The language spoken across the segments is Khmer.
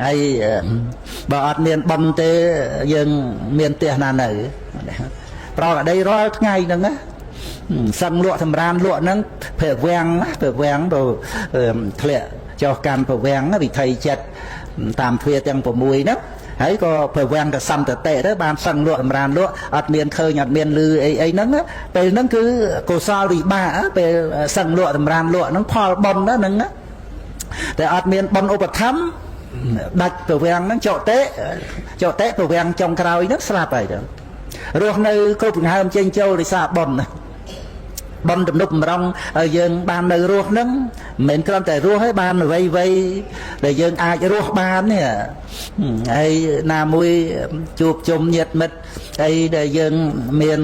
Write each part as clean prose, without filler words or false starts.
ហើយបើអត់មានបុណ្យទេយើងមានផ្ទះណានៅប្រកដីរាល់ថ្ងៃហ្នឹងណាសឹងលក់សម្រានលក់ហ្នឹងភវាំងភវាំងទៅធ្លាក់ចុះកាន់ភវាំងវិថីចិត្តតាមទ្វាទាំង6ហ្នឹងហើយក៏ភវាំងកសន្តតិទៅបានសឹងលក់សម្រានលក់អត់មានឃើញអត់មានលឺអីអីហ្នឹងពេលហ្នឹងគឺកុសលវិបាកពេលសឹងលក់សម្រានលក់ហ្នឹងផលបុណ្យហ្នឹងតែអត់មានបុណ្យឧបត្ថម្ភដាច់ពវាំងហ្នឹងចុតិចុតិពវាំងចុងក្រោយហ្នឹងស្លាប់ហើយទៅរស់នៅគ្រប់ដង្ហើមចេញចូលដោយសារបុណ្យបុណ្យទំនុកបំរុងឲ្យយើងបាននៅរស់ហ្នឹងមិនមែនគ្រាន់តែរស់ឲ្យបានអ្វីអ្វីដែលយើងអាចរស់បាននេះហើយណាមួយជួបជុំញាតិមិត្តអីដែលយើងមាន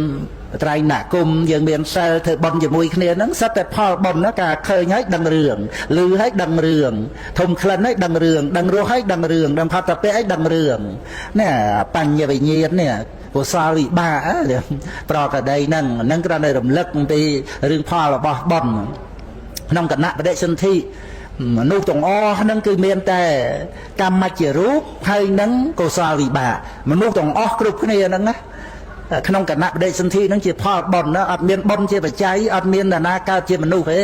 ត្រៃណគមយើងមានសិលធ្វើបុណ្យជាមួយគ្នាហ្នឹងសិតតែផលបុណ្យណាការឃើញហើយដឹងរឿងឮហើយដឹងរឿងធំក្លិនហើយដឹងរឿងដឹងរសហើយដឹងរឿងដឹងផតពៈហើយដឹងរឿងនេះបញ្ញវិញ្ញាណនេះកុសលវិបាកប្រកដីហ្នឹងហ្នឹងគ្រាន់តែរំលឹកអំពីរឿងផលរបស់បុណ្យក្នុងគណៈបដិសន្ធិមនុស្សទាំងអស់ហ្នឹងគឺមានតែកម្មជារូបហើយនឹងកុសលវិបាកមនុស្សទាំងអស់គ្រប់គ្នាហ្នឹងណាក្នុងគណៈបដិសន្ធិហ្នឹងជាផលបុណ្យណាអត់មានបុណ្យជាបច្ច័យអត់មាននរណាកើតជាមនុស្សទេ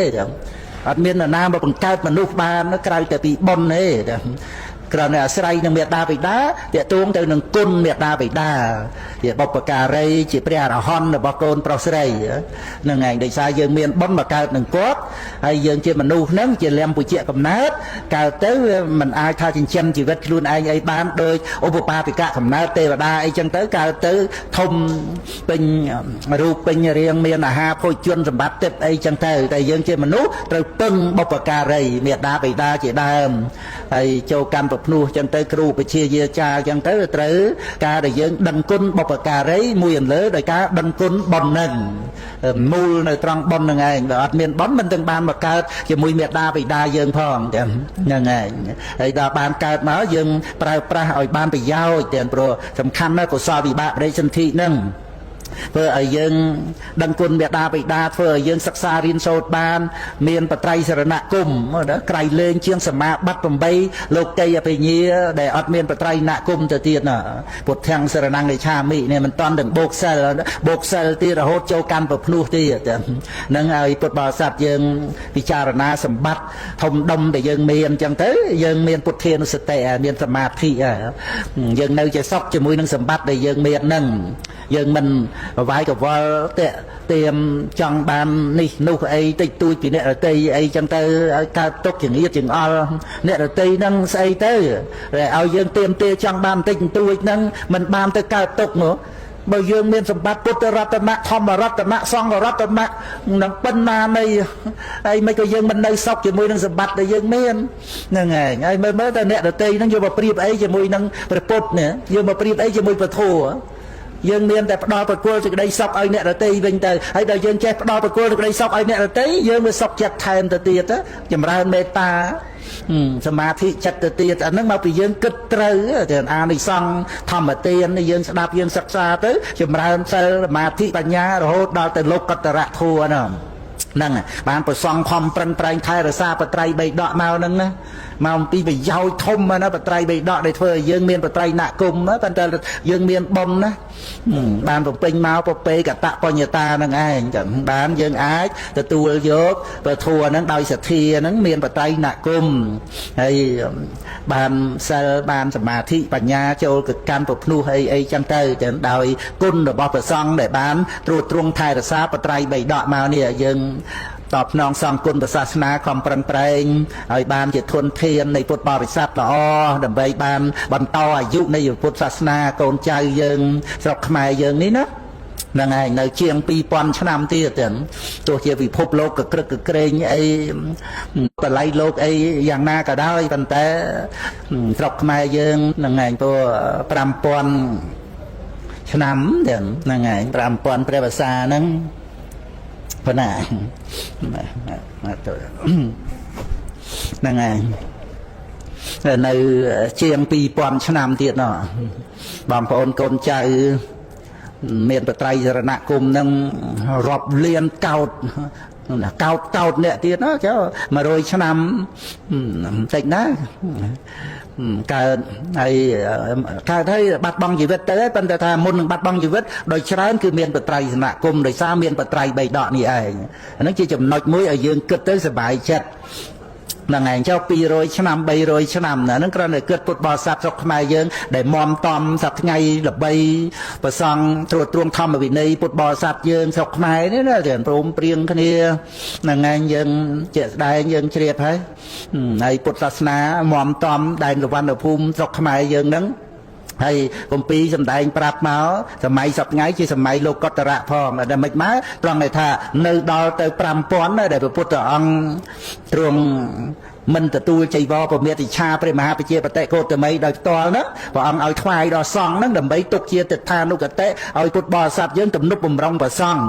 អត់មាននរណាមកបង្កើតមនុស្សបានក្រៅតែពីបុណ្យទេគ្រាន់តែអាស្រ័យនឹងមេដាបិតាតាកទួងទៅនឹងគុណមេដាបិតាជាបុព្វការីជាព្រះអរហន្តរបស់កូនប្រុសស្រីហ្នឹងឯងដោយសារយើងមានបុណ្យមកកើតនឹងគាត់ហើយយើងជាមនុស្សហ្នឹងជាលំពុជៈកំណើតកើតទៅវាមិនអាចថាចិញ្ចឹមជីវិតខ្លួនឯងអីបានដោយឧបបាទិកកំណើតទេវតាអីចឹងទៅកើតទៅធំពេញរូបពេញរាងមានអាហារភោជនសម្បត្តិទឹកអីចឹងទៅតែយើងជាមនុស្សត្រូវពឹងបុព្វការីមេដាបិតាជាដើមហើយចូលកម្មប្រភ្នោះចឹងទៅគ្រូបជាយាចារចឹងទៅត្រូវការដែលយើងដឹងគុណបុព្វការីមួយអន្លើដោយការដឹងគុណបុណ្យនឹងមូលនៅត្រង់បុណ្យនឹងឯងបើអត់មានបុណ្យមិនទាំងបានមកកើតជាមួយមេដាបិតាយើងផងចឹងហ្នឹងឯងហើយដល់បានកើតមកយើងប្រើប្រាស់ឲ្យបានប្រយោជន៍ទាំងព្រោះសំខាន់ណាស់កុសលវិបាកបរិសន្ធិហ្នឹងធ្វើឲ្យយើងដឹងគុណមេដាបិតាធ្វើឲ្យយើងសិក្សារៀនសូត្របានមានបត្រៃសរណគមក្រៃលែងជាងសមាបត្តិ8លោកីអភិញ្ញាដែលអត់មានបត្រៃណគមទៅទៀតណាពុទ្ធាំងសរណង្កិឆាមិនេះមិនតាន់ទាំងបោកសិលបោកសិលទៀតរហូតចូលកាន់ប្រភ្នោះទៀតនឹងឲ្យពុទ្ធបរិស័ទយើងពិចារណាសម្បត្តិធំដុំដែលយើងមានអញ្ចឹងទៅយើងមានពុទ្ធានុសតិមានសមាធិយើងនៅជាសុខជាមួយនឹងសម្បត្តិដែលយើងមានហ្នឹងយើងមិនបវាយកវល់តេទៀមចង់បាននេះនោះអីតិចតួចពីអ្នករតីអីចឹងទៅឲ្យកើតទុកចង្អៀតចង្អល់អ្នករតីហ្នឹងស្អីទៅឲ្យយើងទៀមទាចង់បានតិចតួចហ្នឹងមិនបានទៅកើតទុកមកបើយើងមានសម្បត្តិពុទ្ធរតនៈធម្មរតនៈសង្ឃរតនៈនឹងប៉ុណ្ណានៃហើយមិនក៏យើងមិននៅសុខជាមួយនឹងសម្បត្តិដែលយើងមានហ្នឹងឯងហើយមើលមើលតែអ្នករតីហ្នឹងយកមកប្រៀបអីជាមួយនឹងព្រះពុទ្ធនេះយកមកប្រៀបអីជាមួយព្រះធម៌យើងមានតែផ្ដល់ប្រគល់សេចក្តីសុខឲ្យអ្នករតីវិញទៅហើយដល់យើងចេះផ្ដល់ប្រគល់សេចក្តីសុខឲ្យអ្នករតីយើងវាសុខចិត្តថែមទៅទៀតចម្រើនមេត្តាសមាធិចិត្តទៅទៀតអាហ្នឹងមកពីយើងគិតត្រូវតែអានិសង្ឃធម្មទានយើងស្ដាប់យើងសិក្សាទៅចម្រើនសិលសមាធិបញ្ញារហូតដល់ទៅលោកកតរធัวហ្នឹងហ្នឹងបានប្រសងខំប្រឹងប្រែងថែរក្សាបត្រៃបីដកមកហ្នឹងណាមកអំពីប្រយោជន៍ធំណាបត្រៃបីដកដែលធ្វើឲ្យយើងមានបត្រៃណគមប៉ុន្តែយើងមានបុណ្យណាបានបំពេញមកពពេកតបញ្ញតាហ្នឹងឯងចឹងបានយើងអាចទទួលយកពធัวហ្នឹងដោយសទ្ធាហ្នឹងមានបត្រៃណគមហើយបានសិលបានសមាធិបញ្ញាចូលកកាន់ប្រភ្នោះអីអីចឹងទៅចឹងដោយគុណរបស់ព្រះសង្ឃដែលបានត្រួតត្រងថែរក្សាបត្រៃបីដកមកនេះយើងតបស្នងសងគុណព្រះសាសនាខំប្រឹងប្រែងឲ្យបានជាធនធាននៃពុទ្ធបរិស័ទល្អដើម្បីបានបន្តអាយុនៃពុទ្ធសាសនាកូនចៅយើងស្រុកខ្មែរយើងនេះណាហ្នឹងឯងនៅជាង2000ឆ្នាំទៀតទាំងទោះជាពិភពលោកកក្រឹកកក្រែងអីបល័យលោកអីយ៉ាងណាក៏ដោយប៉ុន្តែស្រុកខ្មែរយើងហ្នឹងឯងព្រោះ5000ឆ្នាំទាំងហ្នឹងឯង5000ព្រះវស្សាហ្នឹងប៉ុណ្ណាបាទទៅហ្នឹងឯងនៅជាង2000ឆ្នាំទៀតណោះបងប្អូនកូនចៅមានបត្រៃសរណគមនឹងរាប់លានកោត កោតកោតអ្នកទៀតណាចុះ100ឆ្នាំតិចណាកើតហើយកើតហើយបាត់បង់ជីវិតទៅហើយប៉ុន្តែថាមុននឹងបាត់បង់ជីវិតដោយច្រើនគឺមានបត្រៃសនគមដោយសារមានបត្រៃបីដកនេះឯងអាហ្នឹងជាចំណុចមួយឲ្យយើងគិតទៅសប្បាយចិត្តហ្នឹងឯងចុះ200ឆ្នាំ300ឆ្នាំណាហ្នឹងគ្រាន់តែគិតពុទ្ធបរិស័ទស្រុកខ្មែរយើងដែលមមតំសប្ថ្ងៃល្បីប្រសង់ត្រួតត្រងធម្មវិន័យពុទ្ធបរិស័ទយើងស្រុកខ្មែរនេះណាទាំងព្រមព្រៀងគ្នាហ្នឹងឯងយើងជាក់ស្ដែងយើងជ្រាបហើយហើយពុទ្ធសាសនាមមតំដែនសុវណ្ណភូមិស្រុកខ្មែរយើងហ្នឹងហើយគម្ពីរសំដែងប្រាប់មកសម័យសប្ថ្ងៃជាសម័យលោកកតរៈផងតែមិនមកត្រង់ថានៅដល់ទៅ5000ដែលព្រះពុទ្ធអង្គទ្រង់មិនទទួលចីវរពមេតិឆាព្រះមហាប្រជាបតិកោតមីដោយផ្ទាល់ហ្នឹងព្រះអង្គឲ្យថ្វាយដល់សង្ឃហ្នឹងដើម្បីទុកជាទិដ្ឋានុគតិឲ្យពុទ្ធបរិស័ទយើងទំនុកបំរុងព្រះសង្ឃ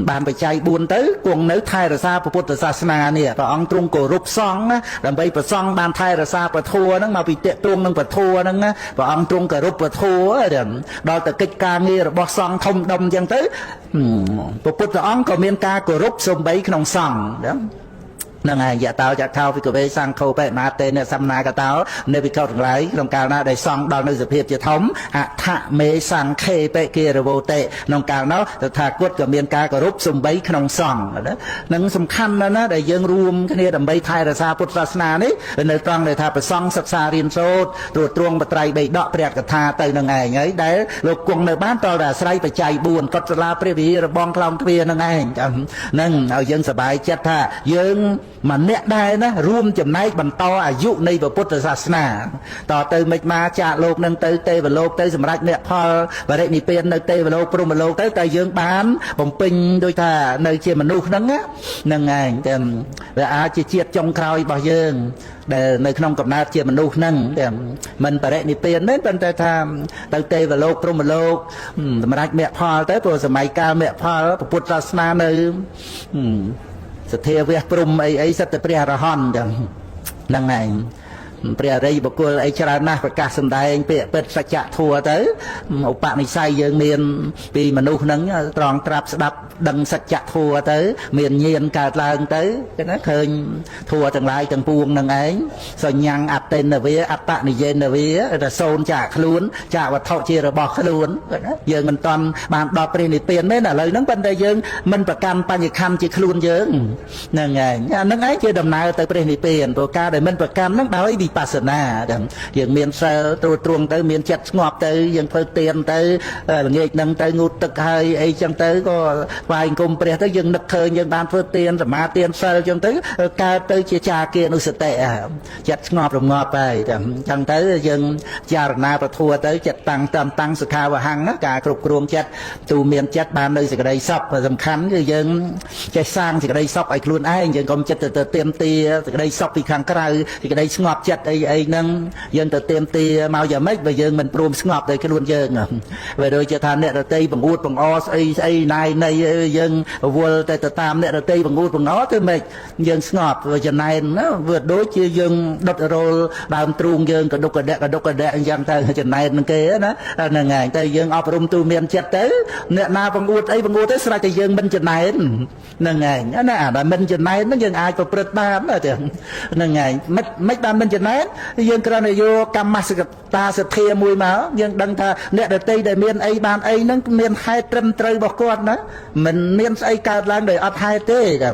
បានបច្ច័យ4ទៅគង់នៅថែរក្សាពុទ្ធសាសនានេះព្រះអង្គទ្រង់គោរពសង្ឃណាដើម្បីព្រះសង្ឃបានថែរក្សាពធហ្នឹងមកពីតេទ្រង់នឹងពធហ្នឹងណាព្រះអង្គទ្រង់គោរពពធដល់ទៅកិច្ចការងាររបស់សង្ឃធំដុំអញ្ចឹងទៅព្រះពុទ្ធអង្គក៏មានការគោរពសំបីក្នុងសង្ឃហ្នឹងហើយយតោចថោវិកវេសង្ឃោបេមាតេនសំណាកតោនៅវិកោទាំងឡាយក្នុងកាលណាដែលសង្ឃដល់នៅសភាពជាធំអថមេសង្ឃេបេគារវោតេក្នុងកាលនោះតថាគតក៏មានការគោរពសំបីក្នុងសង្ឃនឹងសំខាន់ណាស់ណាដែលយើងរួមគ្នាដើម្បីថែរក្សាពុទ្ធសាសនានេះនៅត្រង់ដែលថាប្រសង្ឃសិក្សារៀនសូត្រត្រួតត្រងបត្រៃបីដកព្រះកថាទៅនឹងឯងហើយដែលលោកគង់នៅបានតតែអាស្រ័យបច្ច័យ4កុដិសាលាព្រះវិហាររបងខ្លោងទ្វារនឹងឯងហ្នឹងឲ្យយើងសប្បាយចិត្តថាយើងម្នាក់ដែរណារួមចំណែកបន្តអាយុនៃពុទ្ធសាសនាតទៅមិនមកចាកលោកនឹងទៅទេវលោកទៅសម្រេចមគ្គផលបរិនិព្វាននៅទេវលោកព្រហ្មលោកទៅតែយើងបានបំពេញដូចថានៅជាមនុស្សហ្នឹងហ្នឹងឯងតែវាអាចជាជាតិចុងក្រោយរបស់យើងដែលនៅក្នុងកំណើតជាមនុស្សហ្នឹងតែមិនបរិនិព្វានមែនប៉ុន្តែថាទៅទេវលោកព្រហ្មលោកសម្រេចមគ្គផលទៅព្រោះសម័យកាលមគ្គផលពុទ្ធសាសនានៅសទ្ធាវះព្រំអីអីសិតតែព្រះអរហន្តចឹងហ្នឹងឯងព្រះអរិយបុគ្គលអីច្រើនណាស់ប្រកាសសម្ដែងពាក្យពិតសច្ចធម៌ទៅឧបនិស្ស័យយើងមានពីមនុស្សហ្នឹងត្រង់ត្រាប់ស្ដាប់ដឹងសច្ចធម៌ទៅមានញាណកើតឡើងទៅគេណាឃើញធម៌ទាំងឡាយទាំងពួងហ្នឹងឯងសញ្ញាំងអតិនវាអត្តនិយេនវាតែសូនចាកខ្លួនចាកវត្ថុជារបស់ខ្លួនយើងមិនតាន់បានដល់ព្រះនិព្វានមែនឥឡូវហ្នឹងប៉ុន្តែយើងមិនប្រកាន់បញ្ញខណ្ឌជាខ្លួនយើងហ្នឹងឯងអាហ្នឹងឯងជាដំណើរទៅព្រះនិព្វានព្រោះការដែលមិនប្រកាន់ហ្នឹងដោយវិបស្សនាយើងមានសិលត្រួតត្រងទៅមានចិត្តស្ងប់ទៅយើងធ្វើទានទៅល្ងាចហ្នឹងទៅងូតទឹកហើយអីចឹងទៅក៏ថ្វាយអង្គមព្រះទៅយើងនឹកឃើញយើងបានធ្វើទានសមាទានសិលចឹងទៅកើតទៅជាចាគានុសតិចិត្តស្ងប់រងាប់ហើយចឹងទៅយើងចារណាប្រធัวទៅចិត្តតាំងតាមតាំងសុខាវហੰការគ្រប់គ្រងចិត្តទូមានចិត្តបាននៅសេចក្តីសុខសំខាន់គឺយើងចេះសាងសេចក្តីសុខឲ្យខ្លួនឯងយើងកុំចិត្តទៅទៀមទាសេចក្តីសុខពីខាងក្រៅសេចក្តីស្ងប់ចិត្តអីអីហ្នឹងយើងទៅទៀមទាមកយ៉ាងម៉េចបើយើងមិនព្រមស្ងប់ដោយខ្លួនយើងបើដូចជាថាអ្នករតីបង្អួតបង្អស្អីស្អីណៃណីយើងវល់តែទៅតាមអ្នករតីបង្អួតបង្អទៅម៉េចយើងស្ងប់វាចំណែនណាវាដូចជាយើងដុតរោលដើមទ្រូងយើងកដុកកដៈកដុកកដៈអញ្ចឹងទៅចំណែននឹងគេណាហ្នឹងហើយតែយើងអប់រំទូមានចិត្តទៅអ្នកណាបង្អួតអីបង្អួតទៅស្រេចតែយើងមិនចំណែនហ្នឹងហើយណាអាដែលមិនចំណែនហ្នឹងយើងអាចប្រព្រឹត្តបានទេហ្នឹងហើយមិនបានមិនចំណែនយើងគ្រាន់តែយកកម្មសកតាសទ្ធាមួយមកយើងដឹងថាអ្នកដទៃដែលមានអីបានអីហ្នឹងមានហេតុត្រឹមត្រូវរបស់គាត់ណាមិនមានស្អីកើតឡើងដោយអត់ហេតុទេចា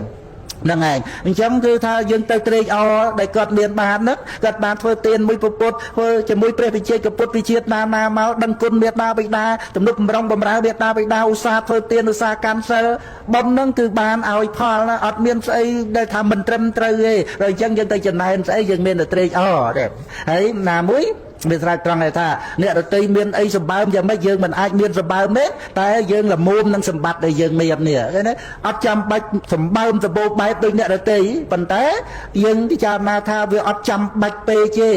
ហ្នឹងឯងអញ្ចឹងគឺថាយើងទៅត្រេកអរដែលគាត់មានបានហ្នឹងគាត់បានធ្វើទានមួយពុទ្ធធ្វើជាមួយព្រះវិជ័យកពុទ្ធវិជាតិណាណាមកដឹងគុណមេត្តាបិតាទំនុកបំរុងបំរើមេត្តាបិតាឧស្សាហ៍ធ្វើទានឧស្សាហ៍កាន់សិលបុណ្យហ្នឹងគឺបានឲ្យផលណាអត់មានស្អីដែលថាមិនត្រឹមត្រូវទេដល់អញ្ចឹងយើងទៅចំណែនស្អីយើងមានតែត្រេកអរទេហើយណាមួយមានស្រេចត្រង់ថាអ្នករតីមានអីសម្បើមយ៉ាងម៉េចយើងមិនអាចមានសម្បើមទេតែយើងល្មមនឹងសម្បត្តិដែលយើងមាននេះឃើញទេអត់ចាំបាច់សម្បើមសម្បូរបែបដូចអ្នករតីប៉ុន្តែយើងពិចារណាថាវាអត់ចាំបាច់ពេកទេ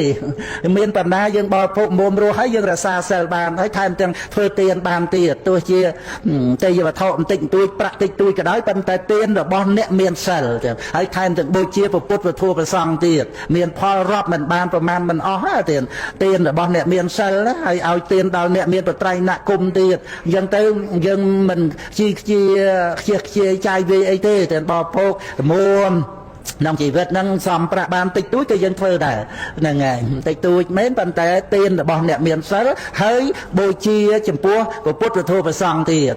មានបណ្ណាយើងបរិភោគមុំរស់ហើយយើងរក្សាសិលបានហើយថែមទាំងធ្វើទានបានទៀតទោះជាទេយវត្ថុបន្តិចបន្តួចប្រាក់តិចតួចក៏ដោយប៉ុន្តែទានរបស់អ្នកមានសិលហើយថែមទាំងបូជាពុទ្ធពធប្រសង្ឃទៀតមានផលរាប់មិនបានប្រមាណមិនអស់ទេ ទានរបស់អ្នកមានសិលហើយឲ្យទានដល់អ្នកមានបត្រៃណគុំទៀតអញ្ចឹងទៅយើងមិនជីខ្ជាខ្ជិះខ្ជាយចាយវាយអីទេតែបរិភោគមួមក្នុងជីវិតហ្នឹងសំប្រាក់បានតិចតួចក៏យើងធ្វើដែរហ្នឹងហើយតិចតួចមែនប៉ុន្តែទានរបស់អ្នកមានសិលហើយបូជាចំពោះព្រះពុទ្ធធម៌ព្រះសង្ឃទៀត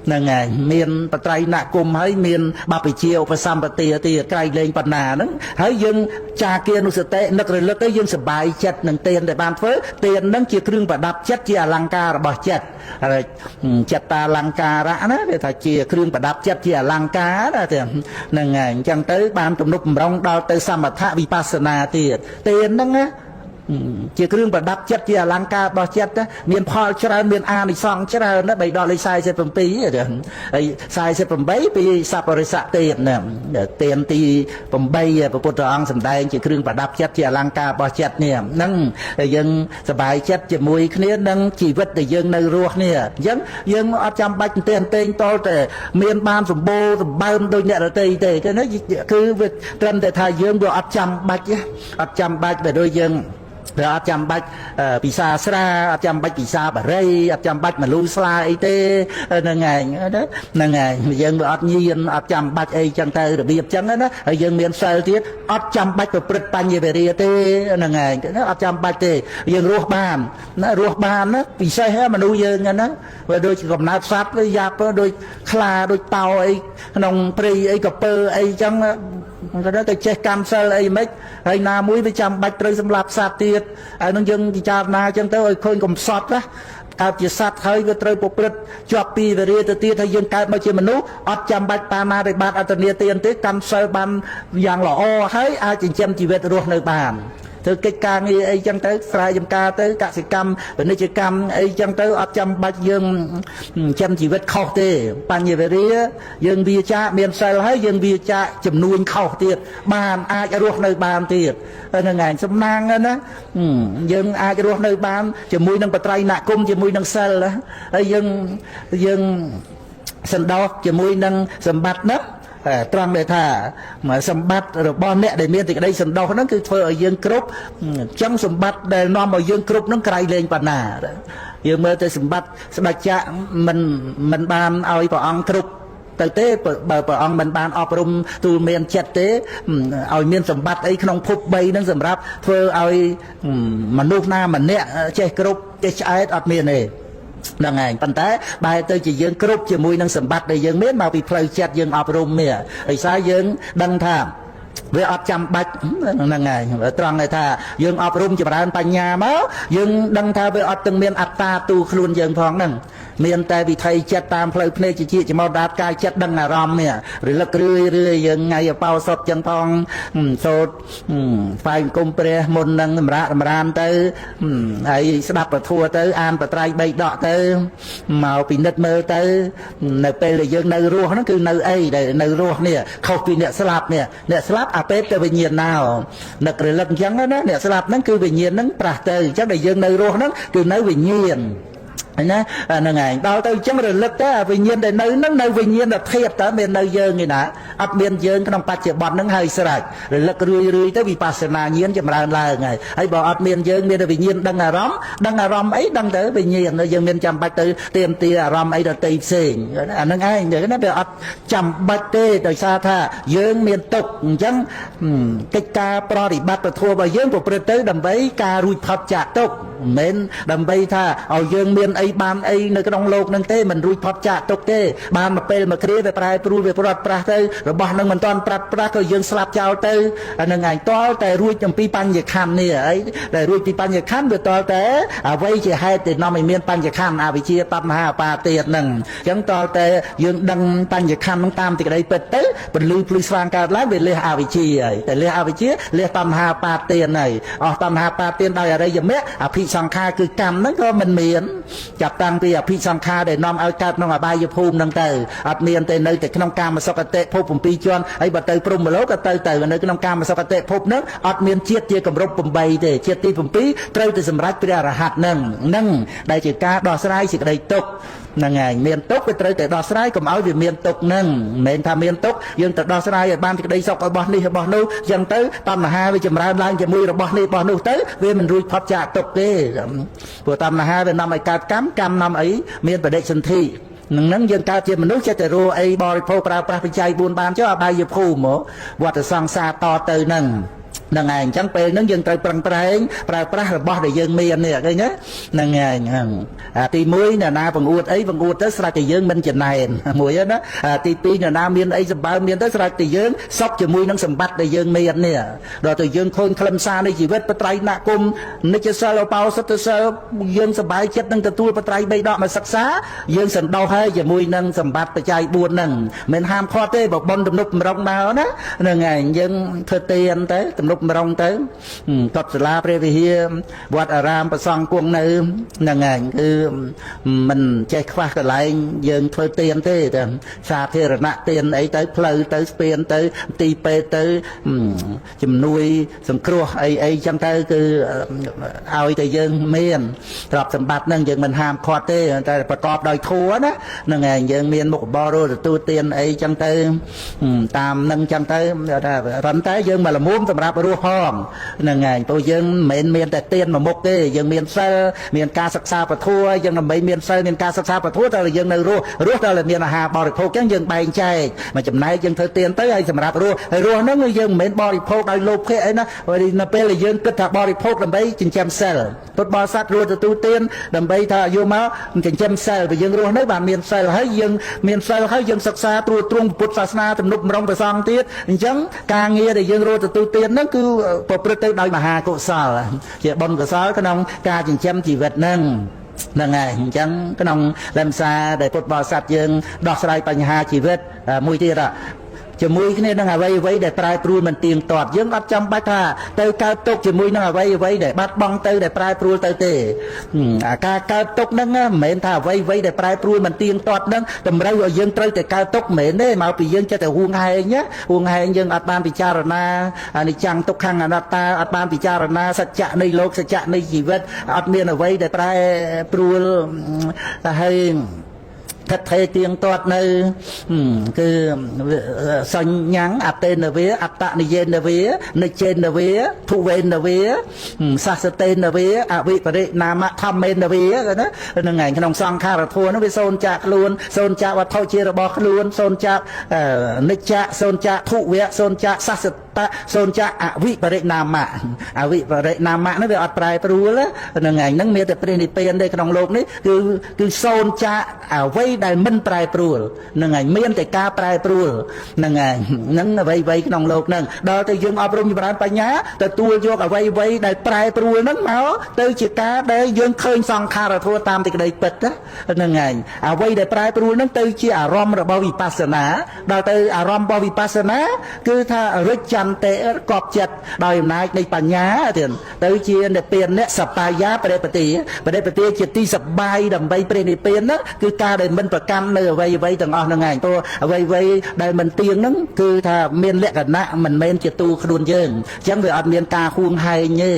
ហ្នឹងហើយមានបត្រៃណគុំហើយមានបព្វជិឧបសម្បទាទៀតក្រៃលែងបណ្ណាហ្នឹងហើយយើងចាគានុសតិនឹករលឹកទៅយើងសប្បាយចិត្តនឹងទានដែលបានធ្វើទានហ្នឹងជាគ្រឿងប្រដាប់ចិត្តជាអលង្ការរបស់ចិត្តហើយចិត្តតាអលង្ការៈណាវាថាជាគ្រឿងប្រដាប់ចិត្តជាអលង្ការណាហ្នឹងហើយអញ្ចឹងទៅបានទំនុកបំរុងដល់ទៅសមថវិបស្សនាទៀតទានហ្នឹងណាជាគ្រឿងប្រដាប់ចិត្តជាអលង្ការរបស់ចិត្តមានផលច្រើនមានអានិសង្សច្រើនណាបីដល់លេខ47ហើយ48ពីសពរិសៈទានណាទានទី8ព្រះពុទ្ធអង្គសម្ដែងជាគ្រឿងប្រដាប់ចិត្តជាអលង្ការរបស់ចិត្តនេះហ្នឹងយើងសប្បាយចិត្តជាមួយគ្នានឹងជីវិតដែលយើងនៅរស់នេះអញ្ចឹងយើងអត់ចាំបាច់ទេអន្តេងតល់តែមានបានសម្បូរសម្បើមដូចអ្នកដទៃទេគឺគឺវាត្រឹមតែថាយើងវាអត់ចាំបាច់អត់ចាំបាច់បើដូចយើងវាអត់ចាំបាច់ពិសាស្រាអត់ចាំបាច់ពិសាបារីអត់ចាំបាច់មលូស្លាអីទេហ្នឹងឯងហ្នឹងឯងយើងវាអត់ញៀនអត់ចាំបាច់អីចឹងទៅរបៀបចឹងណាហើយយើងមានសិលទៀតអត់ចាំបាច់ប្រព្រឹត្តបញ្ញវេរាទេហ្នឹងឯងអត់ចាំបាច់ទេយើងរស់បានណារស់បានណាពិសេសមនុស្សយើងណាវាដូចកំណើតសត្វវាយ៉ាប់ដូចខ្លាដូចតោអីក្នុងព្រៃអីកពើអីចឹងក៏ទៅចេះកម្មសិលអីមិនហើយណាមួយវាចាំបាច់ត្រូវសម្លាប់សត្វទៀតហើយនឹងយើងពិចារណាចឹងទៅឲ្យឃើញកំសត់ណាកើតជាសត្វហើយវាត្រូវប្រព្រឹត្តជាប់ពីវរាទៅទៀតហើយយើងកើតមកជាមនុស្សអត់ចាំបាច់បាណារិបាតអត្តនីទានទេកម្មសិលបានយ៉ាងល្អហើយអាចចិញ្ចឹមជីវិតរស់នៅបានធ្វើកិច្ចការងារអីចឹងទៅស្រែចម្ការទៅកសិកម្មពាណិជ្ជកម្មអីចឹងទៅអត់ចាំបាច់យើងចិញ្ចឹមជីវិតខុសទេបញ្ញវរាយើងវាចាកមានសិលហើយយើងវាចាកចំនួនខុសទៀតបានអាចរស់នៅបានទៀតហ្នឹងឯងសំណាងណាយើងអាចរស់នៅបានជាមួយនឹងបត្រៃណគុំជាមួយនឹងសិលហើយយើងសន្តោសជាមួយនឹងសម្បត្តិហ្នឹងត្រង់ដែលថាសម្បត្តិរបស់អ្នកដែលមានសេចក្តីសន្តោសហ្នឹងគឺធ្វើឲ្យយើងគ្រប់អញ្ចឹងសម្បត្តិដែលនាំឲ្យយើងគ្រប់ហ្នឹងក្រៃលែងបណ្ណាយើងមើលទៅសម្បត្តិស្ដេចចក្រមិនបានឲ្យព្រះអង្គគ្រប់ទៅទេបើព្រះអង្គមិនបានអប់រំទូលមានចិត្តទេឲ្យមានសម្បត្តិអីក្នុងភព3ហ្នឹងសម្រាប់ធ្វើឲ្យមនុស្សណាម្នាក់ចេះគ្រប់ចេះឆ្អែតអត់មានទេហ្នឹងឯងប៉ុន្តែបែរទៅជាយើងគ្រប់ជាមួយនឹងសម្បត្តិដែលយើងមានមកពីផ្លូវចិត្តយើងអប់រំនេះដោយសារយើងដឹងថាវាអត់ចាំបាច់ហ្នឹងឯងត្រង់ថាយើងអប់រំចម្រើនបញ្ញាមកយើងដឹងថាវាអត់ទាំងមានអត្តាទូខ្លួនយើងផងហ្នឹងមានតែវិថីចិត្តតាមផ្លូវភ្នែកជាជាមោដាតកាយចិត្តដឹងអារម្មណ៍នេះរលឹករឿយរឿយយើងថ្ងៃអបោសុតចឹងផងសូត្រថ្វាយបង្គំព្រះមុននឹងសម្រាប់សម្រានទៅហើយស្ដាប់ពធទៅអានបត្រៃបីដកទៅមកពិនិត្យមើលទៅនៅពេលដែលយើងនៅរស់ហ្នឹងគឺនៅអីដែលនៅរស់នេះខុសពីអ្នកស្លាប់នេះអ្នកស្លាប់អាពេតទៅវិញ្ញាណណោនឹករលឹកអញ្ចឹងណាអ្នកស្លាប់ហ្នឹងគឺវិញ្ញាណហ្នឹងប្រាស់ទៅអញ្ចឹងដែលយើងនៅរស់ហ្នឹងគឺនៅវិញ្ញាណណាហ្នឹងឯងដល់ទៅអញ្ចឹងរលឹកទៅវិញ្ញាណដែលនៅហ្នឹងនៅវិញ្ញាណធាតុតើមាននៅយើងឯណាអត់មានយើងក្នុងបច្ចុប្បន្នហ្នឹងហើយស្រេចរលឹករឿយរឿយទៅវិបស្សនាញាណចម្រើនឡើងហើយហើយបើអត់មានយើងមានតែវិញ្ញាណដឹងអារម្មណ៍ដឹងអារម្មណ៍អីដឹងទៅវិញ្ញាណយើងមានចាំបាច់ទៅទៀមទាអារម្មណ៍អីដទៃផ្សេងអាហ្នឹងឯងណាវាអត់ចាំបាច់ទេដោយសារថាយើងមានទុក្ខអញ្ចឹងកិច្ចការប្រតិបត្តិធម៌របស់យើងប្រព្រឹត្តទៅដើម្បីការរួចផុតចាកទុក្ខមិនមែនដើម្បីថាឲ្យយើងមានអីបានអីនៅក្នុងលោកនឹងទេមិនរួចផុតចាកទុក្ខទេបានមកពេលមកគ្រាវាប្រែប្រួលវាប្រត់ប្រាស់ទៅរបស់នឹងមិនតាន់ប្រាត់ប្រាស់ក៏យើងស្លាប់ចោលទៅអានឹងឯងតល់តែរួចអំពីបញ្ញខណ្ឌនេះអីដែលរួចពីបញ្ញខណ្ឌវាតល់តែអ្វីជាហេតុដែលនាំឲ្យមានបញ្ញខណ្ឌអវិជ្ជាតណ្ហាអបាទៀតហ្នឹងអញ្ចឹងតល់តែយើងដឹងបញ្ញខណ្ឌហ្នឹងតាមទីក្តីពិតទៅពលឺភ្លឺស្វាងកើតឡើងវាលះអវិជ្ជាហើយតែលះអវិជ្ជាលះតណ្ហាបាទៀតហើយអស់តណ្ហាបាទៀតដោយអរិយមគ្គអភិសង្ខារគឺកម្មហ្នឹងក៏មិនមានចាប់តាំងពីអភិសង្ខារដែលនាំឲ្យកើតក្នុងអបាយភូមិហ្នឹងទៅអត់មានទេនៅតែក្នុងកាមសុគតិភព7ជាន់ហើយបើទៅព្រហ្មលោកក៏ទៅនៅក្នុងកាមសុគតិភពហ្នឹងអត់មានជាតិជាគម្រប់8ទេជាតិទី7ត្រូវតែសម្រេចព្រះអរហន្តហ្នឹងដែលជាការដោះស្រាយសេចក្តីទុក្ខ ហ្នឹងហើយមានទុកវាត្រូវតែដោះស្រាយកុំឲ្យវាមានទុកហ្នឹងមិនមែនថាមានទុកយើងទៅដោះស្រាយឲ្យបានសេចក្តីសុខរបស់នេះរបស់នោះអញ្ចឹងទៅតណ្ហាវាចម្រើនឡើងជាមួយរបស់នេះរបស់នោះទៅវាមិនរួចផុតចាកទុកទេព្រោះតណ្ហាវានាំឲ្យកើតកម្មកម្មនាំអីមានបដិសន្ធិនឹងនឹងយើងកើតជាមនុស្សចេះតែរស់អីបរិភោគប្រើប្រាស់បច្ច័យ4បានចុះអបាយភូមិវត្តសង្សារតទៅនឹងហ្នឹងឯងអញ្ចឹងពេលហ្នឹងយើងត្រូវប្រឹងប្រែងប្រើប្រាស់របស់ដែលយើងមាននេះឃើញទេហ្នឹងឯងហ្នឹងអាទី1អ្នកណាបង្អួតអីបង្អួតទៅស្រេចតែយើងមិនចំណែនមួយណាអាទី2អ្នកណាមានអីសម្បើមមានទៅស្រេចតែយើងសុខជាមួយនឹងសម្បត្តិដែលយើងមាននេះដល់ទៅយើងឃើញខ្លឹមសារនៃជីវិតបត្រៃណគុំនិច្ចសិលឧបោសថសិលយើងសប្បាយចិត្តនឹងទទួលបត្រៃ3ដកមកសិក្សាយើងសន្តោសហើយជាមួយនឹងសម្បត្តិបច្ច័យ4ហ្នឹងមិនហាមឃាត់ទេបើបុណ្យទំនុកបំរុងមកណាហ្នឹងឯងយើងធ្វើទានទៅទំនុកម្រងទៅកត់សាលាព្រះវិហារវត្តអារាមប្រសង់គង់នៅហ្នឹងឯងគឺមិនចេះខ្វះកន្លែងយើងធ្វើទានទេតែសាធារណៈទានអីទៅផ្លូវទៅស្ពានទៅទីពេទ្យទៅជំនួយសង្គ្រោះអីអីចឹងទៅគឺឲ្យតែយើងមានទ្រព្យសម្បត្តិហ្នឹងយើងមិនហាមឃាត់ទេតែប្រកបដោយធម៌ណាហ្នឹងឯងយើងមានមុខរបររទទួលទានអីចឹងទៅតាមនឹងចឹងទៅថាប៉ុន្តែយើងមកល្មមសម្រាប់រស់ផងហ្នឹងឯងព្រោះយើងមិនមែនមានតែទានមួយមុខទេយើងមានសិលមានការសិក្សាពធយើងដើម្បីមានសិលមានការសិក្សាពធតើយើងនៅរស់រស់តើមានអាហារបរិភោគចឹងយើងបែងចែកមួយចំណែកយើងធ្វើទានទៅហើយសម្រាប់រស់ហើយរស់ហ្នឹងយើងមិនមែនបរិភោគដោយលោភៈអីណានៅពេលដែលយើងគិតថាបរិភោគដើម្បីចិញ្ចឹមសិលពុទ្ធបរិស័ទរស់ទទួលទានដើម្បីថាយកមកចិញ្ចឹមសិលព្រោះយើងរស់នៅបានមានសិលហើយយើងមានសិលហើយយើងសិក្សាត្រួតត្រងពុទ្ធសាសនាទំនុកម្រងព្រះសង្ឃទៀតអញ្ចឹងការងារដែលយើងរស់ទទួលទានហ្នឹងគឺប្រព្រឹត្តទៅដោយមហាកុសលជាបុណ្យកុសលក្នុងការចិញ្ចឹមជីវិតហ្នឹងហ្នឹងហើយអញ្ចឹងក្នុងលំសារដែលពុទ្ធបរិស័ទយើងដោះស្រាយបញ្ហាជីវិតមួយទៀតជាមួយគ្នានឹងអ្វីអ្វីដែលប្រែប្រួលមិនទៀងទាត់យើងអត់ចាំបាច់ថាទៅកើតទុកជាមួយនឹងអ្វីអ្វីដែលបាត់បង់ទៅដែលប្រែប្រួលទៅទេអាការកើតទុកហ្នឹងមិនមែនថាអ្វីអ្វីដែលប្រែប្រួលមិនទៀងទាត់ហ្នឹងតម្រូវឲ្យយើងត្រូវតែកើតទុកមិនមែនទេមកពីយើងចិត្តតែហួងហែងណាហួងហែងយើងអត់បានពិចារណាអនិច្ចំទុក្ខំអនត្តាអត់បានពិចារណាសច្ចៈនៃលោកសច្ចៈនៃជីវិតអត់មានអ្វីដែលប្រែប្រួលហើយថិតថេរទៀងទាត់នៅគឺសញ្ញាំងអតេនវាអត្តនិយេនវានិចេនវាធុវេនវាសាសតេនវាអវិបរិណាមធម្មេនវាណាហ្នឹងឯងក្នុងសង្ខារធัวហ្នឹងវាសូន្យចាក់ខ្លួនសូន្យចាក់វត្ថុជារបស់ខ្លួនសូន្យចាក់និច្ចៈសូន្យចាក់ធុវៈសូន្យចាក់សាសតៈសូន្យចាក់អវិបរិណាមៈអវិបរិណាមៈហ្នឹងវាអត់ប្រែប្រួលហ្នឹងឯងហ្នឹងមានតែព្រះនិព្វានទេក្នុងលោកនេះគឺគឺសូន្យចាក់អ្វីដែលមិនប្រែប្រួលហ្នឹងឯងមានតែការប្រែប្រួលហ្នឹងឯងហ្នឹងអ្វីអ្វីក្នុងលោកហ្នឹងដល់ទៅយើងអប់រំចម្រើនបញ្ញាទទួលយកអ្វីអ្វីដែលប្រែប្រួលហ្នឹងមកទៅជាការដែលយើងឃើញសង្ខារធម៌តាមសេចក្តីពិតហ្នឹងឯងអ្វីដែលប្រែប្រួលហ្នឹងទៅជាអារម្មណ៍របស់វិបស្សនាដល់ទៅអារម្មណ៍របស់វិបស្សនាគឺថារិចន្តិកប់ចិត្តដោយអំណាចនៃបញ្ញាទៀតទៅជានិព្វានសបាយាបរិបទាបរិបទាជាទីសបាយដើម្បីព្រះនិព្វានហ្នឹងគឺការដែលមិនប្រកាន់នៅអ្វីអ្វីទាំងអស់ហ្នឹងឯងព្រោះអ្វីអ្វីដែលមិនទៀងហ្នឹងគឺថាមានលក្ខណៈមិនមែនជាទូខ្លួនយើងអញ្ចឹងវាអត់មានការហួងហែងទេ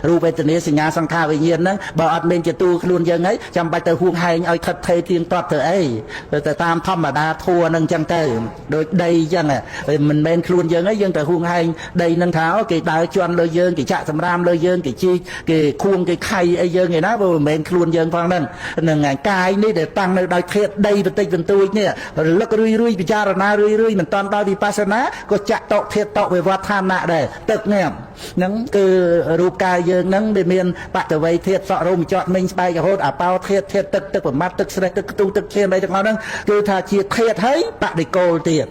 រូបវេទនាសញ្ញាសង្ខារវិញ្ញាណហ្នឹងបើអត់មានជាទូខ្លួនយើងអីចាំបាច់ទៅហួងហែងឲ្យថិតថេរទៀងទាត់ទៅអីទៅតាមធម្មតាធัวហ្នឹងអញ្ចឹងទៅដូចដីអញ្ចឹងមិនមែនខ្លួនយើងអីយើងទៅហួងហែងដីហ្នឹងថាគេដើរជន់លើយើងគេចាក់សម្រាមលើយើងគេជីកគេខួងគេខៃអីយើងឯណាបើមិនមែនខ្លួនយើងផងហ្នឹងហ្នឹងឯងកាយនេះដែលតាំងនៅដោយធាតុដីបន្តិចបន្តួចនេះរលឹករឿយរឿយពិចារណារឿយរឿយមិនតាន់ដល់វិបស្សនាក៏ចាក់តធាតុតវិវត្តឋានៈដែរទឹកនេះហ្នឹងគឺរូបកាយយើងហ្នឹងវាមានបតវ័យធាតុសក់រោមចត់មិញស្បែករហូតអបោធាតុធាតុទឹកទឹកប្រមាត់ទឹកស្រេះទឹកខ្ទុះទឹកឈាមអីទាំងអស់ហ្នឹងគឺថាជាធាតុហើយបដិកូលទៀត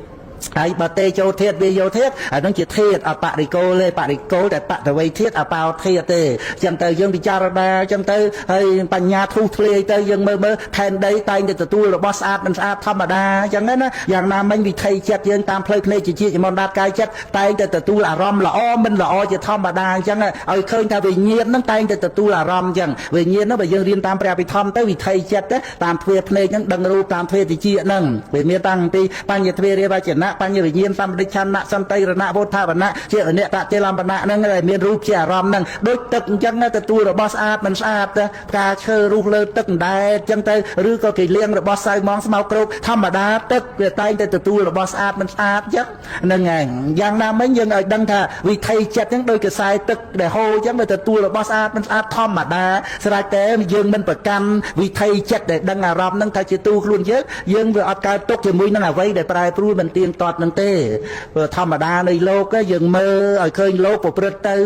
ហើយបើទេចូលធាតវាយោធាតអានឹងជាធាតអបរិកូលទេបរិកូលតែបតវ័យធាតអបោធាតទេអញ្ចឹងទៅយើងពិចារណាអញ្ចឹងទៅហើយបញ្ញាធូសធ្លាយទៅយើងមើលមើលផែនដីតែងតែទទួលរបស់ស្អាតមិនស្អាតធម្មតាអញ្ចឹងណាយ៉ាងណាមិញវិថីចិត្តយើងតាមផ្លូវភ្នែកជាជាមន្តដាតកាយចិត្តតែងតែទទួលអារម្មណ៍ល្អមិនល្អជាធម្មតាអញ្ចឹងឲ្យឃើញថាវិញ្ញាណហ្នឹងតែងតែទទួលអារម្មណ៍អញ្ចឹងវិញ្ញាណហ្នឹងបើយើងរៀនតាមព្រះអភិធម្មទៅវិថីចិត្តតាមទ្វាភ្នែកហ្នឹងដឹងរូបតាមទ្វាតិចហ្នឹងវាមានតាំងពីបញ្ញទ្វារាវចនៈ ណៈបញ្ញវិញ្ញាណសម្បិច្ឆណៈសន្តិរណៈវោធវណៈជាអនិតតិលំបណៈហ្នឹងដែលមានរូបជាអារម្មណ៍ហ្នឹងដូចទឹកអញ្ចឹងទទួលរបស់ស្អាតមិនស្អាតផ្កាឈើរុះលើទឹកអណ្ដែតអញ្ចឹងទៅឬក៏គេលាងរបស់សៅម៉ងស្មៅក្រោកធម្មតាទឹកវាតែងតែទទួលរបស់ស្អាតមិនស្អាតអញ្ចឹងហ្នឹងឯងយ៉ាងណាមិញយើងឲ្យដឹងថាវិថីចិត្តហ្នឹងដូចកសែទឹកដែលហូរអញ្ចឹងវាទទួលរបស់ស្អាតមិនស្អាតធម្មតាស្រេចតែយើងមិនប្រកាន់វិថីចិត្តដែលដឹងអារម្មណ៍ហ្នឹងថាជាទូខ្លួនយើងយើងវាអត់កើតទុកជាមួយនឹងអ្វីដែលប្រែប្រួលមិនទៀងទាត់ហ្នឹងទេព្រោះធម្មតានៃលោកយើងមើលឲ្យឃើញលោកប្រព្រឹត្តទៅ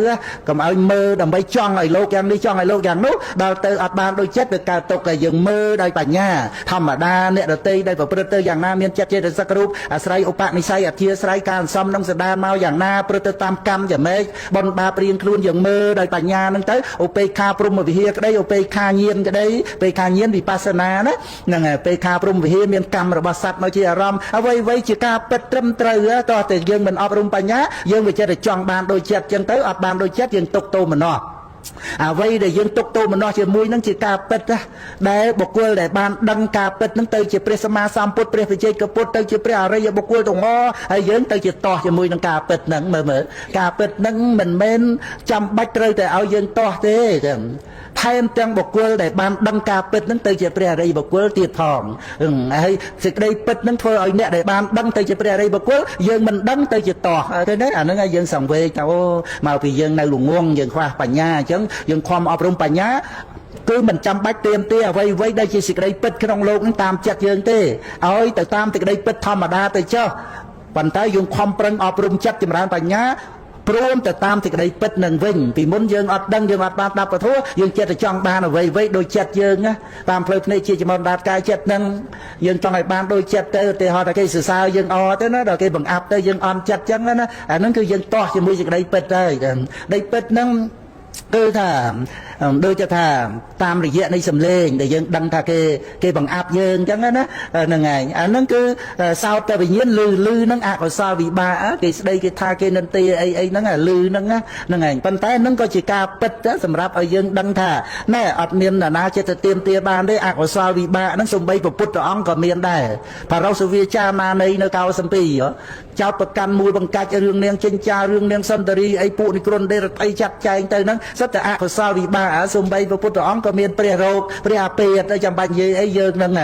កុំឲ្យមើលដើម្បីចង់ឲ្យលោកយ៉ាងនេះចង់ឲ្យលោកយ៉ាងនោះដល់ទៅអត់បានដូចចិត្តវាកើតទុកតែយើងមើលដោយបញ្ញាធម្មតាអ្នកដតីដែលប្រព្រឹត្តទៅយ៉ាងណាមានចិត្តចេតសិករូបអាស្រ័យឧបនិស្ស័យអធិស្រ័យការអន្សំក្នុងសដានមកយ៉ាងណាព្រឹត្តទៅតាមកម្មយ៉ាងម៉េចបុណ្យបាបរៀងខ្លួនយើងមើលដោយបញ្ញាហ្នឹងទៅឧបេក្ខាព្រហ្មវិហារក្តីឧបេក្ខាញាណក្តីឧបេក្ខាញាណវិបស្សនាណាហ្នឹងហើយឧបេក្ខាព្រហ្មវិហារមានកម្មរបស់សត្វមកជាអារម្មណ៍អ្វីអ្វីជាការពិតត្រឹមត្រូវតោះតែយើងមិនអប់រំបញ្ញាយើងវាចិត្តតែចង់បានដូចចិត្តចឹងទៅអត់បានដូចចិត្តយើងទុកទោមនស្សអ្វីដែលយើងទុកទោមនស្សជាមួយនឹងជាការពិតណាដែលបុគ្គលដែលបានដឹងការពិតនឹងទៅជាព្រះសម្មាសម្ពុទ្ធព្រះវិជ័យកពុទ្ធទៅជាព្រះអរិយបុគ្គលទាំងអស់ហើយយើងទៅជាតោះជាមួយនឹងការពិតហ្នឹងមើលមើលការពិតហ្នឹងមិនមែនចាំបាច់ត្រូវតែឲ្យយើងតោះទេចឹងថែមទាំងបុគ្គលដែលបានដឹងការពិតហ្នឹងទៅជាព្រះអរិយបុគ្គលទៀតផងហើយសេចក្តីពិតហ្នឹងធ្វើឲ្យអ្នកដែលបានដឹងទៅជាព្រះអរិយបុគ្គលយើងមិនដឹងទៅជាតោះទេណាអាហ្នឹងឲ្យយើងសង្វេគថាអូមកពីយើងនៅល្ងងយើងខ្វះបញ្ញាអញ្ចឹងយើងខំអប់រំបញ្ញាគឺមិនចាំបាច់ទៀមទាអ្វីអ្វីដែលជាសេចក្តីពិតក្នុងលោកនឹងតាមចិត្តយើងទេឲ្យទៅតាមសេចក្តីពិតធម្មតាទៅចុះប៉ុន្តែយើងខំប្រឹងអប់រំចិត្តចម្រើនបញ្ញាព្រមទៅតាមសេចក្តីពិតនឹងវិញពីមុនយើងអត់ដឹងយើងអត់បានដាប់ពធយើងចិត្តតែចង់បានអ្វីអ្វីដូចចិត្តយើងណាតាមផ្លូវភ្នែកជាចំដាតកាយចិត្តនឹងយើងចង់ឲ្យបានដូចចិត្តទៅឧទាហរណ៍ថាគេសរសើរយើងអទៅណាដល់គេបង្អាប់ទៅយើងអន់ចិត្តចឹងណាអាហ្នឹងគឺយើងទាស់ជាមួយសេចក្តីពិតហើយដីពិតហ្នឹងគឺថាដូចថាតាមរយៈនៃសំឡេងដែលយើងដឹងថាគេគេបង្អាប់យើងអញ្ចឹងណាហ្នឹងឯងអាហ្នឹងគឺសោតវិញ្ញាណលឺលឺហ្នឹងអកុសលវិបាកគេស្ដីគេថាគេនិន្ទាអីអីហ្នឹងលឺហ្នឹងហ្នឹងឯងប៉ុន្តែហ្នឹងក៏ជាការពិតសម្រាប់ឲ្យយើងដឹងថាណែអត់មាននរណាចិត្តទៅទៀមទាបានទេអកុសលវិបាកហ្នឹងសំបីពុទ្ធអង្គក៏មានដែរបរោសវាចាមានីនៅកោសំពីចោតប្រកាន់មួយបង្កាច់រឿងនាងចិញ្ចារឿងនាងសន្តារីអីពួកនិក្រុនដេរថីចាត់ចែងទៅហ្នឹងសុទ្ធតែអកុសលវិបាកសំបីពុទ្ធអង្គក៏មានព្រះរោគព្រះអាពាធចាំបាច់និយាយអីយើងហ្នឹងណ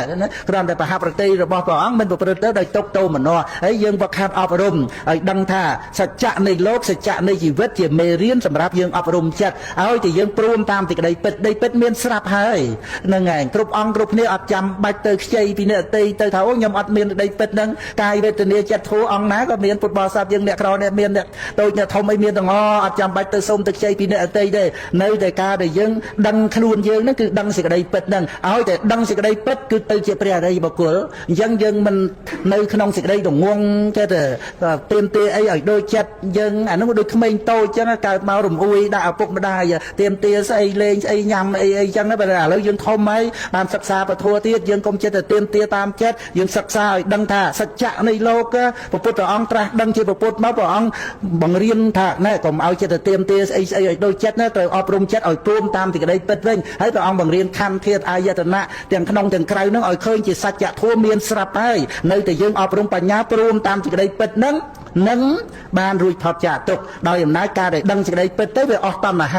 ាគ្រាន់តែប្រហាប់ប្រតិរបស់ព្រះអង្គមិនប្រព្រឹត្តទៅដោយទុកទោមនស្សហើយយើងវឹកហាត់អប់រំឲ្យដឹងថាសច្ចៈនៃលោកសច្ចៈនៃជីវិតជាមេរៀនសម្រាប់យើងអប់រំចិត្តឲ្យតែយើងព្រមតាមសេចក្តីពិតដីពិតមានស្រាប់ហើយហ្នឹងឯងគ្រប់អង្គគ្រប់គ្នាអត់ចាំបាច់ទៅខ្ចីពីអ្នកដទៃទៅថាអូខ្ញុំអត់មានដីពិតហ្នឹងកាយវេទនាចិត្តធัวអង្គណាក៏មានពុទ្ធបរិស័ទយើងអ្នកក្រអ្នកមានអ្នកតូចអ្នកធំអីមានទាំងអស់អត់ចាំបាច់ទៅសុំទៅខ្ចីពីអ្នកដទៃទេនៅតែការដែលយើងដឹងខ្លួនយើងហ្នឹងគឺដឹងសេចក្តីពិតហ្នឹងឲ្យតែដឹងសេចក្តីពិតគឺទៅជាព្រះអរិយបុគ្គលអញ្ចឹងយើងមិននៅក្នុងសេចក្តីដងងចេះតែទៀមទាអីឲ្យដូចចិត្តយើងអានោះដូចក្មេងតូចអញ្ចឹងកើតមករំអួយដាក់ឪពុកម្ដាយទៀមទាស្អីលេងស្អីញ៉ាំអីអីចឹងបើឥឡូវយើងធំហើយបានសិក្សាពធទៀតយើងកុំចិត្តតែទៀមទាតាមចិត្តយើងសិក្សាឲ្យដឹងថាសច្ចៈនៃលោកព្រះពុទ្ធអង្គត្រាស់ដឹងជាពុទ្ធមកព្រះអង្គបង្រៀនថាណែកុំឲ្យចិត្តតែទៀមទាស្អីស្អីឲ្យដូចចិត្តណាត្រូវអប់រំចិត្តឲ្យព្រមតាមសេចក្តីពិតវិញហើយព្រះអង្គបង្រៀនខណ្ឌធាតុអាយតនៈទាំងក្នុងទាំងក្រៅនឹងឲ្យឃើញជាសច្ចធម៌មានស្រាប់ហើយនៅតែយើងអប់រំបញ្ញាព្រមតាមសេចក្តីពិតនឹងនឹងបានរួចផុតចាកទុក្ខដោយអំណាចការដែលដឹងសេចក្តីពិតទៅវាអស់តណ្ហា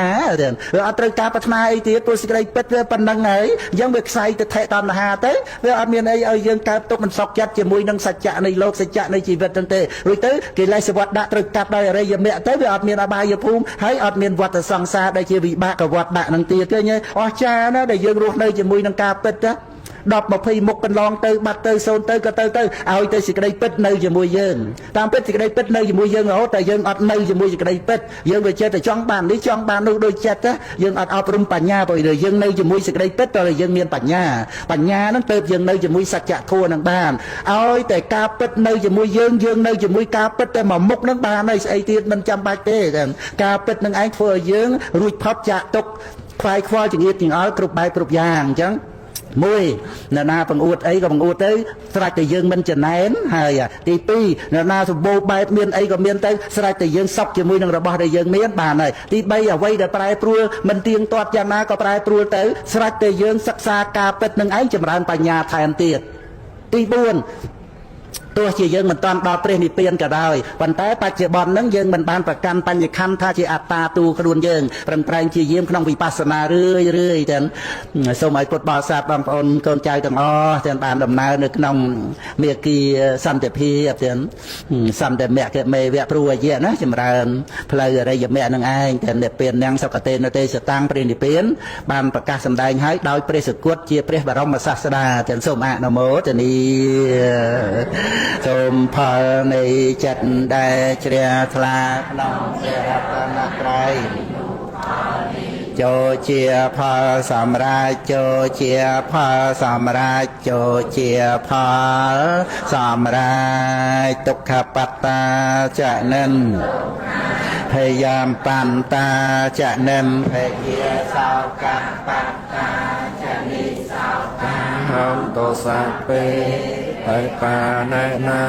វាអត់ត្រូវការប្រាថ្នាអីទៀតព្រោះសេចក្តីពិតវាប៉ុណ្្នឹងហើយអញ្ចឹងវាខ្សែទៅថេតណ្ហាទៅវាអត់មានអីឲ្យយើងកើតទុក្ខមិនសុខចិត្តជាមួយនឹងសច្ចៈនៃលោកសច្ចៈនៃជីវិតហ្នឹងទេរួចទៅកិលេសវត្តដាក់ត្រូវកាត់ដោយអរិយមគ្គទៅវាអត់មានអបាយភូមិហើយអត់មានវត្តសង្សារដែលជាវិបាកវត្តដាក់នឹងទៀតឃើញទេអស្ចារ្យណាស់ដែលយើងរស់នៅជាមួយនឹងការពិតណា10 20មុខកន្លងទៅបាត់ទៅសូន្យទៅក៏ទៅទៅឲ្យទៅសេចក្តីពិតនៅជាមួយយើងតាមពិតសេចក្តីពិតនៅជាមួយយើងរហូតតែយើងអត់នៅជាមួយសេចក្តីពិតយើងវាចេះតែចង់បាននេះចង់បាននោះដូចចិត្តយើងអត់អប់រំបញ្ញាព្រោះយើងនៅជាមួយសេចក្តីពិតតើយើងមានបញ្ញាបញ្ញាហ្នឹងទៅយើងនៅជាមួយសច្ចធម៌ហ្នឹងបានឲ្យតែការពិតនៅជាមួយយើងយើងនៅជាមួយការពិតតែមួយមុខហ្នឹងបានហើយស្អីទៀតមិនចាំបាច់ទេការពិតនឹងឯងធ្វើឲ្យយើងរួចផុតចាកទុក្ខខ្វាយខ្វល់ចង្អៀតចង្អល់គ្រប់បែបគ្រប់យ៉ាងអញ្ចឹងមួយនរណាបង្អួតអីក៏បង្អួតទៅស្រេចតែយើងមិនចំណែនហើយទី2នរណាសម្បូរបែបមានអីក៏មានទៅស្រេចតែយើងសុខជាមួយនឹងរបស់ដែលយើងមានបានហើយទី3អ្វីដែលប្រែប្រួលមិនទៀងទាត់យ៉ាងណាក៏ប្រែប្រួលទៅស្រេចតែយើងសិក្សាការពិតនឹងឯងចម្រើនបញ្ញាថែមទៀតទី4 ទោះជាយើងមិនតាន់ដល់ព្រះនិព្វានក៏ដោយប៉ុន្តែបច្ចុប្បន្នហ្នឹងយើងមិនបានប្រកាន់បញ្ញខណ្ឌថាជាអត្តាទូខ្លួនយើងប្រឹងប្រែងជាយាមក្នុងវិបស្សនារឿយរឿយទាំងសូមឲ្យពុទ្ធបរិស័ទបងប្អូនកូនចៅទាំងអស់ទាំងបានដំណើរនៅក្នុងមេគាសន្តិភាពទាំងសន្តិមគ្គមេវៈព្រួយៈណាចម្រើនផ្លូវអរិយមគ្គនឹងឯងទាំងនិព្វាននឹងសុគតេនទេសតាំងព្រះនិព្វានបានប្រកាសសម្ដែងឲ្យដោយព្រះសុគតជាព្រះបរមសាស្តាទាំងសូមអនុមោទនាសូមផលនៃចិត្តដែលជ្រះថ្លាក្នុងព្រះរតនត្រ័យចូលជាផលសម្រាប់ចូលជាផលសម្រាប់ចូលជាផលសម្រាប់ទុក្ខបត្តាចនិនភយាមបន្តាចនិមភយាសោកបត្តាចនិសោកា ហន្តសាពេហើយបាណែណា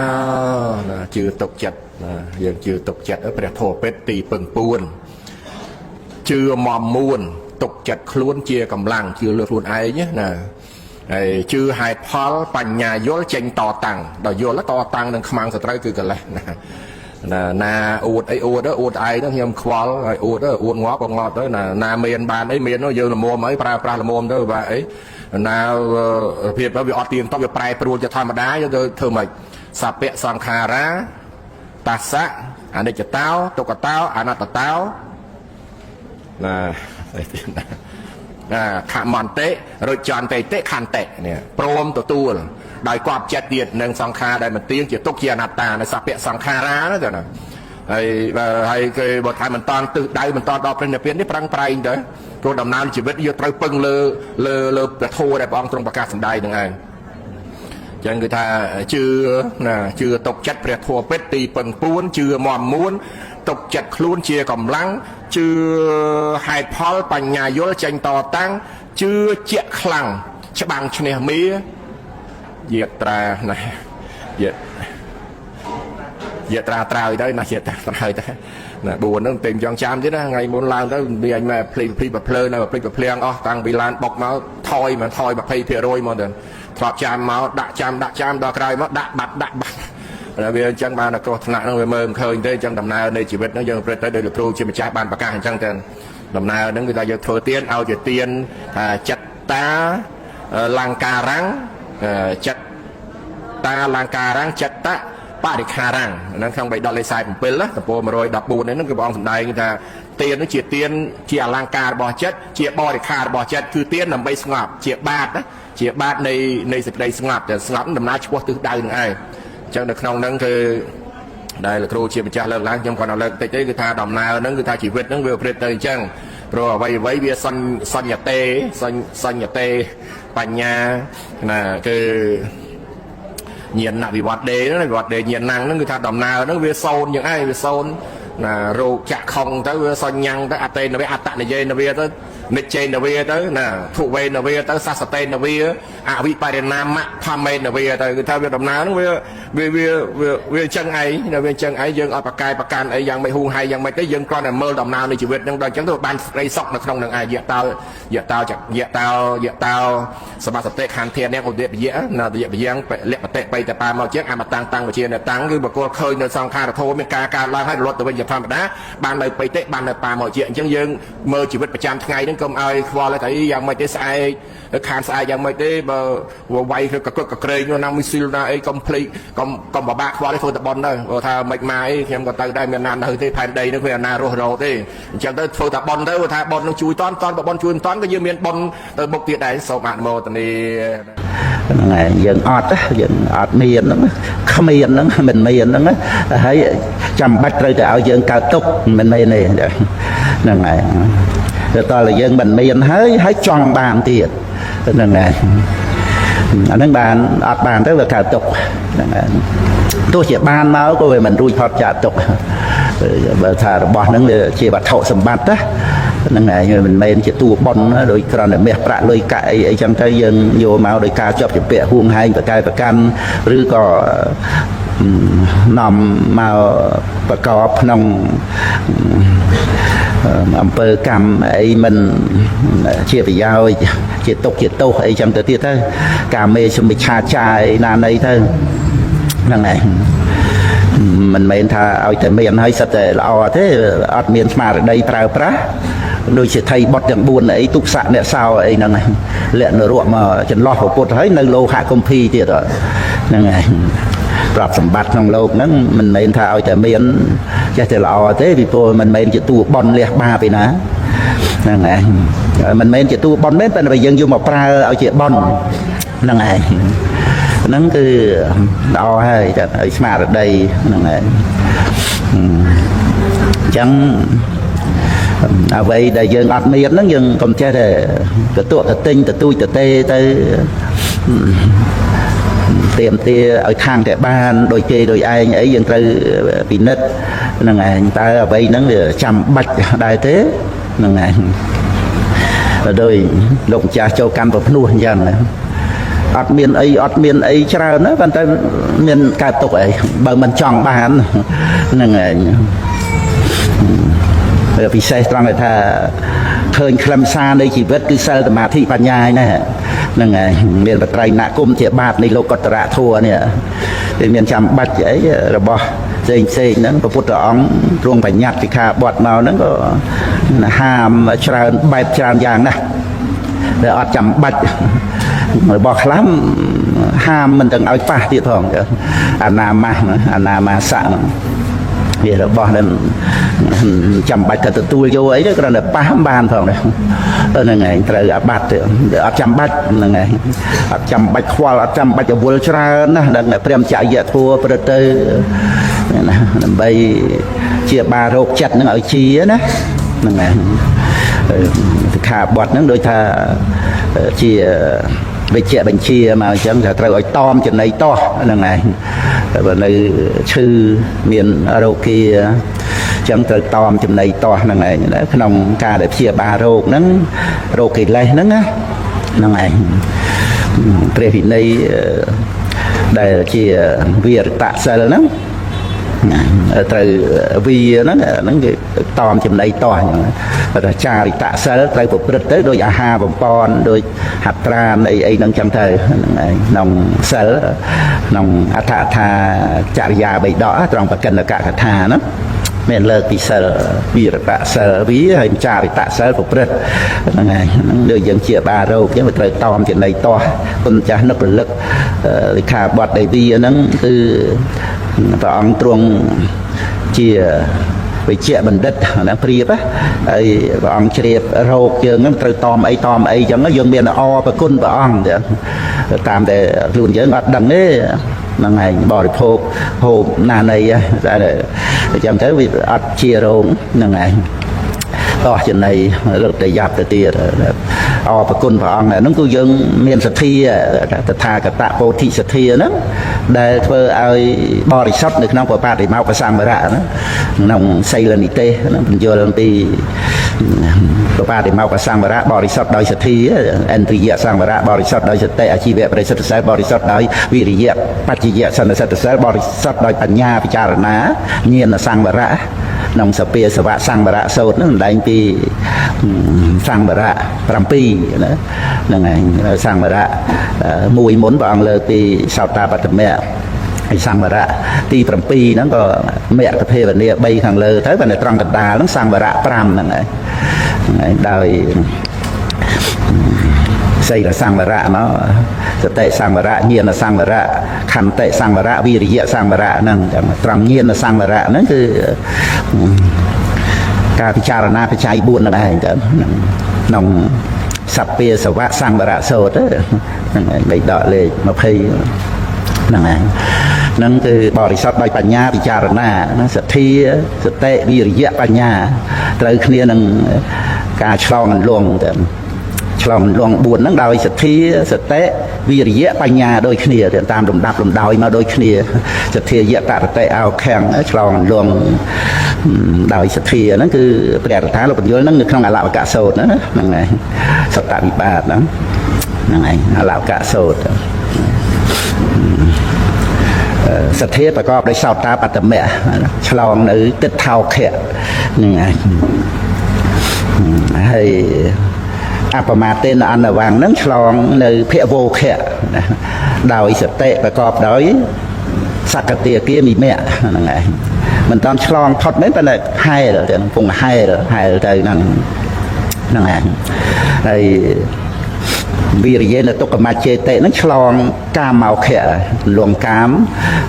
ណាជឿទុកចិត្តណាយើងជឿទុកចិត្តព្រះធម៌ពិតទីពឹងពួនជឿមមមួនទុកចិត្តខ្លួនជាកម្លាំងជឿលើខ្លួនឯងណាហើយជឿហេតុផលបញ្ញាយល់ចេញតតាំងដល់យល់តតាំងនឹងខ្មាំងសត្រូវគឺកលេសណាណាណាអួតអីអួតអួតឯងហ្នឹងខ្ញុំខ្វល់ហើយអួតអួតងាប់ក៏ងាប់ទៅណាណាមានបានអីមានយើងល្មមអីប្រើប្រាស់ល្មមទៅបាទអីណាភាពទៅវាអត់ទៀងទាត់វាប្រែប្រួលជាធម្មតាយើងទៅធ្វើម៉េចសពៈសង្ខារាតាសៈអនិច្ចតោទុក្ខតោអនត្តតោណាស្អីទៀតណាណាខមន្តិរុចន្តិតិខន្តិនេះព្រមទទួលដោយគប់ចិត្តទៀតនឹងសង្ខារដែលមិនទៀងជាទុក្ខជាអនត្តានៅសពៈសង្ខារាណាទៅណាហើយហើយគេបើថាមិនតាន់ទិសដៅមិនតាន់ដល់ព្រះនិព្វាននេះប្រឹងប្រែងទៅព្រោះដំណើរជីវិតយើងត្រូវពឹងលើលើលើព្រះធម៌ដែលព្រះអង្គទ្រង់ប្រកាសសម្ដែងនឹងឯងចឹងគឺថាជឿណាជឿទុកចិត្តព្រះធម៌ពិតទីពឹងពួនជឿមមមួនទុកចិត្តខ្លួនជាកម្លាំងជឿហេតុផលបញ្ញាយល់ចេញតតាំងជឿជាក់ខ្លាំងច្បាំងឈ្នះមាយាត្រាណាយាយាត្រាត្រើយទៅណាយាត្រាត្រើយទៅណា4ហ្នឹងទេចង់ចាំទៀតណាថ្ងៃមុនឡើងទៅវាអញមកភ្លីភ្លីប្រភ្លើនៅភ្លីប្រភ្លៀងអស់តាំងពីឡានបុកមកថយមកថយ20%មកទៅធ្លាប់ចាំមកដាក់ចាំដាក់ចាំដល់ក្រោយមកដាក់បាត់ដាក់បាត់ហើយវាអញ្ចឹងបានតែគ្រោះថ្នាក់ហ្នឹងវាមើលមិនឃើញទេអញ្ចឹងដំណើរនៃជីវិតហ្នឹងយើងប្រព្រឹត្តទៅដោយលោកគ្រូជាម្ចាស់បានប្រកាសអញ្ចឹងទៅដំណើរហ្នឹងគឺថាយើងធ្វើទៀនឲ្យជាទៀនថាចិត្តតាលង្ការំចិត្តតាលង្ការំចិត្តៈបរិខារំហ្នឹងក្នុងបៃដកលេខ47ណាទំព័រ114នេះហ្នឹងគឺព្រះអង្គសម្ដែងថាទៀននោះជាទៀនជាអលង្ការរបស់ចិត្តជាបរិខារបស់ចិត្តគឺទៀនដើម្បីស្ងប់ជាបាតណាជាបាតនៃសេចក្តីស្ងប់តែស្ងប់ដំណើរឆ្ពោះទិសដៅនឹងឯងអញ្ចឹងនៅក្នុងហ្នឹងគឺដែលលោកគ្រូជាម្ចាស់លើកឡើងខ្ញុំគាត់លើកតិចទេគឺថាដំណើរហ្នឹងគឺថាជីវិតហ្នឹងវាប្រព្រឹត្តទៅអញ្ចឹងព្រោះអ្វីអ្វីវាសញ្ញទេសញ្ញតេបញ្ញាណាគឺញាណវិវត្តដេវិវត្តដេញាណហ្នឹងគឺថាដំណើរហ្នឹងវាសូន្យយ៉ាងឯងវាសូន្យណារោគចាក់ខុងទៅវាសញ្ញទៅអតេនវេអតនយេនវេទៅនិច្ឆេនវេទៅណាធុវេនវេទៅសសតេនវេអវិបរិណាមៈធម្មេនវេទៅគឺថាវាដំណើរហ្នឹងវាវាវាវាអញ្ចឹងឯងវាអញ្ចឹងឯងយើងអត់ប្រកែប្រកាន់អីយ៉ាងមិនហួងហៃយ៉ាងម៉េចទេយើងគ្រាន់តែមើលដំណើរនៃជីវិតហ្នឹងដល់អញ្ចឹងទៅបានសេចក្តីសុខនៅក្នុងនឹងឯងយៈតោយៈតោយៈតោយៈតោសមាសតិខន្ធានេះឧទពយៈណាទយពយ៉ាងលបតិបៃតបាមកជាងអមតាំងតាំងវិជាតាំងគឺបកលឃើញនៅសង្ខារធម៌មានការកើតឡើងហើយរលត់ទៅវិញជាធម្មតាបាននៅបៃតិបាននៅបាមកជាអញ្ចឹងយើងមើលជីវិតប្រចាំថ្ងៃហ្នឹងកុំឲ្យខ្វល់តែយ៉ាងម៉េចទេស្អែកខានស្អែកយ៉ាងម៉េចទេបើវាយកកកក្រែងណាមីស៊ីលណាអីកុំភ្លេចកុំកុំបបាក់ខ្វល់ទេធ្វើតែប៉ុនទៅបើថាមិនមកអីខ្ញុំក៏ទៅដែរមានណានៅទេផែនដីនេះគ្មានណារស់រោទេអញ្ចឹងទៅធ្វើតែប៉ុនទៅបើថាប៉ុននឹងជួយតន់តន់បើប៉ុនជួយមិនតន់ក៏យើងមានប៉ុនទៅមុខទៀតដែរសូមអនុមោទនា ហ្នឹងឯងយើងអត់យើងអត់មានហ្នឹងគ្មានហ្នឹងមិនមានហ្នឹងហើយចាំបាច់ត្រូវតែឲ្យយើងកើតទុកមិនមែនទេហ្នឹងឯងតែតើយើងមិនមានហើយហើយចង់បានទៀតហ្នឹងឯងអាហ្នឹងបានអត់បានទៅវាកើតទុកហ្នឹងឯងទោះជាបានមកក៏វាមិនរួចផុតចាកទុកបើថារបស់ហ្នឹងវាជាវត្ថុសម្បត្តិណាហ្នឹងឯងមិនមែនជាតួប៉ុនដោយគ្រាន់តែមាសប្រាក់លុយកាក់អីអីចឹងទៅយើងយកមកដោយការជាប់ជំពាក់ហួងហែងប្រកែប្រកាន់ឬក៏នាំមកប្រកបក្នុងអំពើកម្មអីមិនជាប្រយោជន៍ជាទុកជាទោសអីចឹងទៅទៀតទៅកាមេសមិច្ឆាចារអីណាណីទៅ ហ្នឹងឯងមិនមែនថាឲ្យតែមានហើយសិតតែល្អទេអត់មានស្មារតីប្រើប្រាស់ដូចជាថៃបុតទាំង4អីទុកស័កអ្នកសោអីហ្នឹងលាក់នរកមកចន្លោះពុទ្ធហើយនៅលោហគម្ភីទៀតហ្នឹងឯងទ្រព្យសម្បត្តិក្នុងលោកហ្នឹងមិនមែនថាឲ្យតែមានចេះតែល្អទេពីព្រោះមិនមែនជាតួបនលះបាពីណាហ្នឹងឯងមិនមែនជាតួបនមែនប៉ុន្តែយើងយកមកប្រើឲ្យជាបនហ្នឹងឯងហ្នឹងគឺល្អហើយតែឲ្យស្មារតីហ្នឹងឯងអញ្ចឹងអ្វីដែលយើងអត់មានហ្នឹងយើងកុំចេះតែកតក់កទិញទទូចទទេទៅទៀមទាឲ្យខាងតែបានដោយគេដោយឯងអីយើងត្រូវពិនិត្យហ្នឹងឯងតើអ្វីហ្នឹងវាចាំបាច់ដែរទេហ្នឹងឯងដោយលោកម្ចាស់ចូលកម្មប្រភ្នោះអញ្ចឹងអត់មានអីអត់មានអីច្រើនណាប៉ុន្តែមានកើតទុកអីបើមិនចង់បានហ្នឹងឯងពិសេសត្រង់ថាឃើញខ្លឹមសារនៃជីវិតគឺសិលសមាធិបញ្ញាឯណាហ្នឹងឯងមានបត្រៃណគុំជាបាបនៃលោកតរៈធัวនេះវាមានចាំបាច់អីរបស់ផ្សេងផ្សេងហ្នឹងព្រះពុទ្ធអង្គទ្រង់បញ្ញត្តិសិក្ខាបទមកហ្នឹងក៏ហាមច្រើនបែបច្រើនយ៉ាងណាស់ដែលអត់ចាំបាច់របស់ខ្លះហាមមិនទាំងឲ្យប៉ះទៀតផងអនាមាសអនាមាសៈហ្នឹងវារបស់ហ្នឹងចាំបាច់ថាទទួលយកអីទេគ្រាន់តែប៉ះបានផងហ្នឹងឯងត្រូវអាបត្តិទេអត់ចាំបាច់ហ្នឹងឯងអត់ចាំបាច់ខ្វល់អត់ចាំបាច់អវល់ច្រើនណាស់ដល់ព្រះមចយៈធัวប្រទៅណាដើម្បីជាបារោគចិត្តហ្នឹងឲ្យជាណាហ្នឹងឯងសិក្ខាបទហ្នឹងដូចថាជាវិជ្ជបញ្ជាមកអញ្ចឹងថាត្រូវឲ្យតอมចំណីតោះហ្នឹងឯងបើនៅឈឺមានរោគាអញ្ចឹងត្រូវតอมចំណីតោះហ្នឹងឯងក្នុងការដែលព្យាបាលរោគហ្នឹងរោគកិលេសហ្នឹងណាហ្នឹងឯងព្រះវិន័យដែលជាវិរតសិលហ្នឹងត្រូវវាហ្នឹងហ្នឹងគេតอมចំណីតោះអញ្ចឹងតែចារិតសិលត្រូវប្រព្រឹត្តទៅដោយអាហារបំពន់ដោយហត្រានអីអីហ្នឹងចឹងទៅហ្នឹងឯងក្នុងសិលក្នុងអដ្ឋថាចរិយាបិដកត្រង់បកិនកកថាហ្នឹងមានលើកពីសិលវិរតសិលវាហើយចារិតសិលប្រព្រឹត្តហ្នឹងឯងហ្នឹងដូចយើងជាបារោគអញ្ចឹងវាត្រូវតอมចំណីតោះគុណចាស់នឹករលឹកលិខាបទដែលវាហ្នឹងគឺព្រះអង្គទ្រង់ជាវិជ្ជបណ្ឌិតហ្នឹងប្រៀបហើយព្រះអង្គជ្រាបរោគយើងហ្នឹងត្រូវតอมអីតอมអីចឹងយើងមានអប្រគុណព្រះអង្គតាមតែខ្លួនយើងអត់ដឹងទេហ្នឹងឯងបរិភោគហូបណានៃតែអញ្ចឹងទៅវាអត់ជារោគហ្នឹងឯងតោះចំណីលើកតែយ៉ាប់ទៅទៀតអរគុណព្រះអង្គហ្នឹងគឺយើងមានសទ្ធាតថាគតពោធិសទ្ធាហ្នឹងដែលធ្វើឲ្យបរិសុទ្ធនៅក្នុងបបតិមកសង្វរៈហ្នឹងក្នុងសីលនិទេសហ្នឹងបញ្យល់អំពីបបតិមកសង្វរៈបរិសុទ្ធដោយសទ្ធាឥន្ទ្រិយសង្វរៈបរិសុទ្ធដោយសតិអាជីវៈបរិសុទ្ធសិលបរិសុទ្ធដោយវិរិយៈបច្ចយៈសន្និសិទ្ធសិលបរិសុទ្ធដោយបញ្ញាពិចារណាញាណសង្វរៈក្នុងសភាសវៈសង្វរៈសូត្រហ្នឹងម្ដែងពីសង្វរៈ7ណាហ្នឹងឯងសង្វរៈមួយមុនព្រះអង្គលើកពីសោតាបត្តមៈហើយសង្វរៈទី7ហ្នឹងក៏មគ្គភេវនា3ខាងលើទៅប៉ុន្តែត្រង់កណ្ដាលហ្នឹងសង្វរៈ5ហ្នឹងឯងដោយសីលសង្វរៈមកសតិសង្វរៈញាណសង្វរៈខន្តិសង្វរៈវិរិយសង្វរៈហ្នឹងត្រង់ញាណសង្វរៈហ្នឹងគឺការពិចារណាបច្ច័យ4ហ្នឹងឯងទៅក្នុងសព្ពាសវៈសង្វរៈសូត្រហ្នឹងឯងលេខដកលេខ20ហ្នឹងឯងហ្នឹងគឺបរិសុទ្ធដោយបញ្ញាពិចារណាណាសទ្ធាសតិវិរិយៈបញ្ញាត្រូវគ្នានឹងការឆ្លងអន្លង់ទៅឆ្លងលង4ហ្នឹងដោយសទ្ធាសតិវិរិយៈបញ្ញាដូចគ្នាតាមលំដាប់លំដោយមកដូចគ្នាសទ្ធាយតរតិអោខាំងឆ្លងលងដោយសទ្ធាហ្នឹងគឺព្រះរដ្ឋាលោកបញ្យលហ្នឹងនៅក្នុងអលវកសោតហ្នឹងឯងសតវិបាតហ្នឹងហ្នឹងឯងអលវកសោតសទ្ធាប្រកបដោយសោតាបត្តមៈឆ្លងនៅទិដ្ឋោខៈហ្នឹងឯងហើយអបមាទេនអនវាំងហ្នឹងឆ្លងនៅភវោខៈដោយសតិប្រកបដោយ សកតិគាមិមៈហ្នឹងឯងមិនតាន់ឆ្លងផុតមែនប៉ុន្តែហែលទាំងពងហែលហែលទៅហ្នឹងហ្នឹងឯងហើយវិរិយេនទុក្ខមច្ចេតិហ្នឹងឆ្លងកាមោខៈលងកាម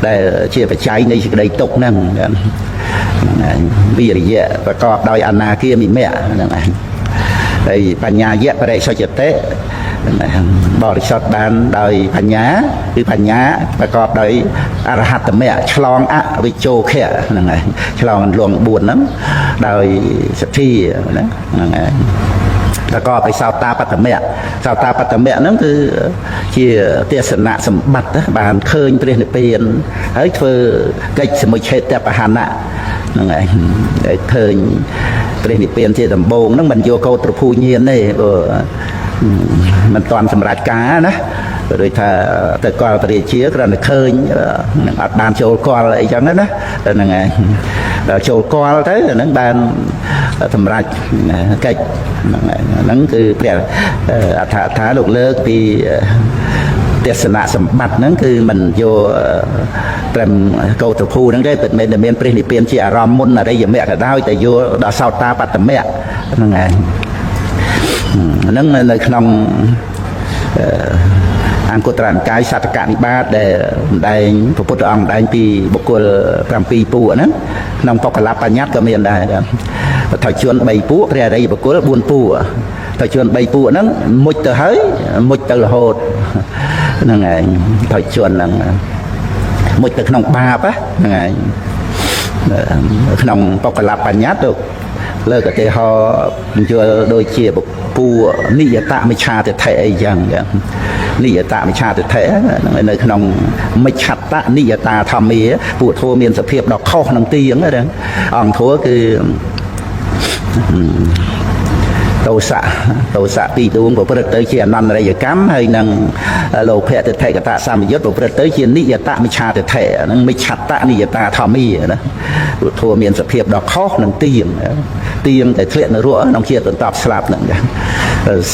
ដែលជាបច្ច័យនៃសេចក្តីទុក្ខហ្នឹងហ្នឹងឯងវិរិយៈប្រកបដោយអនាគាមិមៈហ្នឹងឯងហើយបញ្ញាយៈបរិសុទ្ធតិបរិសុទ្ធបានដោយបញ្ញាគឺបញ្ញាប្រកបដោយអរហត្តមគ្គឆ្លងអវិជោខៈហ្នឹងឯងឆ្លងលង4ហ្នឹងដោយសទ្ធាណាហ្នឹងឯងប្រកបដោយសោតាបត្តមៈសោតាបត្តមៈហ្នឹងគឺជាទេសនៈសម្បត្តិបានឃើញព្រះនិព្វានហើយធ្វើកិច្ចសមុច្ឆេតបហណៈហ្នឹងឯងដែលឃើញព្រះនិព្វានជាដំបូងហ្នឹងមិនយកកោត្រភូញាណទេព្រោះមិនតាន់សម្រេចការណាដូចថាទៅកលព្រះរាជាគ្រាន់តែឃើញនឹងអត់បានចូលកលអីចឹងណាហ្នឹងឯងដល់ចូលកលទៅហ្នឹងបានសម្រេចកិច្ចហ្នឹងហ្នឹងគឺព្រះអដ្ឋថាលោកលើកពីទេសនៈសម្បត្តិហ្នឹងគឺមិនយកត្រឹមកោតភូហ្នឹងទេពិតមែនតែមានព្រះនិព្វានជាអារម្មណ៍មុនអរិយមគ្គក៏ដោយតែយកដល់សោតាបត្តមគ្គហ្នឹងឯងហ្នឹងនៅក្នុងអង្គត្រនិកាយសតកនិបាតដែលម្ដែងព្រះពុទ្ធអង្គម្ដែងពីបុគ្គល7ពួកហ្នឹងក្នុងបកលបញ្ញត្តិក៏មានដែរបថុជន3ពួកព្រះអរិយបុគ្គល4ពួកថុជន3ពួកហ្នឹងមុជទៅហើយមុជទៅរហូតហ្នឹងឯងថុជនហ្នឹងមុជទៅក្នុងបាបហ្នឹងឯងក្នុងបកលបញ្ញត្តិទៅលើកឧទាហរណ៍យល់ដូចជាពូនិយតមិឆាទិដ្ឋិអីចឹងនិយតមិឆាទិដ្ឋិហ្នឹងនៅក្នុងមិឆត្តនិយតាធម្មាពួកធម៌មានសភាពដ៏ខុសនឹងទៀងហ្នឹងអង្គធម៌គឺទោសៈទោសៈពីរដួងប្រព្រឹត្តទៅជាអនន្តរិយកម្មហើយនឹងលោភៈទិដ្ឋិកតសម្យុទ្ធប្រព្រឹត្តទៅជានិយតមិឆាទិដ្ឋិហ្នឹងមិឆត្តនិយតាធម្មាណាពួកធម៌មានសភាពដ៏ខុសនឹងទៀងទៀងតែធ្លាក់នៅរក់ក្នុងជាតិបន្តស្លាប់ហ្នឹង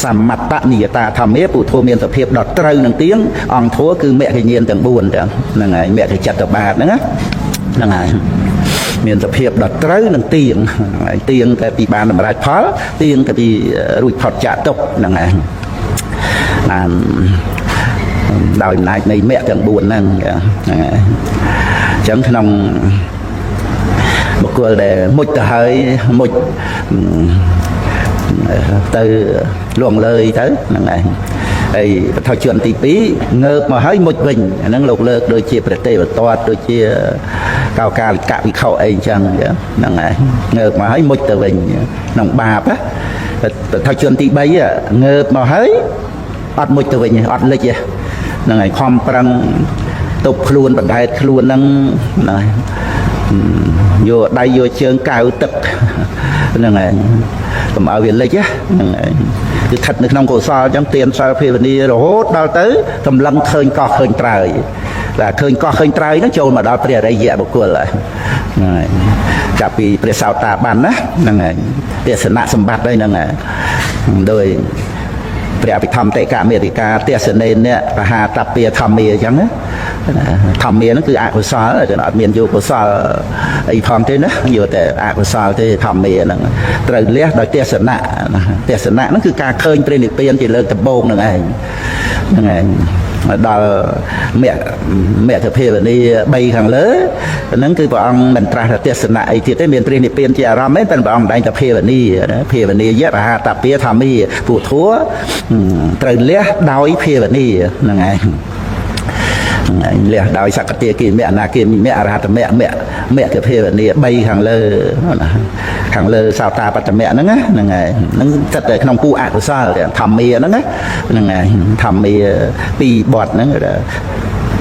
សមត្តនិយតាធម្មាពួកធម៌មានសភាពដ៏ត្រូវនឹងទៀងអង្គធម៌គឺមគ្គញ្ញាណទាំង4ទាំងហ្នឹងហើយមគ្គចិត្តបាតហ្នឹងណាហ្នឹងហើយមានសភាពដ៏ត្រូវនឹងទៀងហើយទៀងតែពីបានសម្រេចផលទៀងតែពីរួចផុតចាកទុក្ខហ្នឹងឯងបានដោយអំណាចនៃមគ្គទាំង4ហ្នឹងហ្នឹងហើយអញ្ចឹងក្នុងបុគ្គលដែលមុជទៅហើយមុជទៅលងលើយទៅហ្នឹងឯងហើយបថុជនទី2ងើបមកហើយមុជវិញអាហ្នឹងលោកលើកដូចជាព្រះទេវទត្តដូចជាកោកាលិកវិខុអីអញ្ចឹងហ្នឹងឯងងើបមកហើយមុជទៅវិញក្នុងបាបណាបថុជនទី3ងើបមកហើយអត់មុជទៅវិញអត់លិចទេហ្នឹងឯងខំប្រឹងទប់ខ្លួនបណ្ដែតខ្លួនហ្នឹងណាយកដៃយកជើងកៅទឹកហ្នឹងឯងកុំឲ្យវាលិចហ្នឹងឯងគឺស្ថិតនៅក្នុងកុសលអញ្ចឹងទានសិលភាវនារហូតដល់ទៅសម្លឹងឃើញកោះឃើញត្រើយតែឃើញកោះឃើញត្រើយហ្នឹងចូលមកដល់ព្រះអរិយបុគ្គលហ្នឹងឯងចាប់ពីព្រះសោតាបានណាហ្នឹងឯងទេសនៈសម្បត្តិហ្នឹងឯងដោយព្រះអភិធម្មតិកមេរិកាទេសនេនៈបហាតពាធម្មាអញ្ចឹងណាធម្មាហ្នឹងគឺអកុសលតែអត់មានយកកុសលអីផងទេណាយកតែអកុសលទេធម្មាហ្នឹងត្រូវលះដោយទេសនៈទេសនៈហ្នឹងគឺការឃើញព្រះនិព្វានជាលើកដំបូងហ្នឹងឯងហ្នឹងឯងដល់មគ្គភាវនា3ខាងលើហ្នឹងគឺព្រះអង្គមិនត្រាស់ថាទេសនៈអីទៀតទេមានព្រះនិព្វានជាអារម្មណ៍ទេតែព្រះអង្គម្ដែងតែភាវនាណាភាវនាយៈបហាតពាធម្មាពួកធัวត្រូវលះដោយភាវនាហ្នឹងឯងលះដោយសកតិគិមៈអនាគិមៈអរហត្តមៈមគ្គភាវនា3ខាងលើខាងលើសោតាបត្តមៈហ្នឹងហ្នឹងឯងហ្នឹងស្ថិតតែក្នុងពូអកុសលធម្មាហ្នឹងណាហ្នឹងឯងធម្មាពីរបទហ្នឹង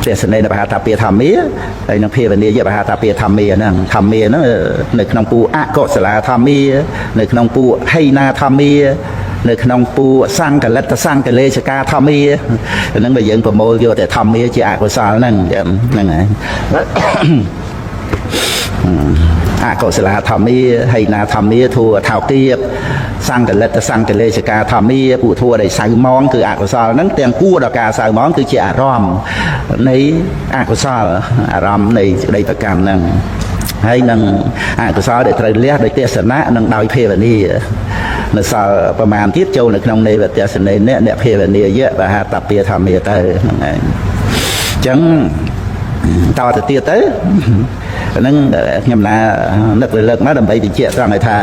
ទេសនេនបហាតាពាធម្មាហើយនឹងភាវនាយបហាតាពាធម្មាហ្នឹងធម្មាហ្នឹងនៅក្នុងពូអកុសលាធម្មានៅក្នុងពូហីណាធម្មានៅក្នុងពូសង្កលិតសង្កលេសកាធម្មាហ្នឹងបើយើងប្រមូលយកតែធម្មាជាអកុសលហ្នឹងហ្នឹងហើយ អកុសលាធម្មាហីណាធម្មាធัวថោកៀបសង្កលិតសង្កលេសកាធម្មាពួកធัวដែលសៅមងគឺអកុសលហ្នឹងទាំងគួរដល់ការសៅមងគឺជាអារម្មណ៍នៃអកុសលអារម្មណ៍នៃសេចក្តីប្រកម្មហ្នឹងហើយនឹងអកុសលដែលត្រូវលះដោយទេសនៈនិងដោយភាវនានៅសល់ប្រមាណទៀតចូលនៅក្នុងនៃវទស្សនេអ្នកអ្នកភាវនាយៈបហតពាធម្មាទៅហ្នឹងឯងអញ្ចឹងតទៅទៀតទៅហ្នឹងខ្ញុំណានឹករលឹកមកដើម្បីបញ្ជាក់ត្រង់ឲ្យថា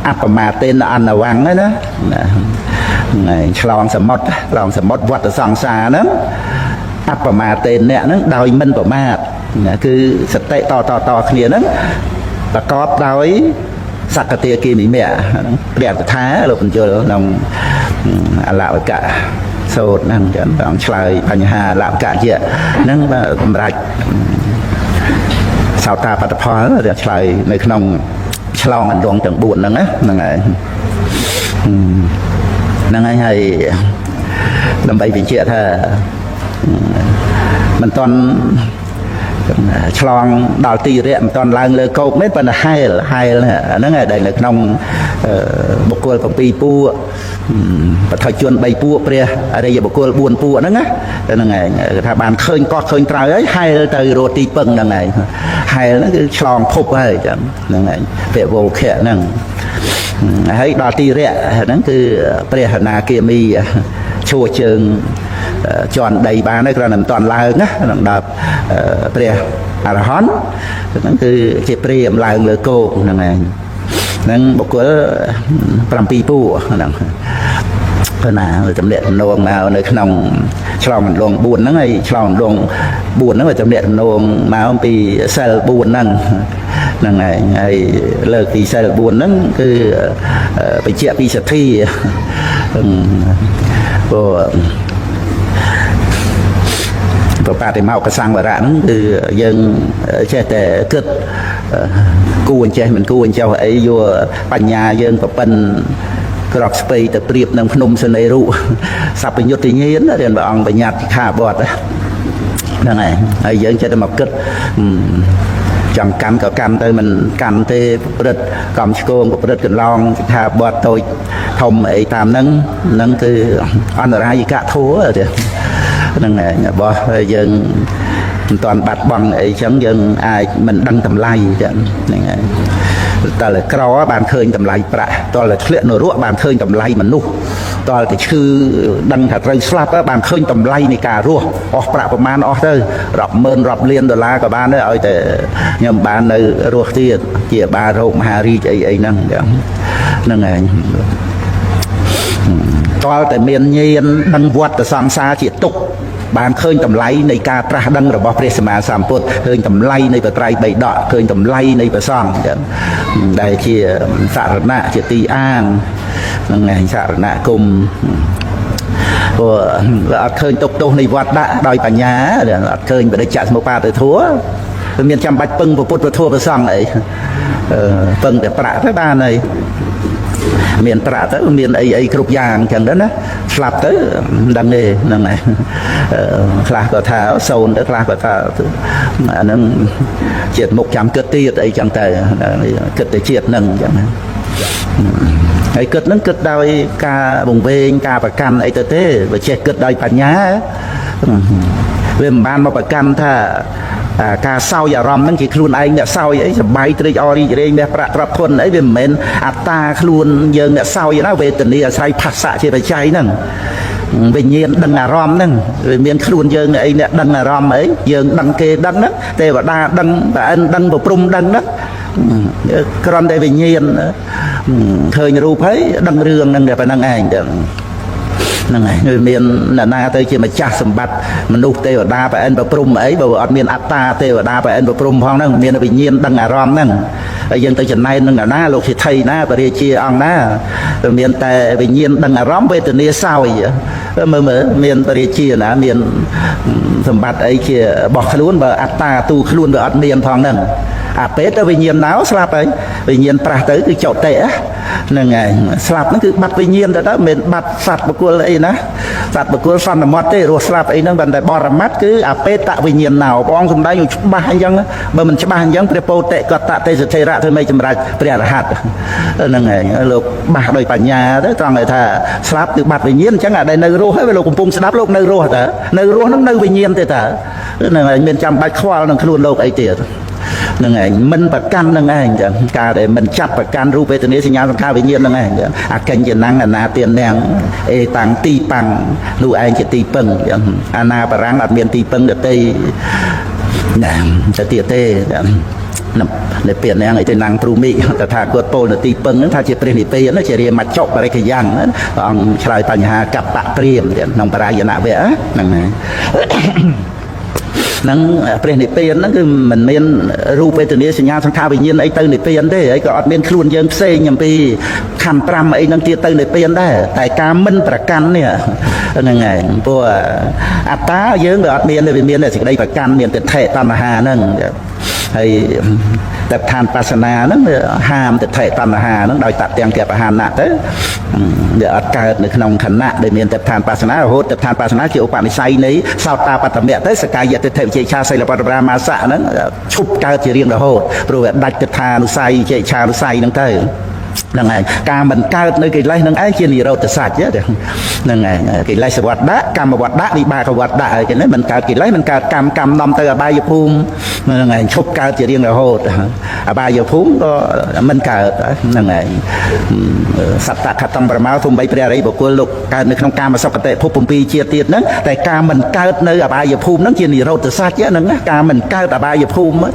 អបមាទេនអនវੰណាណាឆ្លងសមុទ្រឆ្លងសមុទ្រវត្តសង្សារហ្នឹងអបមាទេនអ្នកហ្នឹងដោយមិនប្រមាទគឺសតិតតតគ្នាហ្នឹងប្រកបដោយសក្តិគិនិមៈហ្នឹងព្រះកថាលោកបញ្យលក្នុងអលវកៈសូត្រហ្នឹងចឹងព្រះអង្គឆ្លើយបញ្ហាអលវកៈជាហ្នឹងសម្រាប់សោតាបត្តផលឆ្លើយនៅក្នុងឆ្លងអន្លងទាំង4ហ្នឹងណាហ្នឹងហើយហ្នឹងហើយហើយដើម្បីបញ្ជាក់ថាមិនតន់ឆ្លងដល់ទីរៈមិនតន់ឡើងលើកោកមែនប៉ុន្តែហែលហែលហ្នឹងឯងដែលនៅក្នុងបុគ្គល7ពួកបឋជន3ពួកព្រះអរិយបុគ្គល4ពួកហ្នឹងណាហ្នឹងឯងគេថាបានឃើញកោះឃើញត្រូវហើយហែលទៅរត់ទីពឹងហ្នឹងឯងហែលហ្នឹងគឺឆ្លងភពហើយចឹងហ្នឹងឯងពវោខៈហ្នឹងហើយដល់ទីរៈហ្នឹងគឺព្រះអនាគាមីឈួរជើងជន់ដីបានហើយគ្រាន់តែមិនតាន់ឡើងណានឹងដល់ព្រះអរហន្តហ្នឹងគឺជាព្រាមឡើងលើគោកហ្នឹងឯងហ្នឹងបុគ្គល7ពួកហ្នឹងព្រោះណាតំណាក់តំណងមកនៅក្នុងឆ្លងអន្លង4ហ្នឹងហើយឆ្លងអន្លង4ហ្នឹងវាតំណាក់តំណងមកអំពីសិល4ហ្នឹងហ្នឹងឯងហើយលើកពីសិល4ហ្នឹងគឺបញ្ជាក់ពីសទ្ធាព្រោះបតិមកកសង្វរៈហ្នឹងគឺយើងចេះតែគិតគួរអញ្ចេះមិនគួរអញ្ចោះអីយកបញ្ញាយើងប្រពន្ធក្របស្ពៃទៅប្រៀបនឹងភ្នំសនេរុសពញ្ញុត្តញាណរៀនព្រះអង្គបញ្ញត្តិខាបទហ្នឹងឯងហើយយើងចេះតែមកគិតចង់កាន់ក៏កាន់ទៅមិនកាន់ទេប្រព្រឹត្តកំឆ្គងប្រព្រឹត្តកន្លងថាបទតូចធំអីតាមហ្នឹងហ្នឹងគឺអន្តរាយិកធัวទេហ្នឹងឯងរបស់យើងមិនតាន់បាត់បង់អីចឹងយើងអាចមិនដឹងតម្លៃចឹងហ្នឹងឯងតើក្របានឃើញតម្លៃប្រាក់តើធ្លាក់នរកបានឃើញតម្លៃមនុស្សតើទៅឈឺដឹងថាត្រូវស្លាប់បានឃើញតម្លៃនៃការរស់អស់ប្រាក់ប្រមាណអស់ទៅរាប់ម៉ឺនរាប់លានដុល្លារក៏បានដែរឲ្យតែខ្ញុំបាននៅរស់ទៀតជាបារោគមហារាជអីអីហ្នឹងចឹងហ្នឹងឯងតើតែមានញាណដឹងវត្តសង្សារជាទុក្ខបានឃើញតម្លៃនៃការត្រាស់ដឹងរបស់ព្រះសម្មាសម្ពុទ្ធឃើញតម្លៃនៃបត្រៃបីដកឃើញតម្លៃនៃព្រះសង្ឃចឹងដែលជាសារណៈជាទីអាងហ្នឹងឯងសារណៈគុំព្រោះអត់ឃើញទុកទោសនៃវត្តដាក់ដោយបញ្ញាអត់ឃើញបដិច្ចសមុបាទធัวវាមានចាំបាច់ពឹងពុទ្ធពធព្រះសង្ឃអីពឹងតែប្រាក់ទៅបានហើយមានប្រាក់ទៅមានអីអីគ្រប់យ៉ាងចឹងទៅណាស្លាប់ទៅមិនដឹងទេហ្នឹងហើយខ្លះក៏ថាសូន្យទៅខ្លះក៏ថាអាហ្នឹងជាតិមុខចាំគិតទៀតអីចឹងទៅគិតតែជាតិហ្នឹងចឹងហើយគិតហ្នឹងគិតដោយការវង្វេងការប្រកាន់អីទៅទេបើចេះគិតដោយបញ្ញាវាមិនបានមកប្រកាន់ថាការសោយអារម្មណ៍ហ្នឹងជាខ្លួនឯងអ្នកសោយអីសបាយត្រេកអររីករាយមាសប្រាក់ទ្រព្យធនអីវាមិនមែនអត្តាខ្លួនយើងអ្នកសោយណាវេទនាអាស្រ័យផាសៈជាបច្ច័យហ្នឹងវិញ្ញាណដឹងអារម្មណ៍ហ្នឹងវាមានខ្លួនយើងអីអ្នកដឹងអារម្មណ៍អីយើងដឹងគេដឹងហ្នឹងទេវតាដឹងប្រអិនដឹងប្រព្រំដឹងហ្នឹងគ្រាន់តែវិញ្ញាណឃើញរូបហើយដឹងរឿងហ្នឹងតែប៉ុណ្្នឹងឯងចឹងហ្នឹងហើយវាមានអ្នកណាទៅជាម្ចាស់សម្បត្តិមនុស្សទេវតាប្រអិនប្រព្រំអីបើអត់មានអត្តាទេវតាប្រអិនប្រព្រំផងហ្នឹងមានវិញ្ញាណដឹងអារម្មណ៍ហ្នឹងហើយយើងទៅចំណែននឹងអ្នកណាលោកសិទ្ធិណាព្រះរាជាអង្គណាវាមានតែវិញ្ញាណដឹងអារម្មណ៍វេទនាសោយមើលមើលមានព្រះរាជាណាមានសម្បត្តិអីជារបស់ខ្លួនបើអត្តាទូខ្លួនវាអត់មានផងហ្នឹងអាពេតទៅវិញ្ញាណណៅស្លាប់ហើយវិញ្ញាណប្រាស់ទៅគឺចុតិហ្នឹងឯងស្លាប់ហ្នឹងគឺបាត់វិញ្ញាណទៅទៅមិនបាត់សត្វបុគ្គលអីណា សត្វបុគ្គលសន្មត់ទេរស់ស្លាប់អីហ្នឹងប៉ុន្តែបរមត្តគឺអបេតវិញ្ញាណណោព្រះអង្គសម្ដែងឲ្យច្បាស់អញ្ចឹងបើមិនច្បាស់អញ្ចឹងព្រះពោតិកតតិសធិរៈធ្វើម៉េចសម្រេចព្រះរហ័តហ្នឹងឯងលោកបាសដោយបញ្ញាទៅត្រង់ថាស្លាប់គឺបាត់វិញ្ញាណអញ្ចឹងអាដែលនៅរស់ហើយលោកកំពុងស្ដាប់លោកនៅរស់តើនៅរស់ហ្នឹងនៅវិញ្ញាណទេតើហ្នឹងឯងមានចាំបាច់ខ្វល់នឹងខ្លួនលោកអីទៀតហ្នឹងឯងមិនប្រកាន់នឹងឯងចឹងការដែលមិនចាប់ប្រកាន់រូបវេទនាសញ្ញាសង្ខារវិញ្ញាណហ្នឹងឯងចឹងអកិញ្ចនំអនាទានំអេតាំងទីប៉ាំងនោះឯងជាទីពឹងចឹងអាណាបរាំងអត់មានទីពឹងដតីណាទៅទៀតទេនិព្វានអីទៅណាំងព្រូមិតថាគតពោលនទីពឹងហ្នឹងថាជាព្រះនិព្វានជារាមច្ចុបរិកយ៉ាងព្រះអង្គឆ្លើយបញ្ហាកបៈព្រាមក្នុងបរាយណវៈហ្នឹងហ្នឹងព្រះនិព្វានហ្នឹងគឺមិនមានរូបវេទនាសញ្ញាសង្ខារវិញ្ញាណអីទៅនិព្វានទេហើយក៏អត់មានខ្លួនយើងផ្សេងអំពីខណ្ឌ5អីហ្នឹងទៀតទៅនិព្វានដែរតែការមិនប្រកាន់នេះហ្នឹងឯងព្រោះអត្តាយើងវាអត់មានទេវាមានតែសេចក្តីប្រកាន់មានទិដ្ឋិតណ្ហាហ្នឹងហើយតែឋានបាសនាហ្នឹងវាហាមទិដ្ឋិតណ្ហាហ្នឹងដោយតទាំងកបហានៈទៅវាអត់កើតនៅក្នុងខណៈដែលមានតែឋានបាសនារហូតតែឋានបាសនាជាឧបនិស្ស័យនៃសោតាបត្តមៈទៅសកាយទិដ្ឋិវិជិឆាសីលបត្តប្រាមាសៈហ្នឹងឈប់កើតជារៀងរហូតព្រោះវាដាច់ទិដ្ឋានុស័យវិជិឆានុស័យហ្នឹងទៅហ្នឹងឯងការមិនកើតនៅកិលេសហ្នឹងឯងជានិរោធសច្ចហ្នឹងឯងកិលេសវត្តៈកម្មវត្តៈវិបាកវត្តៈអីចឹងមិនកើតកិលេសមិនកើតកម្មកម្មនាំទៅអបាយភូមិហ្នឹងឯងឈប់កើតជារៀងរហូតអបាយភូមិក៏មិនកើតហ្នឹងឯងសត្វតខតំប្រមាលធំបីព្រះអរិយបុគ្គលលោកកើតនៅក្នុងកាមសុគតិភព7ជាតិទៀតហ្នឹងតែការមិនកើតនៅអបាយភូមិហ្នឹងជានិរោធសច្ចហ្នឹងណាការមិនកើតអបាយភូមិ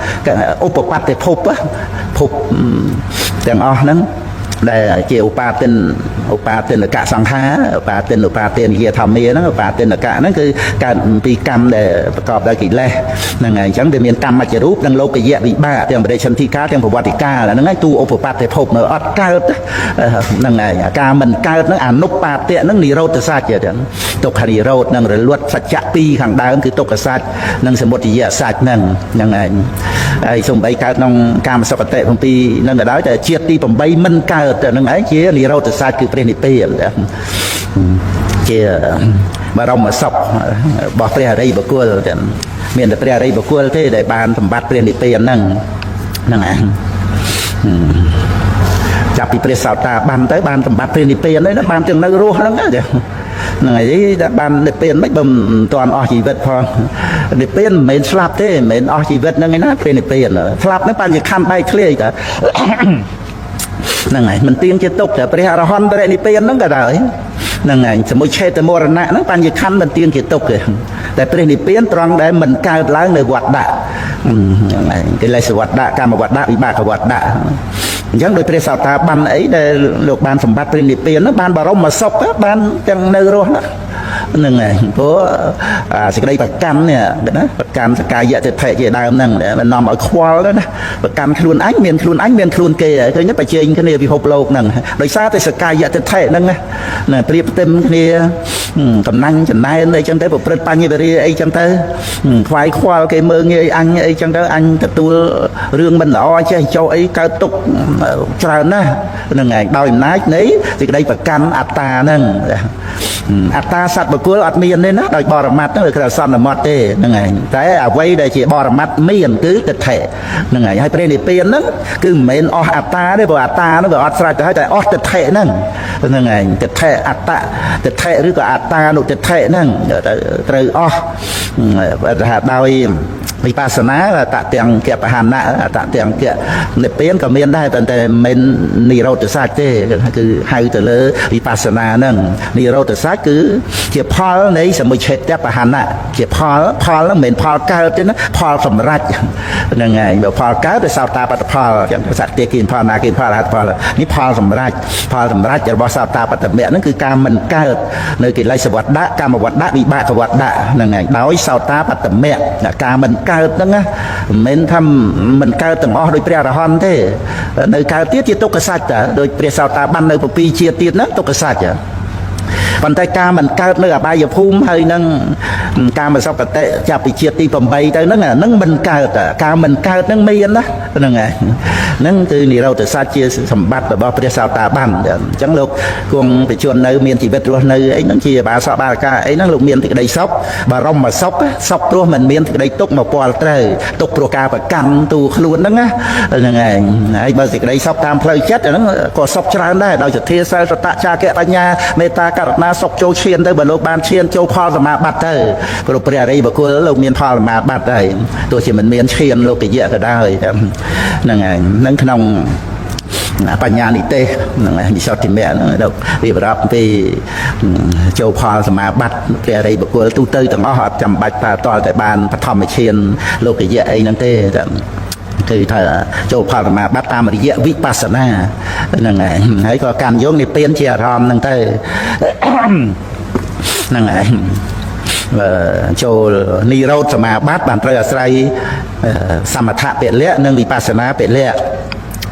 ឧបបត្តិភពភពទាំងអស់ហ្នឹងដែលជាឧបាទិនឧបាទិនកសង្ខាឧបាទិនឧបាទិនជាធម្មាហ្នឹងឧបាទិនកៈហ្នឹងគឺកើតពីកម្មដែលប្រកបដោយកិលេសហ្នឹងហើយអញ្ចឹងវាមានកម្មច្ចរូបនិងលោកយៈវិបាកទាំងបរិសន្ធិកាលទាំងប្រវត្តិកាលហ្នឹងហើយទូឧបបត្តិភពនៅអត់កើតហ្នឹងហើយការមិនកើតហ្នឹងអនុបាតៈហ្នឹងនិរោធសច្ចហ្នឹងទុក្ខនិរោធនឹងរលត់សច្ចៈពីរខាងដើមគឺទុក្ខសច្ចនិងសមុទយសច្ចហ្នឹងហ្នឹងឯងហើយសំបីកើតក្នុងកាមសុគតិ7ហ្នឹងក៏ដោយតែជាតិទី8មិនកើតនឹងឯងជានិរោធសច្ចគឺព្រះនិព្វានជាបរមសុខរបស់ព្រះអរិយបុគ្គលមានតែព្រះអរិយបុគ្គលទេដែលបានសម្បត្តិព្រះនិព្វានហ្នឹងហ្នឹងឯងចាប់ពីព្រះសោតាបានទៅបានសម្បត្តិព្រះនិព្វានហ្នឹងបានទាំងនៅរស់ហ្នឹងហ្នឹងហើយបាននិព្វានមិនបើមិនទាន់អស់ជីវិតផងនិព្វានមិនមែនស្លាប់ទេមិនមែនអស់ជីវិតហ្នឹងឯណាព្រះនិព្វានស្លាប់ហ្នឹងបានជាខណ្ឌបែកធ្លាយតាហ្នឹងហើយមិនទៀងជាទុកតែព្រះអរហន្តបរិនិព្វានហ្នឹងក៏ដោយហ្នឹងហើយសមុឆេតមរណៈហ្នឹងបញ្ញខណ្ឌមិនទៀងជាទុកទេតែព្រះនិព្វានត្រង់ដែលមិនកើតឡើងនៅវត្តដាក់ហ្នឹងហើយកិលេសវត្តដាក់កម្មវត្តដាក់វិបាកវត្តដាក់អញ្ចឹងដោយព្រះសោតាបានអីដែលលោកបានសម្បត្តិព្រះនិព្វានហ្នឹងបានបរមសុខបានទាំងនៅរស់ហ្នឹងហើយព្រោះសេចក្តីប្រកាន់នេះណាប្រកាន់សកាយទិដ្ឋិជាដើមហ្នឹងមិននាំឲ្យខ្វល់ណាប្រកាន់ខ្លួនអញមានខ្លួនអញមានខ្លួនគេឃើញប្រជែងគ្នាពិភពលោកហ្នឹងដោយសារតែសកាយទិដ្ឋិហ្នឹងណាប្រៀបផ្ទឹមគ្នាកំណាញ់ចំណែនអីចឹងទៅប្រព្រឹត្តបញ្ញវិរិយអីចឹងទៅខ្វាយខ្វល់គេមើងងាយអញអីចឹងទៅអញទទួលរឿងមិនល្អចេះចោអីកើតទុកច្រើនណាស់ហ្នឹងឯងដោយអំណាចនៃសេចក្តីប្រកាន់អត្តាហ្នឹងអត្តាសត្វបុគ្គលអត់មានទេណាដោយបរមត្តហ្នឹងវាគឺសន្មត់ទេហ្នឹងឯងតែអ្វីដែលជាបរមត្តមានគឺទិដ្ឋិហ្នឹងឯងហើយព្រះនិព្វានហ្នឹងគឺមិនមែនអស់អត្តាទេព្រោះអត្តាហ្នឹងវាអត់ស្រេចទៅហើយតែអស់ទិដ្ឋិហ្នឹងហ្នឹងឯងទិដ្ឋិអត្តទិដ្ឋិឬក៏អត្តានុទិដ្ឋិហ្នឹងត្រូវអស់ថាដោយវិបស្សនាតទាំងកបហានៈតទាំងកនិព្វានក៏មានដែរប៉ុន្តែមិននិរោធសច្ចទេគឺហៅទៅលើវិបស្សនាហ្នឹងនិរោធសច្ចគឺជាផលនៃសមុឆេតបហានៈជាផលផលហ្នឹងមិនមែនផលកើតទេណាផលសម្រេចហ្នឹងឯងបើផលកើតទៅសោតាបត្តផលចឹងសតិគិនផលណាគិនផលអរហត្តផលនេះផលសម្រេចផលសម្រេចរបស់សោតាបត្តមៈហ្នឹងគឺការមិនកើតនៅកិលេសវត្តៈកម្មវត្តៈវិបាកវត្តៈហ្នឹងឯងដោយសោតាបត្តមៈការមិនកើតហ្នឹងណាមិនមែនថាមិនកើតទាំងអស់ដោយព្រះអរហន្តទេនៅកើតទៀតជាទុក្ខសច្ចតាដោយព្រះសោតាបាននៅ7ជាតិទៀតហ្នឹងទុក្ខសច្ច ប៉ុន្តែការមិនកើតនៅអបាយភូមិហើយនឹងកាមសុគតិចាប់ពីជាតិទី8ទៅហ្នឹងហ្នឹងមិនកើតការមិនកើតហ្នឹងមានណាហ្នឹងហើយហ្នឹងគឺនិរោធសច្ចជាសម្បត្តិរបស់ព្រះសោតាបានអញ្ចឹងលោកគង់បច្ចុប្បន្ននៅមានជីវិតរស់នៅអីហ្នឹងជាបាសកបាកាអីហ្នឹងលោកមានសេចក្តីសុខបរមសុខសុខព្រោះមិនមានសេចក្តីទុកមកពាល់ត្រូវទុកព្រោះការប្រកាន់ទូខ្លួនហ្នឹងណាហ្នឹងឯងហើយបើសេចក្តីសុខតាមផ្លូវចិត្តហ្នឹងក៏សុខច្រើនដែរដោយសទ្ធាសិលសតៈចាគៈបញ្ញាមេត្តាករុណាសុខចូលឈានទៅបើលោកបានឈានចូលផលសមាបត្តិទៅព្រោះព្រះអរិយបុគ្គលលោកមានផលសមាបត្តិហើយទោះជាមិនមានឈានលោកយៈក៏ដោយហ្នឹងឯងហ្នឹងក្នុងបញ្ញានិទេសហ្នឹងវិសុទ្ធិមគ្គហ្នឹងលោករៀបរាប់ពីចូលផលសមាបត្តិព្រះអរិយបុគ្គលទូទៅទាំងអស់អត់ចាំបាច់ថាតតែបានបឋមឈានលោកយៈអីហ្នឹងទេគឺថាចូលផលសមាបត្តិតាមរយៈវិបស្សនាហ្នឹងឯងហើយក៏កាន់យកនិព្វានជាអារម្មណ៍ហ្នឹងទៅហ្នឹងឯងចូលនិរោធសមាបត្តិបានត្រូវអាស្រ័យសមថពលៈនិងវិបស្សនាពលៈ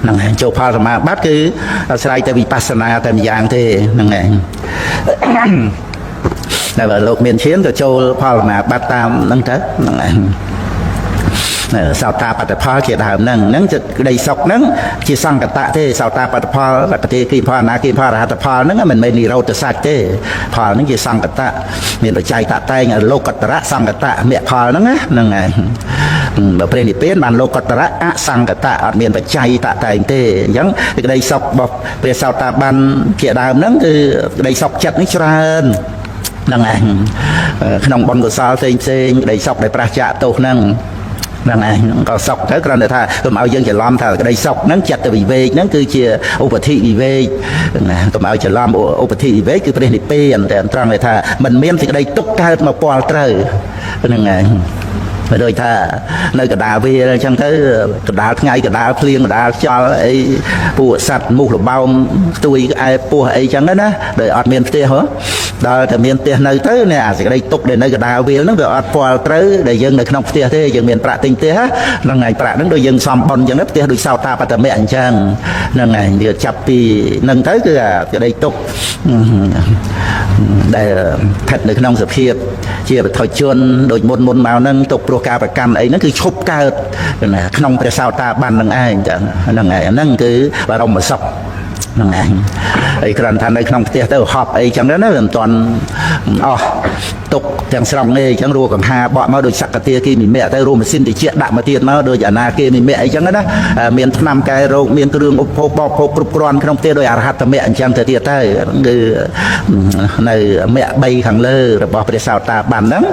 ហ្នឹងឯងចូលផលសមាបត្តិគឺអាស្រ័យតែវិបស្សនាតែម្យ៉ាងទេហ្នឹងឯងតែបើលោកមានឈានក៏ចូលផលសមាបត្តិតាមហ្នឹងទៅហ្នឹងឯងសោតាបត្តផលជាដើមហ្នឹងហ្នឹងក្តីសុខហ្នឹងជាសង្កតៈទេសោតាបត្តផលបតិគិផលអនាគិផលរហត្តផលហ្នឹងមិនមែននិរោធសច្ចទេផលហ្នឹងជាសង្កតៈមានបច្ច័យតតែងលោកតរៈសង្កតៈមគ្គផលហ្នឹងណាហ្នឹងឯងបើព្រះនិព្វានបានលោកតរៈអសង្កតៈអត់មានបច្ច័យតតែងទេអញ្ចឹងក្តីសុខរបស់ព្រះសោតាបានជាដើមហ្នឹងគឺក្តីសុខចិត្តនេះច្រើនហ្នឹងឯងក្នុងបុណ្យកុសលផ្សេងផ្សេងក្តីសុខដែលប្រះចាកទោសហ្នឹងហ្នឹងឯងក៏សុខទៅគ្រាន់តែថាកុំឲ្យយើងច្រឡំថាក្តីសុខហ្នឹងចិត្តវិវេកហ្នឹងគឺជាឧបធិវិវេកណាកុំឲ្យច្រឡំឧបធិវិវេកគឺព្រះនិព្វានតែត្រង់ថាมันមានសេចក្តីទុកកើតមកពាល់ត្រូវហ្នឹងឯងដូចថានៅកដាលវាអញ្ចឹងទៅកដាលថ្ងៃកដាលភ្លៀងកដាលខ្យល់អីពួកសត្វមូសល្បោមខ្ទួយក្អែពោះអីចឹងណាដោយអត់មានផ្ទះហ៎ដល់តែមានផ្ទះនៅទៅនេះអាសេចក្តីទុកដែលនៅកដាលវាហ្នឹងវាអត់ពាល់ត្រូវដែលយើងនៅក្នុងផ្ទះទេយើងមានប្រាក់ទិញផ្ទះហ្នឹងឯងប្រាក់ហ្នឹងដូចយើងសំបុនអញ្ចឹងផ្ទះដូចសោតាបត្តមៈអញ្ចឹងហ្នឹងឯងវាចាប់ពីហ្នឹងទៅគឺអាសេចក្តីទុកដែលស្ថិតនៅក្នុងសភាពជាបឋិជនដូចមុនមុនមកហ្នឹងទុកព្រោះការប្រកាន់អីហ្នឹងគឺឈប់កើតក្នុងព្រះសោតាបាននឹងឯងចឹងហ្នឹងឯងហ្នឹងគឺបរមសុខហ្នឹងឯងហើយគ្រាន់ថានៅក្នុងផ្ទះទៅហប់អីចឹងណាវាមិនទាន់អស់ទុកទាំងស្រុងទេអញ្ចឹងរួកង្ហាបក់មកដូចសក្តិគីមិមៈទៅរួមម៉ាស៊ីនតិចដាក់មកទៀតមកដូចអនាគីមិមៈអីចឹងណាមានថ្នាំកែរោគមានគ្រឿងឧបភោគបរិភោគគ្រប់គ្រាន់ក្នុងផ្ទះដោយអរហត្តមៈអញ្ចឹងទៅទៀតទៅគឺនៅមគ្គ3ខាងលើរបស់ព្រះសោតាបានហ្នឹង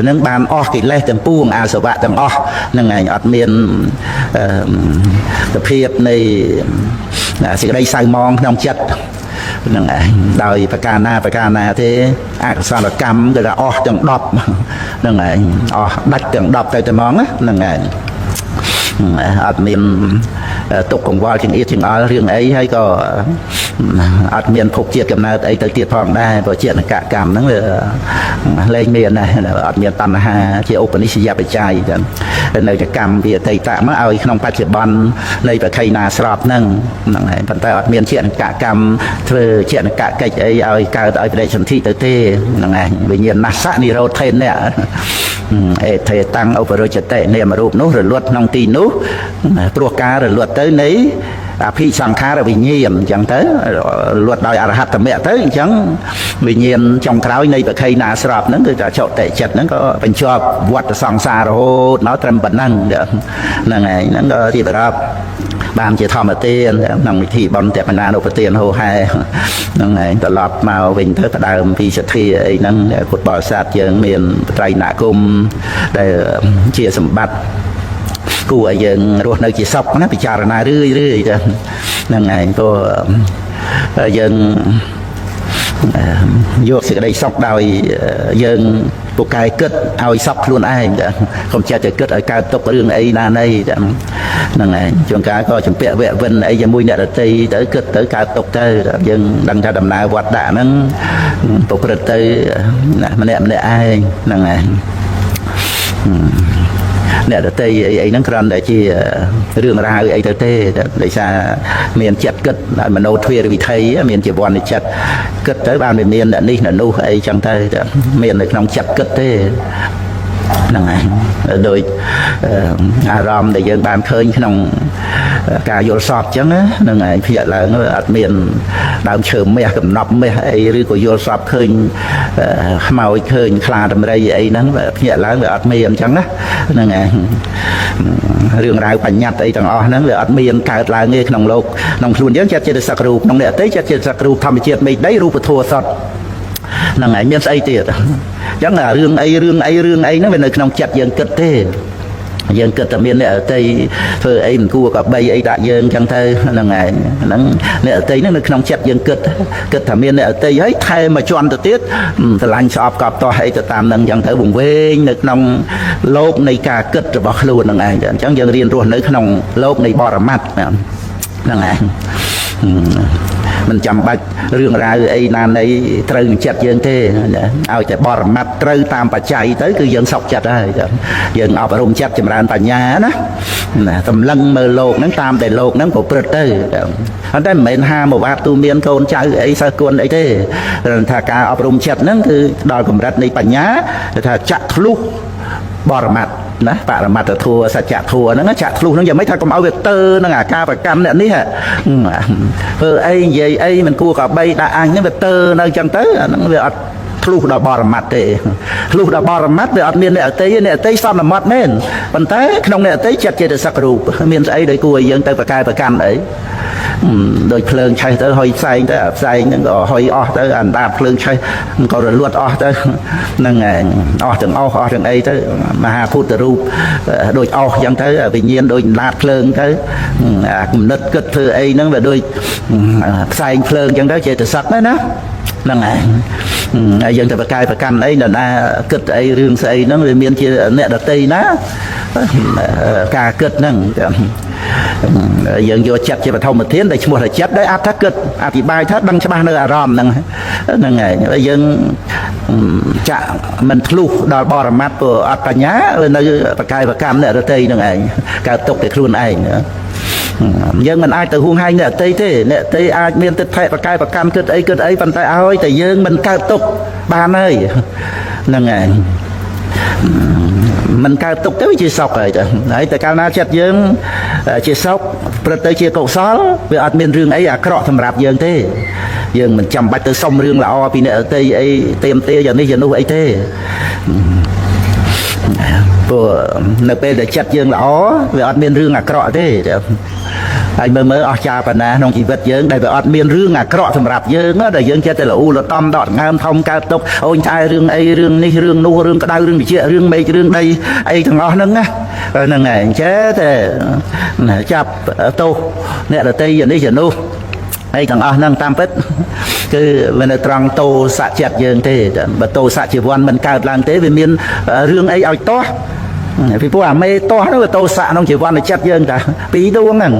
នឹងបានអស់កិលេសទាំងពួងអាសវៈទាំងអស់ហ្នឹងឯងអត់មានសភាពនៃសេចក្តីសៅមងក្នុងចិត្តហ្នឹងឯងដោយប្រការណាប្រការណាទេអកុសលកម្មគឺថាអស់ទាំង10ហ្នឹងឯងអស់ដាច់ទាំង10ទៅតែហ្មងហ្នឹងឯងអត់មានទុកកង្វល់ចង្អៀតចង្អល់រឿងអីហើយក៏អត់មានភពជាតិកំណើតអីទៅទៀតផងដែរព្រោះជាតិកកម្មហ្នឹងវាលែងមានដែរអត់មានតណ្ហាជាឧបនិស្សយបច្ច័យចឹងនៅតែកម្មវាអតីតមកឲ្យក្នុងបច្ចុប្បន្ននៃប្រខៃណាស្របហ្នឹងហ្នឹងហើយប៉ុន្តែអត់មានជាតិកកម្មធ្វើជាតិកកិច្ចអីឲ្យកើតឲ្យបដិសន្ធិទៅទេហ្នឹងឯងវិញ្ញាណសៈនិរោធេនៈអេថេតាំងឧបរុចតិនាមរូបនោះរលត់ក្នុងទីនោះព្រោះការរលត់ទៅនៃអភិសង្ខារវិញ្ញាណអញ្ចឹងទៅរលត់ដោយអរហត្តមគ្គទៅអញ្ចឹងវិញ្ញាណចុងក្រោយនៃប្រខៃណាស្របហ្នឹងគឺថាចុតិចិត្តហ្នឹងក៏បញ្ចប់វដ្តសង្សាររហូតមកត្រឹមប៉ុណ្ណឹងហ្នឹងឯងហ្នឹងក៏រៀបរាប់បានជាធម្មទានក្នុងវិធីបុណ្យតបណានុប្រទានហោហែហ្នឹងឯងត្រឡប់មកវិញទៅផ្ដើមពីសទ្ធាអីហ្នឹងពុទ្ធបរិស័ទយើងមានបត្រៃណគមដែលជាសម្បត្តិគួរឲ្យយើងរស់នៅជាសុខណាពិចារណារឿយរឿយទៅហ្នឹងឯងព្រោះយើងយកសេចក្តីសុខដោយយើងពូកែគិតឲ្យសក់ខ្លួនឯងចាកុំចេះតែគិតឲ្យកើតទុករឿងអីណាណីចាហ្នឹងឯងជួនកាលក៏ចម្ពាក់វៈវិនអីជាមួយអ្នកដទៃទៅគិតទៅកើតទុកទៅយើងដឹងថាដំណើរវត្តដាក់ហ្នឹងប្រព្រឹត្តទៅម្នាក់ម្នាក់ឯងហ្នឹងឯង អ្នកដតីអីអីហ្នឹងគ្រាន់តែជារឿងរ៉ាវអីទៅទេដោយសារមានចិត្តគិតមโนទ្វារវិថីមានជីវ័នចិត្តគិតទៅបានវាមានអ្នកនេះអ្នកនោះអីចឹងទៅមាននៅក្នុងចិត្តគិតទេហ្នឹងឯងដោយអារម្មណ៍ដែលយើងបានឃើញក្នុងការយល់សពចឹងហ្នឹងឯងភ្ញាក់ឡើងអត់មានដើមឈើមាសកំណប់មាសអីឬក៏យល់សពឃើញខ្មោចឃើញខ្លាដំរីអីហ្នឹងភ្ញាក់ឡើងវាអត់មានអញ្ចឹងណាហ្នឹងឯងរឿងរ៉ាវបញ្ញត្តិអីទាំងអស់ហ្នឹងវាអត់មានកើតឡើងទេក្នុងលោកក្នុងខ្លួនយើងចិត្តចេតសិករូបក្នុងអ្នកដទៃចិត្តចេតសិករូបធម្មជាតិមេឃដីរូបធម៌សុទ្ធហ្នឹងឯងមានស្អីទៀតអញ្ចឹងរឿងអីរឿងអីរឿងអីហ្នឹងវានៅក្នុងចិត្តយើងគិតទេយើងគិតតែមានអ្នកដទៃធ្វើអីមិនគួរក៏បីអីដាក់យើងអញ្ចឹងទៅហ្នឹងឯងហ្នឹងអ្នកដទៃហ្នឹងនៅក្នុងចិត្តយើងគិតគិតថាមានអ្នកដទៃហើយថែមមួយជាន់ទៅទៀតស្រឡាញ់ស្អប់កប់ទាស់អីទៅតាមហ្នឹងអញ្ចឹងទៅវង្វេងនៅក្នុងលោកនៃការគិតរបស់ខ្លួនហ្នឹងឯងអញ្ចឹងយើងរៀនរស់នៅក្នុងលោកនៃបរមត្តហ្នឹងឯងមិនចាំបាច់រឿងរ៉ាវអីណានៃត្រូវនឹងចិត្តយើងទេឲ្យតែបរមត្តត្រូវតាមបច្ច័យទៅគឺយើងសុខចិត្តហើយយើងអប់រំចិត្តចម្រើនបញ្ញាណាណាសម្លឹងមើលលោកហ្នឹងតាមតែលោកហ្នឹងប្រព្រឹត្តទៅប៉ុន្តែមិនមែនហាមកបាតទូមានកូនចៅអីសិស្សគុណអីទេថាការអប់រំចិត្តហ្នឹងគឺដល់កម្រិតនៃបញ្ញាថាចាក់ធ្លុះបរមត្តណាបរមត្តធัวសច្ចធัวហ្នឹងចាក់ធ្លុះហ្នឹងយ៉ាងម៉េចថាកុំឲ្យវាទើនឹងអាការប្រកម្មអ្នកនេះធ្វើអីនិយាយអីមិនគួរក៏បីដាក់អញហ្នឹងវាទើនៅចឹងទៅអាហ្នឹងវាអត់ធ្លុះដល់បរមត្តទេធ្លុះដល់បរមត្តវាអត់មានអ្នកអតីអ្នកអតីសន្មត់មែនប៉ុន្តែក្នុងអ្នកអតីចិត្តចេតសិករូបមានស្អីដោយគួរឲ្យយើងទៅប្រកែប្រកាន់អីដោយភ្លើងឆេះទៅហុយផ្សែងទៅអាផ្សែងហ្នឹងក៏ហុយអស់ទៅអណ្ដាតភ្លើងឆេះក៏រលត់អស់ទៅហ្នឹងឯងអស់ទាំងអស់អស់ទាំងអីទៅមហាពុទ្ធរូបដូចអស់ចឹងទៅវិញ្ញាណដូចអណ្ដាតភ្លើងទៅអាគំនិតគិតធ្វើអីហ្នឹងវាដូចផ្សែងភ្លើងចឹងទៅចេតសិកណាហ្នឹងឯងហើយយើងទៅប្រកែប្រកាន់អីនរណាគិតអីរឿងស្អីហ្នឹងវាមានជាអ្នកដតីណាការគិតហ្នឹងយើងយកចិត្តជាបឋមធានដែលឈ្មោះថាចិត្តដែលអត្ថគិតអធិប្បាយថាដឹងច្បាស់នៅអារម្មណ៍ហ្នឹងហ្នឹងឯងយើងចាក់មិនធ្លុះដល់បរមត្តព្រោះអត់បញ្ញានៅប្រកែប្រកម្មអ្នកដតីហ្នឹងឯងកើតទុកតែខ្លួនឯងយើងមិនអាចទៅហួងហែងអ្នកដតីទេអ្នកដតីអាចមានទិដ្ឋិប្រកែប្រកម្មគិតអីគិតអីប៉ុន្តែឲ្យតែយើងមិនកើតទុកបានហើយហ្នឹងឯងមិនកើតទុកទៅវាជាសុខហើយទៅហើយតែកាលណាចិត្តយើងជាសុខព្រឹត្តទៅជាកុសលវាអត់មានរឿងអីអាក្រក់សម្រាប់យើងទេយើងមិនចាំបាច់ទៅសុំរឿងល្អពីអ្នកដទៃអីเตรียมទេយ៉ាងនេះយ៉ាងនោះអីទេព្រោះនៅពេលដែលចិត្តយើងល្អវាអត់មានរឿងអាក្រក់ទេហើយមើលមើលអស់ចាបណ្ណាក្នុងជីវិតយើងដែលវាអត់មានរឿងអាក្រក់សម្រាប់យើងដែលយើងចិត្តតែលូលតំដកដង្ហើមធំកើតទុកអូនឆ្អែរឿងអីរឿងនេះរឿងនោះរឿងក្តៅរឿងត្រជាក់រឿងមេឃរឿងដីអីទាំងអស់ហ្នឹងណាហ្នឹងឯងចេះតែចាប់ទោសអ្នកដទៃយ៉ាងនេះយ៉ាងនោះអីទាំងអស់ហ្នឹងតាមពិតគឺវានៅត្រង់តោសៈចិត្តយើងទេបើតោសៈជីវ័នមិនកើតឡើងទេវាមានរឿងអីឲ្យទាស់ពីព្រោះអាមេទាស់នោះវាតោសៈក្នុងជីវ័នចិត្តយើងតាពីរដួងហ្នឹង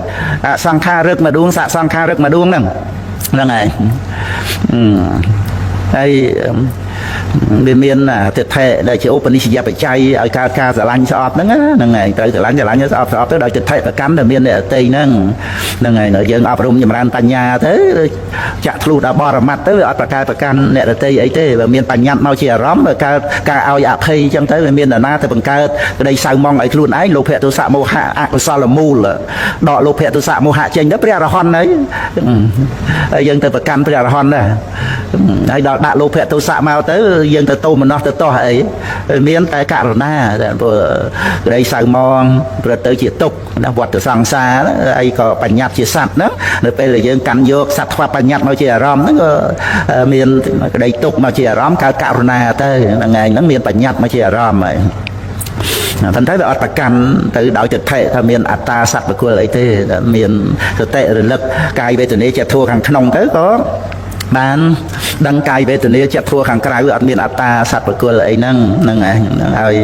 អសង្ខារឹកមួយដួងសសង្ខារឹកមួយដួងហ្នឹងហ្នឹងឯងហើយវាមានទិដ្ឋិដែលជាឧបនិស្សយបច្ច័យឲ្យកើតការស្រឡាញ់ស្អប់ហ្នឹងហ្នឹងឯងត្រូវស្រឡាញ់ស្រឡាញ់ស្អប់ស្អប់ទៅដោយទិដ្ឋិប្រកម្មដែលមានអ្នកដទៃហ្នឹងហ្នឹងឯងយើងអប់រំចម្រើនបញ្ញាទៅចាក់ធ្លុះដល់បរមត្តទៅវាអត់ប្រកែប្រកាន់អ្នកដទៃអីទេបើមានបញ្ញត្តិមកជាអារម្មណ៍បើកើតការឲ្យអភ័យអញ្ចឹងទៅវាមាននរណាទៅបង្កើតក្តីសៅមងឲ្យខ្លួនឯងលោភៈទោសៈមោហៈអកុសលមូលដកលោភៈទោសៈមោហៈចេញទៅព្រះអរហន្តហើយហើយយើងទៅប្រកាន់ព្រះអរហន្តដែរហើយដល់ដាក់លោភៈទោសៈមកទៅយើងទៅទោមនស្សទៅតោះអីមានតែករណាព្រោះក្តីសៅមងព្រោះទៅជាទុក្ខណាវត្តសង្សារអីក៏បញ្ញត្តិជាសត្វហ្នឹងនៅពេលដែលយើងកាន់យកសត្វបញ្ញត្តិមកជាអារម្មណ៍ហ្នឹងក៏មានក្តីទុក្ខមកជាអារម្មណ៍កើតករណាទៅហ្នឹងឯងហ្នឹងមានបញ្ញត្តិមកជាអារម្មណ៍ហើយប៉ុន្តែវាអត់ប្រកាន់ទៅដោយទិដ្ឋិថាមានអត្តាសត្វបុគ្គលអីទេមានសតិរលឹកកាយវេទនាចិត្តធัวខាងក្នុងទៅក៏បានដឹងកាយវេទនាចិត្តធัวខាងក្រៅអត់មានអត្តាសត្វបុគ្គលអីហ្នឹងហ្នឹងឯងហើយ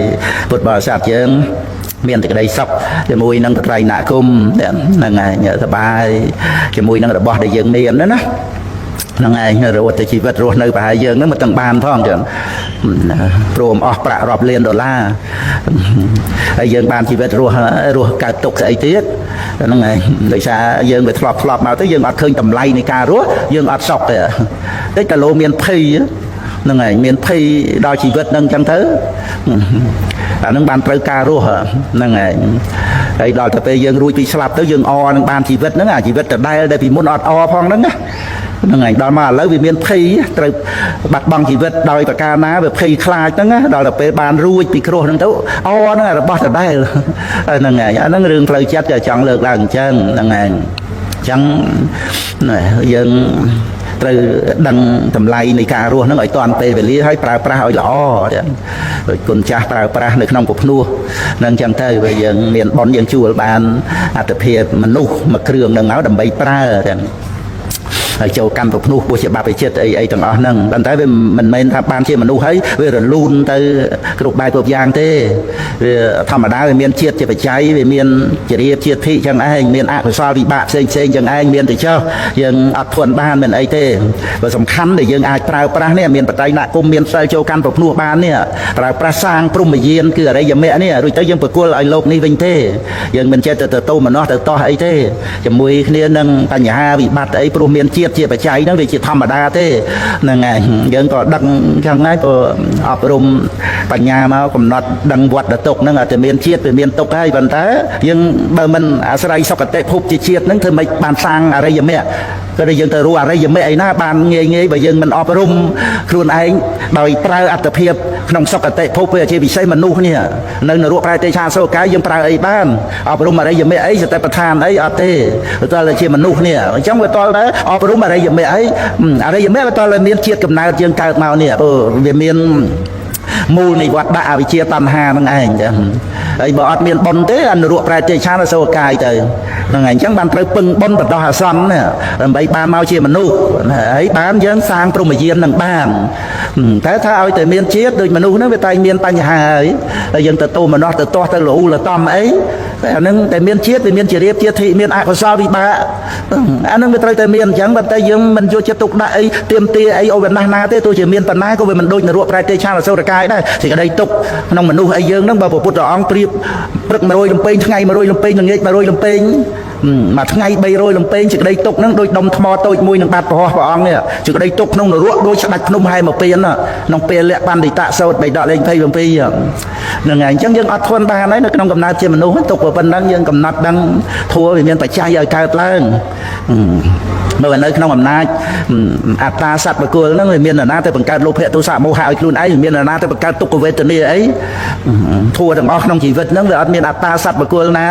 ពុទ្ធបរិស័ទយើងមានតែក្តីសុខជាមួយនឹងបត្រៃណគមហ្នឹងឯងសប្បាយជាមួយនឹងរបស់ដែលយើងមានណាណា ហ្នឹងឯងរត់ទៅជីវិតរស់នៅប្រហែលយើងហ្នឹងមិនទាំងបានផងចឹងព្រមអស់ប្រាក់រាប់លានដុល្លារហើយយើងបានជីវិតរស់រស់កើតទុកស្អីទៀតហ្នឹងឯងដោយសារយើងវាធ្លាប់ធ្លាប់មកទៅយើងអត់ឃើញតម្លៃនៃការរស់យើងអត់សុខទេតិចតែលោមានភ័យហ្នឹងឯងមានភ័យដល់ជីវិតហ្នឹងចឹងទៅអាហ្នឹងបានត្រូវការរស់ហ្នឹងឯងហើយដល់ទៅពេលយើងរួចពីស្លាប់ទៅយើងអនឹងបានជីវិតហ្នឹងអាជីវិតដដែលដែលពីមុនអត់អផងហ្នឹងណាហ្នឹងឯងដល់មកឥឡូវវាមានភ័យត្រូវបាត់បង់ជីវិតដោយប្រការណាវាភ័យខ្លាចហ្នឹងណាដល់ទៅពេលបានរួចពីគ្រោះហ្នឹងទៅអហ្នឹងរបស់ដដែលហ្នឹងឯងអាហ្នឹងរឿងផ្លូវចិត្តក៏ចង់លើកឡើងអញ្ចឹងហ្នឹងឯងអញ្ចឹងយើងត្រូវដឹងតម្លៃនៃការរស់ហ្នឹងឲ្យទាន់ពេលវេលាហើយប្រើប្រាស់ឲ្យល្អដូចគុណចាស់ប្រើប្រាស់នៅក្នុងពភ្នោះហ្នឹងចឹងទៅវាយើងមានបុណ្យយើងជួលបានអត្តភាពមនុស្សមួយគ្រឿងហ្នឹងមកដើម្បីប្រើចឹងហើយចូលកម្មប្រភ្នោះពោះជាបាបចិត្តអីអីទាំងអស់ហ្នឹងប៉ុន្តែវាមិនមែនថាបានជាមនុស្សហើយវារលូនទៅគ្រប់បែបគ្រប់យ៉ាងទេវាធម្មតាវាមានជាតិជាបច្ច័យវាមានជារៀបជាធិចឹងឯងមានអកុសលវិបាកផ្សេងផ្សេងចឹងឯងមានទៅចុះយើងអត់ធន់បានមិនអីទេបើសំខាន់ដែលយើងអាចប្រើប្រាស់នេះមានបតីនគមមានសិលចូលកម្មប្រភ្នោះបាននេះប្រើប្រាស់សាងព្រហ្មយានគឺអរិយមគ្គនេះរួចទៅយើងប្រគល់ឲ្យលោកនេះវិញទេយើងមិនចេះទៅទៅមនោះទៅតោះអីទេជាមួយគ្នានឹងបញ្ហាវិបត្តិអីព្រោះមានជាតិជាបច្ច័យហ្នឹងវាជាធម្មតាទេហ្នឹងហើយយើងក៏ដឹងចឹងហើយព្រោះអប់រំបញ្ញាមកកំណត់ដឹងវត្តទុកហ្នឹងអត់តែមានជាតិវាមានទុកហើយប៉ុន្តែយើងបើមិនអាស្រ័យសុគតិភពជាជាតិហ្នឹងធ្វើម៉េចបានសាងអរិយមគ្គក៏ដូចយើងទៅរੂអរិយមគ្គអីណាបានងាយងាយបើយើងមិនអប់រំខ្លួនឯងដោយប្រើអត្តភាពក្នុងសុគតិភពវាជាពិសេសមនុស្សនេះនៅនរកប្រែទេឆាសូកាយយើងប្រើអីបានអប់រំអរិយមគ្គអីសតិប្បដ្ឋានអីអត់ទេវាតើជាមនុស្សនេះអញ្ចឹងវាតើអប់រំអរិយមគ្គអីអរិយមគ្គវាតើមានជាតិកំណើតយើងកើតមកនេះវាមានមូលនៃវត្តដាក់អវិជ្ជាតណ្ហាហ្នឹងឯងចឹងហើយបើអត់មានបុណ្យទេអនុរកប្រែទេឆានអសូរកាយទៅហ្នឹងឯងអញ្ចឹងបានត្រូវពឹងបុណ្យបណ្ដោះអាសន្នដើម្បីបានមកជាមនុស្សហើយបានយើងសាងព្រហ្មយាននឹងបានតែថាឲ្យតែមានជាតិដូចមនុស្សហ្នឹងវាតែមានបញ្ហាហើយហើយយើងទៅទោមនោះទៅទាស់ទៅលូលតំអីតែអាហ្នឹងតែមានជាតិវាមានជារៀបជាធិមានអកុសលវិបាកអាហ្នឹងវាត្រូវតែមានអញ្ចឹងប៉ុន្តែយើងមិនយកចិត្តទុកដាក់អីទៀមទាអីអូវាណាស់ណាទេទោះជាមានបណ្ណាក៏វាមិនដូចនរកប្រែទេឆានអសូរកាយដែរសេចក្តីទុកក្នុងមនុស្សអីយើងហ្នឹងបើព្រះពុទ្ធអង្គប្រៀបព្រឹក100លំពេងថ្ងៃ100លំពេងល្ងាច100លំពេងមួយថ្ងៃ300លំពេងសេចក្តីទុកហ្នឹងដូចដុំថ្មតូចមួយនឹងបាត់ប្រហោះព្រះអង្គនេះសេចក្តីទុកក្នុងនរកដូចស្ដេចភ្នំហែមកពៀនក្នុងពេលលក្ខបណ្ឌិតសោតបៃដកលេខ27ហ្នឹងហើយអញ្ចឹងយើងអត់ធន់បានហើយនៅក្នុងកំណើតជាមនុស្សទុកប៉ុណ្ណឹងយើងកំណត់ដឹងធัวវាមានបច្ច័យឲ្យកើតឡើងនៅនៅក្នុងអំណាចអត្តាសត្វបុគ្គលហ្នឹងវាមាននរណាទៅបង្កើតលោភៈទោសៈមោហៈឲ្យខ្លួនឯងវាមាននរណាទៅបង្កើតទុក្ខវេទនាអីធัวទាំងអស់ក្នុងជីវិតហ្នឹងវាអត់មានអត្តាសត្វបុគ្គលណា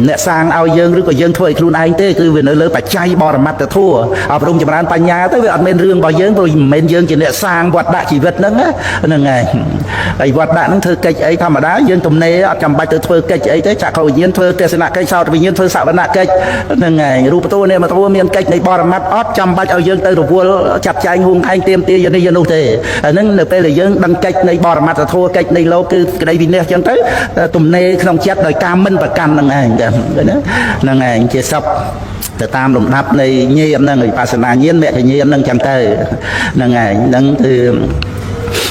អ្នកសាងឲ្យយើងឬក៏យើងធ្វើឲ្យខ្លួនឯងទេគឺវានៅលើបច្ច័យបរមត្តធัวអប់រំចម្រើនបញ្ញាទៅវាអត់មានរឿងរបស់យើងព្រោះមិនមែនយើងជាអ្នកសាងវត្តដាក់ជីវិតហ្នឹងហ្នឹងហើយហើយវត្តដាក់ហ្នឹងធ្វើកិច្ចអីធម្មតាយើងទំនេរអត់ចាំបាច់ទៅធ្វើកិច្ចអីទេចក្ខុវិញ្ញាណធ្វើទស្សនកិច្ចសោតវិញ្ញាណធ្វើសវនកិច្ចហ្នឹងហើយរូបធัวនាមធัวមានកិច្ចនៃបរមត្តអត់ចាំបាច់ឲ្យយើងទៅរវល់ចាត់ចែងហួងហែងទៀមទាយ៉ាងនេះយ៉ាងនោះទេអាហ្នឹងនៅពេលដែលយើងដឹងកិច្ចនៃបរមត្តធัวកិច្ចនៃលោកគឺក្តីវិន័យអញ្ចឹងទៅទំនេរក្នុងចិត្តដោយការមិនប្រកាន់ហ្នឹងឯងណាហ្នឹងឯងជាសពទៅតាមលំដាប់នៃញាណហ្នឹងវិបស្សនាញាណមគ្គញាណហ្នឹងចឹងទៅហ្នឹងឯងហ្នឹងគឺ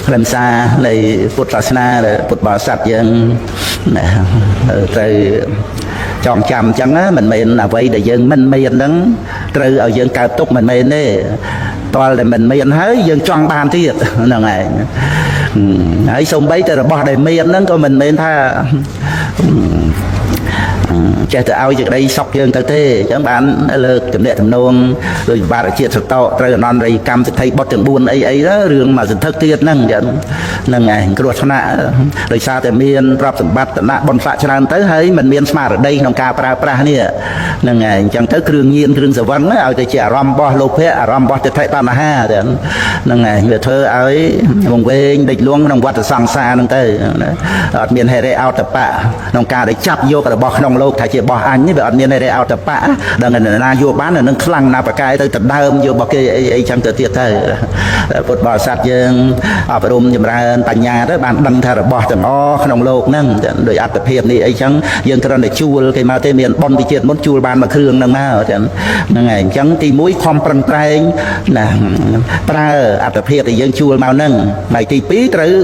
ខ្លឹមសារនៃពុទ្ធសាសនាដែលពុទ្ធបរិស័ទយើងត្រូវចងចាំអញ្ចឹងណាមិនមែនអ្វីដែលយើងមិនមានហ្នឹងត្រូវឲ្យយើងកើតទុកមិនមែនទេតលតែមិនមានហើយយើងចង់បានទៀតហ្នឹងឯងហើយសូម្បីតែរបស់ដែលមានហ្នឹងក៏មិនមែនថាចេះតែឲ្យសេចក្តីសុខយើងទៅទេអញ្ចឹងបានលើកទំនាក់ទំនងដោយបារជាតិសតោត្រូវអនន្តរិយកម្មសិទ្ធិបុត្រទាំង4អីអីទៅរឿងមួយសន្ធឹកទៀតហ្នឹងអញ្ចឹងហ្នឹងឯងគ្រោះថ្នាក់ដោយសារតែមានទ្រព្យសម្បត្តិឋានៈបុណ្យស័ក្តិច្រើនទៅហើយមិនមានស្មារតីក្នុងការប្រើប្រាស់នេះហ្នឹងឯងអញ្ចឹងទៅគ្រឿងញៀនគ្រឿងសវឹងឲ្យទៅជាអារម្មណ៍របស់លោភៈអារម្មណ៍របស់ទិដ្ឋិតណ្ហាហ្នឹងឯងវាធ្វើឲ្យវង្វេងដេចលួងក្នុងវដ្តសង្សារហ្នឹងទៅអត់មានហិរិអោតបៈក្នុងការដែលចាប់យក យករបស់ក្នុងលោកថាជារបស់អញនេះវាអត់មានរេអោតបៈដឹងណាយកបាននឹងខ្លាំងណាប្រកែទៅដដើមយករបស់គេអីអីចឹងទៅទៀតទៅពុទ្ធបរិស័ទយើងអប់រំចម្រើនបញ្ញាទៅបានដឹងថារបស់ទាំងអស់ក្នុងលោកហ្នឹងដោយអត្តភាពនេះអីចឹងយើងគ្រាន់តែជួលគេមកទេមានបុណ្យវិជាតិមុនជួលបានមួយគ្រឿងហ្នឹងមកចឹងហ្នឹងហើយអញ្ចឹងទី1ខំប្រឹងប្រែងណាប្រើអត្តភាពដែលយើងជួលមកហ្នឹងហើយទី2ត្រូវ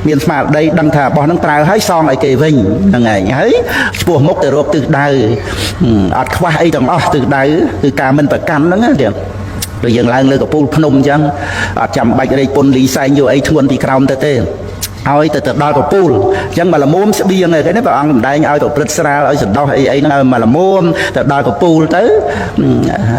មានស្មារតីដឹងថារបស់ហ្នឹងប្រើហើយសងឲ្យគេវិញហ្នឹងហើយហើយឆ្ពោះមុខទៅរកទិសដៅអត់ខ្វះអីទាំងអស់ទិសដៅគឺការមិនប្រកាន់ហ្នឹងណាទៀតដូចយើងឡើងលើកពូលភ្នំអញ្ចឹងអត់ចាំបាច់រែកពុនលីសែងយកអីធ្ងន់ពីក្រោមទៅទេឲ្យទៅទៅដល់កពូលអញ្ចឹងមកល្មមស្បៀងឯនេះព្រះអង្គសម្ដែងឲ្យប្រព្រឹត្តស្រាលឲ្យសន្តោសអីអីហ្នឹងឲ្យមកល្មមទៅដល់កពូលទៅ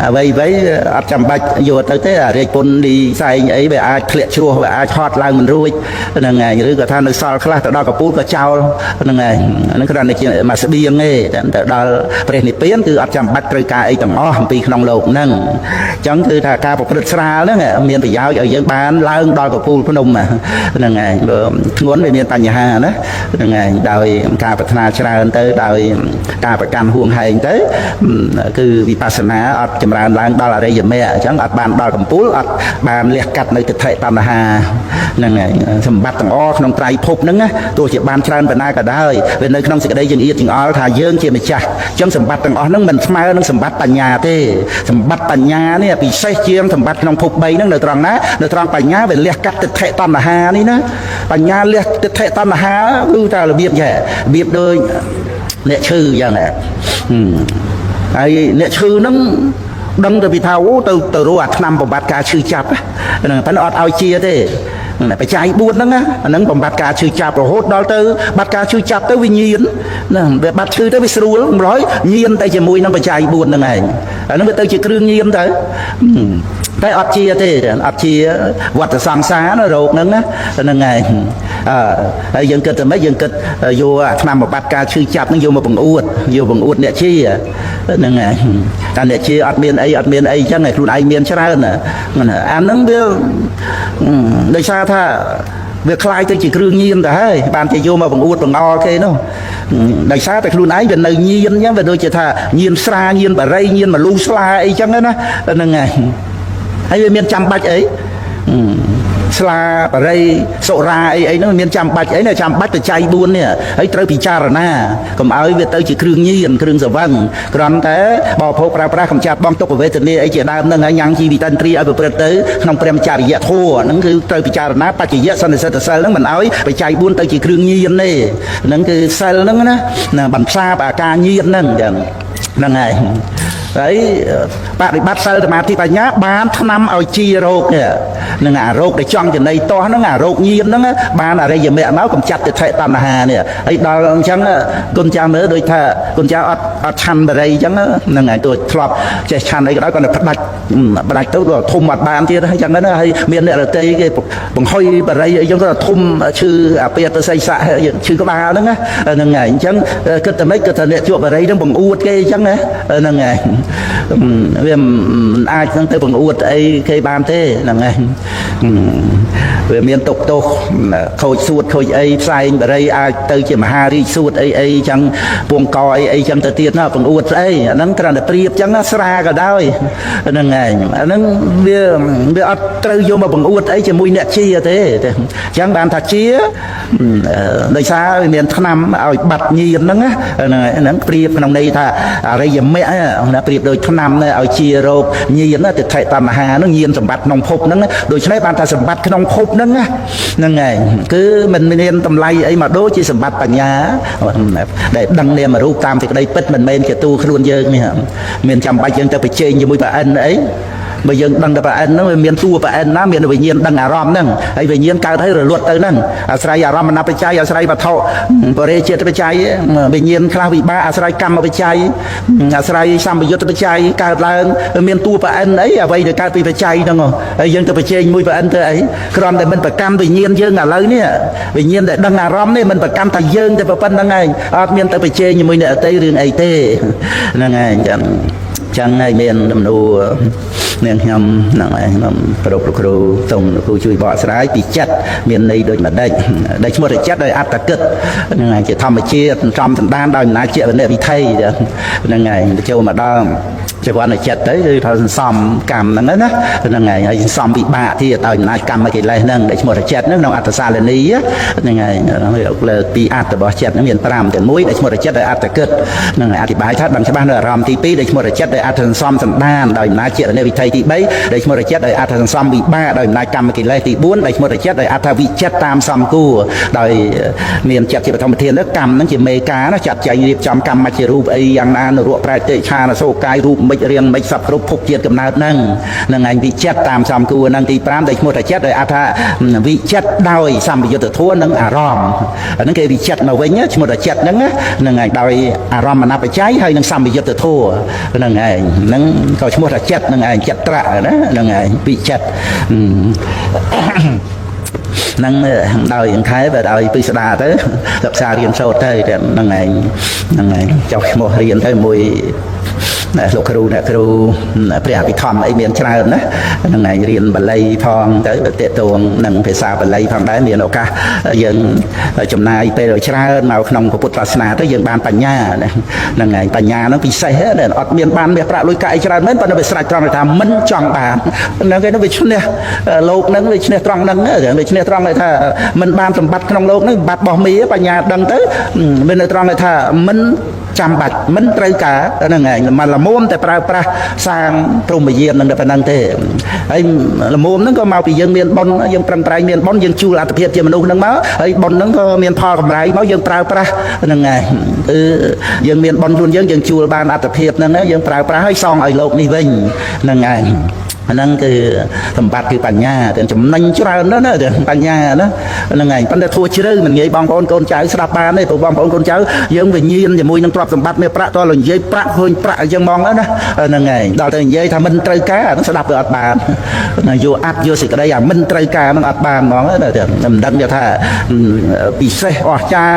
អ្វីអ្វីអត់ចាំបាច់យកទៅទេអារាជពុនលីសែងអីវាអាចធ្លាក់ជ្រោះវាអាចហត់ឡើងមិនរួចហ្នឹងឯងឬក៏ថានៅសល់ខ្លះទៅដល់កពូលក៏ចោលហ្នឹងឯងហ្នឹងគ្រាន់តែជាមួយស្បៀងទេទៅដល់ព្រះនិព្វានគឺអត់ចាំបាច់ត្រូវការអីទាំងអស់អំពីក្នុងលោកហ្នឹងអញ្ចឹងគឺថាការប្រព្រឹត្តស្រាលហ្នឹងមានប្រយោជន៍ឲ្យយើងបានឡើងដល់កពូលភ្នំហ្នឹងឯងធ្ងន់វាមានបញ្ហាណាហ្នឹងឯងដោយការប្រាថ្នាច្រើនទៅដោយការប្រកាន់ហួងហែងទៅគឺវិបស្សនាអត់ចម្រើនឡើងដល់អរិយមគ្គអញ្ចឹងអត់បានដល់កំពូលអត់បានលះកាត់នៅទិដ្ឋិតណ្ហាហ្នឹងឯងសម្បត្តិទាំងអស់ក្នុងត្រៃភពហ្នឹងណាទោះជាបានច្រើនប៉ុណ្ណាក៏ដោយវានៅក្នុងសេចក្តីចង្អៀតចង្អល់ថាយើងជាម្ចាស់អញ្ចឹងសម្បត្តិទាំងអស់ហ្នឹងមិនស្មើនឹងសម្បត្តិបញ្ញាទេសម្បត្តិបញ្ញានេះពិសេសជាងសម្បត្តិក្នុងភព3ហ្នឹងនៅត្រង់ណានៅត្រង់បញ្ញាវាលះកាត់ទិដ្ឋិតណ្ហានេះណាបញ្ញាលះទិដ្ឋិតណ្ហាគឺតែរបៀបចេះរបៀបដូចអ្នកឈឺអញ្ចឹងហើយអ្នកឈឺហ្នឹងដឹងទៅពីថាអូទៅទៅរកអាថ្នាំបំបត្តិការឈឺចាប់ហ្នឹងប៉ុន្តែអត់ឲ្យជាទេបច្ច័យ4ហ្នឹងអាហ្នឹងបំបត្តិការឈឺចាប់រហូតដល់ទៅបាត់ការឈឺចាប់ទៅវាញៀនហ្នឹងវាបាត់ឈឺទៅវាស្រួលម្ល៉េះញៀនតែជាមួយនឹងបច្ច័យ4ហ្នឹងឯងអាហ្នឹងវាទៅជាគ្រឿងញៀនទៅតែអត់ជាទេអត់ជាវត្តសង្សារណារោគហ្នឹងណាហ្នឹងឯងអើហើយយើងគិតទៅម៉េចយើងគិតយកអាថ្នាំបំបត្តិការឈឺចាប់ហ្នឹងយកមកបង្អួតយកបង្អួតអ្នកជាហ្នឹងឯងតែអ្នកជាអត់មានអីអត់មានអីអញ្ចឹងឯងខ្លួនឯងមានច្រើនអាហ្នឹងវាដោយសារថាវាคล้ายទៅជាគ្រឿងញៀនទៅហើយបានជាយកមកបង្អួតបង្អល់គេនោះដោយសារតែខ្លួនឯងវានៅញៀនអញ្ចឹងវាដូចជាថាញៀនស្រាញៀនបារីញៀនមលូស្លាអីចឹងណាហ្នឹងឯងហើយវាមានចាំបាច់អីស្លាបរិយសុរាអីអីហ្នឹងមានចាំបាច់អីណាចាំបាច់បច្ច័យ4នេះហើយត្រូវពិចារណាកុំឲ្យវាទៅជាគ្រឿងញៀនគ្រឿងសវឹងគ្រាន់តែបរិភោគប្រើប្រាស់កំចាត់បងទុក្ខវេទនាអីជាដើមហ្នឹងហើយញ៉ាំងជីវិតន្ទ្រីឲ្យប្រព្រឹត្តទៅក្នុងព្រះចរិយធម៌ហ្នឹងគឺត្រូវពិចារណាបច្ចយៈសន្និសិទសិលហ្នឹងមិនឲ្យបច្ច័យ4ទៅជាគ្រឿងញៀនទេហ្នឹងគឺសិលហ្នឹងណាបន្សាបអាការញៀនហ្នឹងចឹងហ្នឹងហើយហើយបដិបត្តិសិលសមាធិបញ្ញាបានថ្នាំឲ្យជារោគនេះនឹងអារោគដែលចង់ចំណីតោះហ្នឹងអារោគញៀនហ្នឹងបានអរិយមគ្គមកកំចាត់ទិដ្ឋិតណ្ហានេះហើយដល់អញ្ចឹងគុណចាស់មើលដូចថាគុណចាស់អត់ឆាន់បរិយអញ្ចឹងហ្នឹងហើយទោះធ្លាប់ចេះឆាន់អីក៏ដោយគាត់តែផ្ដាច់ទៅដល់ធំអត់បានទៀតអញ្ចឹងណាហើយមានអ្នករតីគេបង្ហុយបរិយអីចឹងគាត់ធំឈឺអាពាតសីស័កឈឺក្បាលហ្នឹងហ្នឹងហើយអញ្ចឹងគិតតែម៉េចគិតថាអ្នកជក់បរិយហ្នឹងបង្អួតគេអញ្ចឹងណាហ្នឹងហើយវាមិនអាចនឹងទៅបង្អួតអីគេបានទេហ្នឹងហើយវាមានទុកទោសខូចសួតខូចអីផ្សែងបរិយអាចទៅជាមហារាជសួតអីអីចឹងពងកអីអីចឹងទៅទៀតណាបង្អួតស្អីអាហ្នឹងគ្រាន់តែប្រៀបចឹងណាស្រាក៏ដោយហ្នឹងហើយអាហ្នឹងវាអត់ត្រូវយកមកបង្អួតអីជាមួយអ្នកជាទេអញ្ចឹងបានថាជាដោយសារវាមានថ្នាំឲ្យបាត់ញៀនហ្នឹងណាហ្នឹងប្រៀបក្នុងន័យថាអរិយមគ្គណាប្រៀបដូចថ្នាំឲ្យជារោគញៀនណាទិដ្ឋិតណ្ហាហ្នឹងញៀនសម្បត្តិក្នុងភពហ្នឹងដូច្នេះបានថាសម្បត្តិក្នុងភពហ្នឹងហ្នឹងឯងគឺមិនមានតម្លៃអីមកដូចជាសម្បត្តិបញ្ញាដែលដឹងនាមរូបតាមសេចក្តីពិតមិនមែនជាតួខ្លួនយើងនេះមានចាំបាច់យើងទៅប្រជែងជាមួយប្រអិនអីបើយើងដឹងតែប្រអិនហ្នឹងវាមានតួប្រអិនណាមានវិញ្ញាណដឹងអារម្មណ៍ហ្នឹងហើយវិញ្ញាណកើតហើយរលត់ទៅហ្នឹងអាស្រ័យអារម្មណ៍បច្ច័យអាស្រ័យវត្ថុបរិជាតិបច្ច័យវិញ្ញាណខ្លះវិបាកអាស្រ័យកម្មបច្ច័យអាស្រ័យសម្បយុទ្ធបច្ច័យកើតឡើងមានតួប្រអិនអីអ្វីដែលកើតពីបច្ច័យហ្នឹងហើយយើងទៅប្រជែងមួយប្រអិនទៅអីគ្រាន់តែមិនប្រកាន់វិញ្ញាណយើងឥឡូវនេះវិញ្ញាណដែលដឹងអារម្មណ៍នេះមិនប្រកាន់តែយើងតែប៉ុណ្្នឹងឯងអត់មានទៅប្រជែងជាមួយអ្នកដទៃរឿងអីទេហ្នឹងឯងចឹង ចឹងហើយមានដំណួរនាងខ្ញុំហ្នឹងឯងខ្ញុំប្រពលោកគ្រូសូមលោកគ្រូជួយបកស្រាយពីចិត្តមានន័យដូចម្ដេចដែលឈ្មោះតែចិត្តដោយអត្តគិតហ្នឹងហើយជាធម្មជាតិចំសន្តានដោយអំណាចជាវិនិច្ឆ័យហ្នឹងហើយចូលមកដល់ជីវនចិត្តទៅគឺថាសន្សំកម្មហ្នឹងណាហ្នឹងហើយហើយសន្សំវិបាកទៀតដោយអំណាចកម្មកិលេសហ្នឹងដែលឈ្មោះតែចិត្តហ្នឹងក្នុងអត្តសាលនីហ្នឹងហើយលើកពីអត្តរបស់ចិត្តហ្នឹងមាន5ទាំង1ដែលឈ្មោះតែចិត្តដោយអត្តគិតហ្នឹងហើយអធិប្បាយថាដឹងច្បាស់នៅអារម្មណ៍ទី2ដែលឈ្មោះតែចិត្តដោយអត្តសន្សំសន្តានដោយអំណាចជាវិនិច្ឆ័យទី3ដែលឈ្មោះតែចិត្តដោយអត្តសន្សំវិបាកដោយអំណាចកម្មកិលេសទី4ដែលឈ្មោះតែចិត្តដោយអត្តវិចិត្តតាមសំគួរដោយមានចិត្តជាបឋមធានទៅកម្មហ្នឹងជាមេការណាចាត់ចែងរៀបចំកម្មជារូបអីយ៉ាងណានរកប្រែតិឆានសោកាយរូបមិនរៀងមិនសពគ្រប់ភពជាតិកំណើតហ្នឹងនឹងឯងវិចិត្តតាមសំគួរហ្នឹងទី5ដែលឈ្មោះថាចិត្តដោយអថាវិចិត្តដោយសម្ពយុទ្ធធម៌និងអារម្មណ៍ហ្នឹងគេវិចិត្តមកវិញឈ្មោះថាចិត្តហ្នឹងហ្នឹងឯងដោយអារម្មណ៍អបច្ច័យហើយនឹងសម្ពយុទ្ធធម៌ហ្នឹងឯងហ្នឹងក៏ឈ្មោះថាចិត្តហ្នឹងឯងចិត្តត្រៈណាហ្នឹងឯងវិចិត្តហ្នឹងដោយអង្ខែបើដោយពិស្ដាទៅសិក្សារៀនសូត្រទៅហ្នឹងឯងហ្នឹងឯងចុះឈ្មោះរៀនទៅមួយលោកគ្រូអ្នកគ្រូព្រះអភិធម្មអីមានច្រើនណាហ្នឹងឯងរៀនបាលីផងទៅតេតួងនឹងភាសាបាលីផងដែរមានឱកាសយើងចំណាយពេលច្រើនមកក្នុងពុទ្ធសាសនាទៅយើងបានបញ្ញាហ្នឹងឯងបញ្ញាហ្នឹងពិសេសអត់មានបានមាសប្រាក់លុយកាក់អីច្រើនមែនប៉ុន្តែវាស្រេចត្រង់ថាមិនចង់បានហ្នឹងគេវាឈ្នះលោកហ្នឹងវាឈ្នះត្រង់ហ្នឹងវាឈ្នះត្រង់ថាមិនបានសម្បត្តិក្នុងលោកហ្នឹងបាត់បោះមីបញ្ញាដឹងទៅមាននៅត្រង់ថាមិនចាំបាច់មិនត្រូវការហ្នឹងឯងមកល្មមតែប្រើប្រាស់សាងព្រហ្មយាននឹងតែប៉ុណ្្នឹងទេហើយល្មមហ្នឹងក៏មកពីយើងមានបុណ្យយើងប្រឹងប្រែងមានបុណ្យយើងជួលអត្តភាពជាមនុស្សហ្នឹងមកហើយបុណ្យហ្នឹងក៏មានផលកម្រៃមកយើងប្រើប្រាស់ហ្នឹងឯងគឺយើងមានបុណ្យខ្លួនយើងយើងជួលបានអត្តភាពហ្នឹងយើងប្រើប្រាស់ហើយសងឲ្យលោកនេះវិញហ្នឹងឯងហ្នឹងគឺសម្បត្តិគឺបញ្ញាទាំងចំណេញច្រើនណាស់ណាបញ្ញាណាហ្នឹងឯងប៉ុន្តែធួជ្រៅមិនងាយបងប្អូនកូនចៅស្ដាប់បានទេព្រោះបងប្អូនកូនចៅយើងវិញ្ញាណជាមួយនឹងទ្រព្យសម្បត្តិមានប្រាក់តើនិយាយប្រាក់ឃើញប្រាក់អញ្ចឹងហ្មងណាហ្នឹងឯងដល់តែនិយាយថាមិនត្រូវការហ្នឹងស្ដាប់វាអត់បានយកអាត់យកសេចក្តីអាមិនត្រូវការហ្នឹងអត់បានហ្មងណាមិនដឹងថាពិសេសអស្ចារ្យ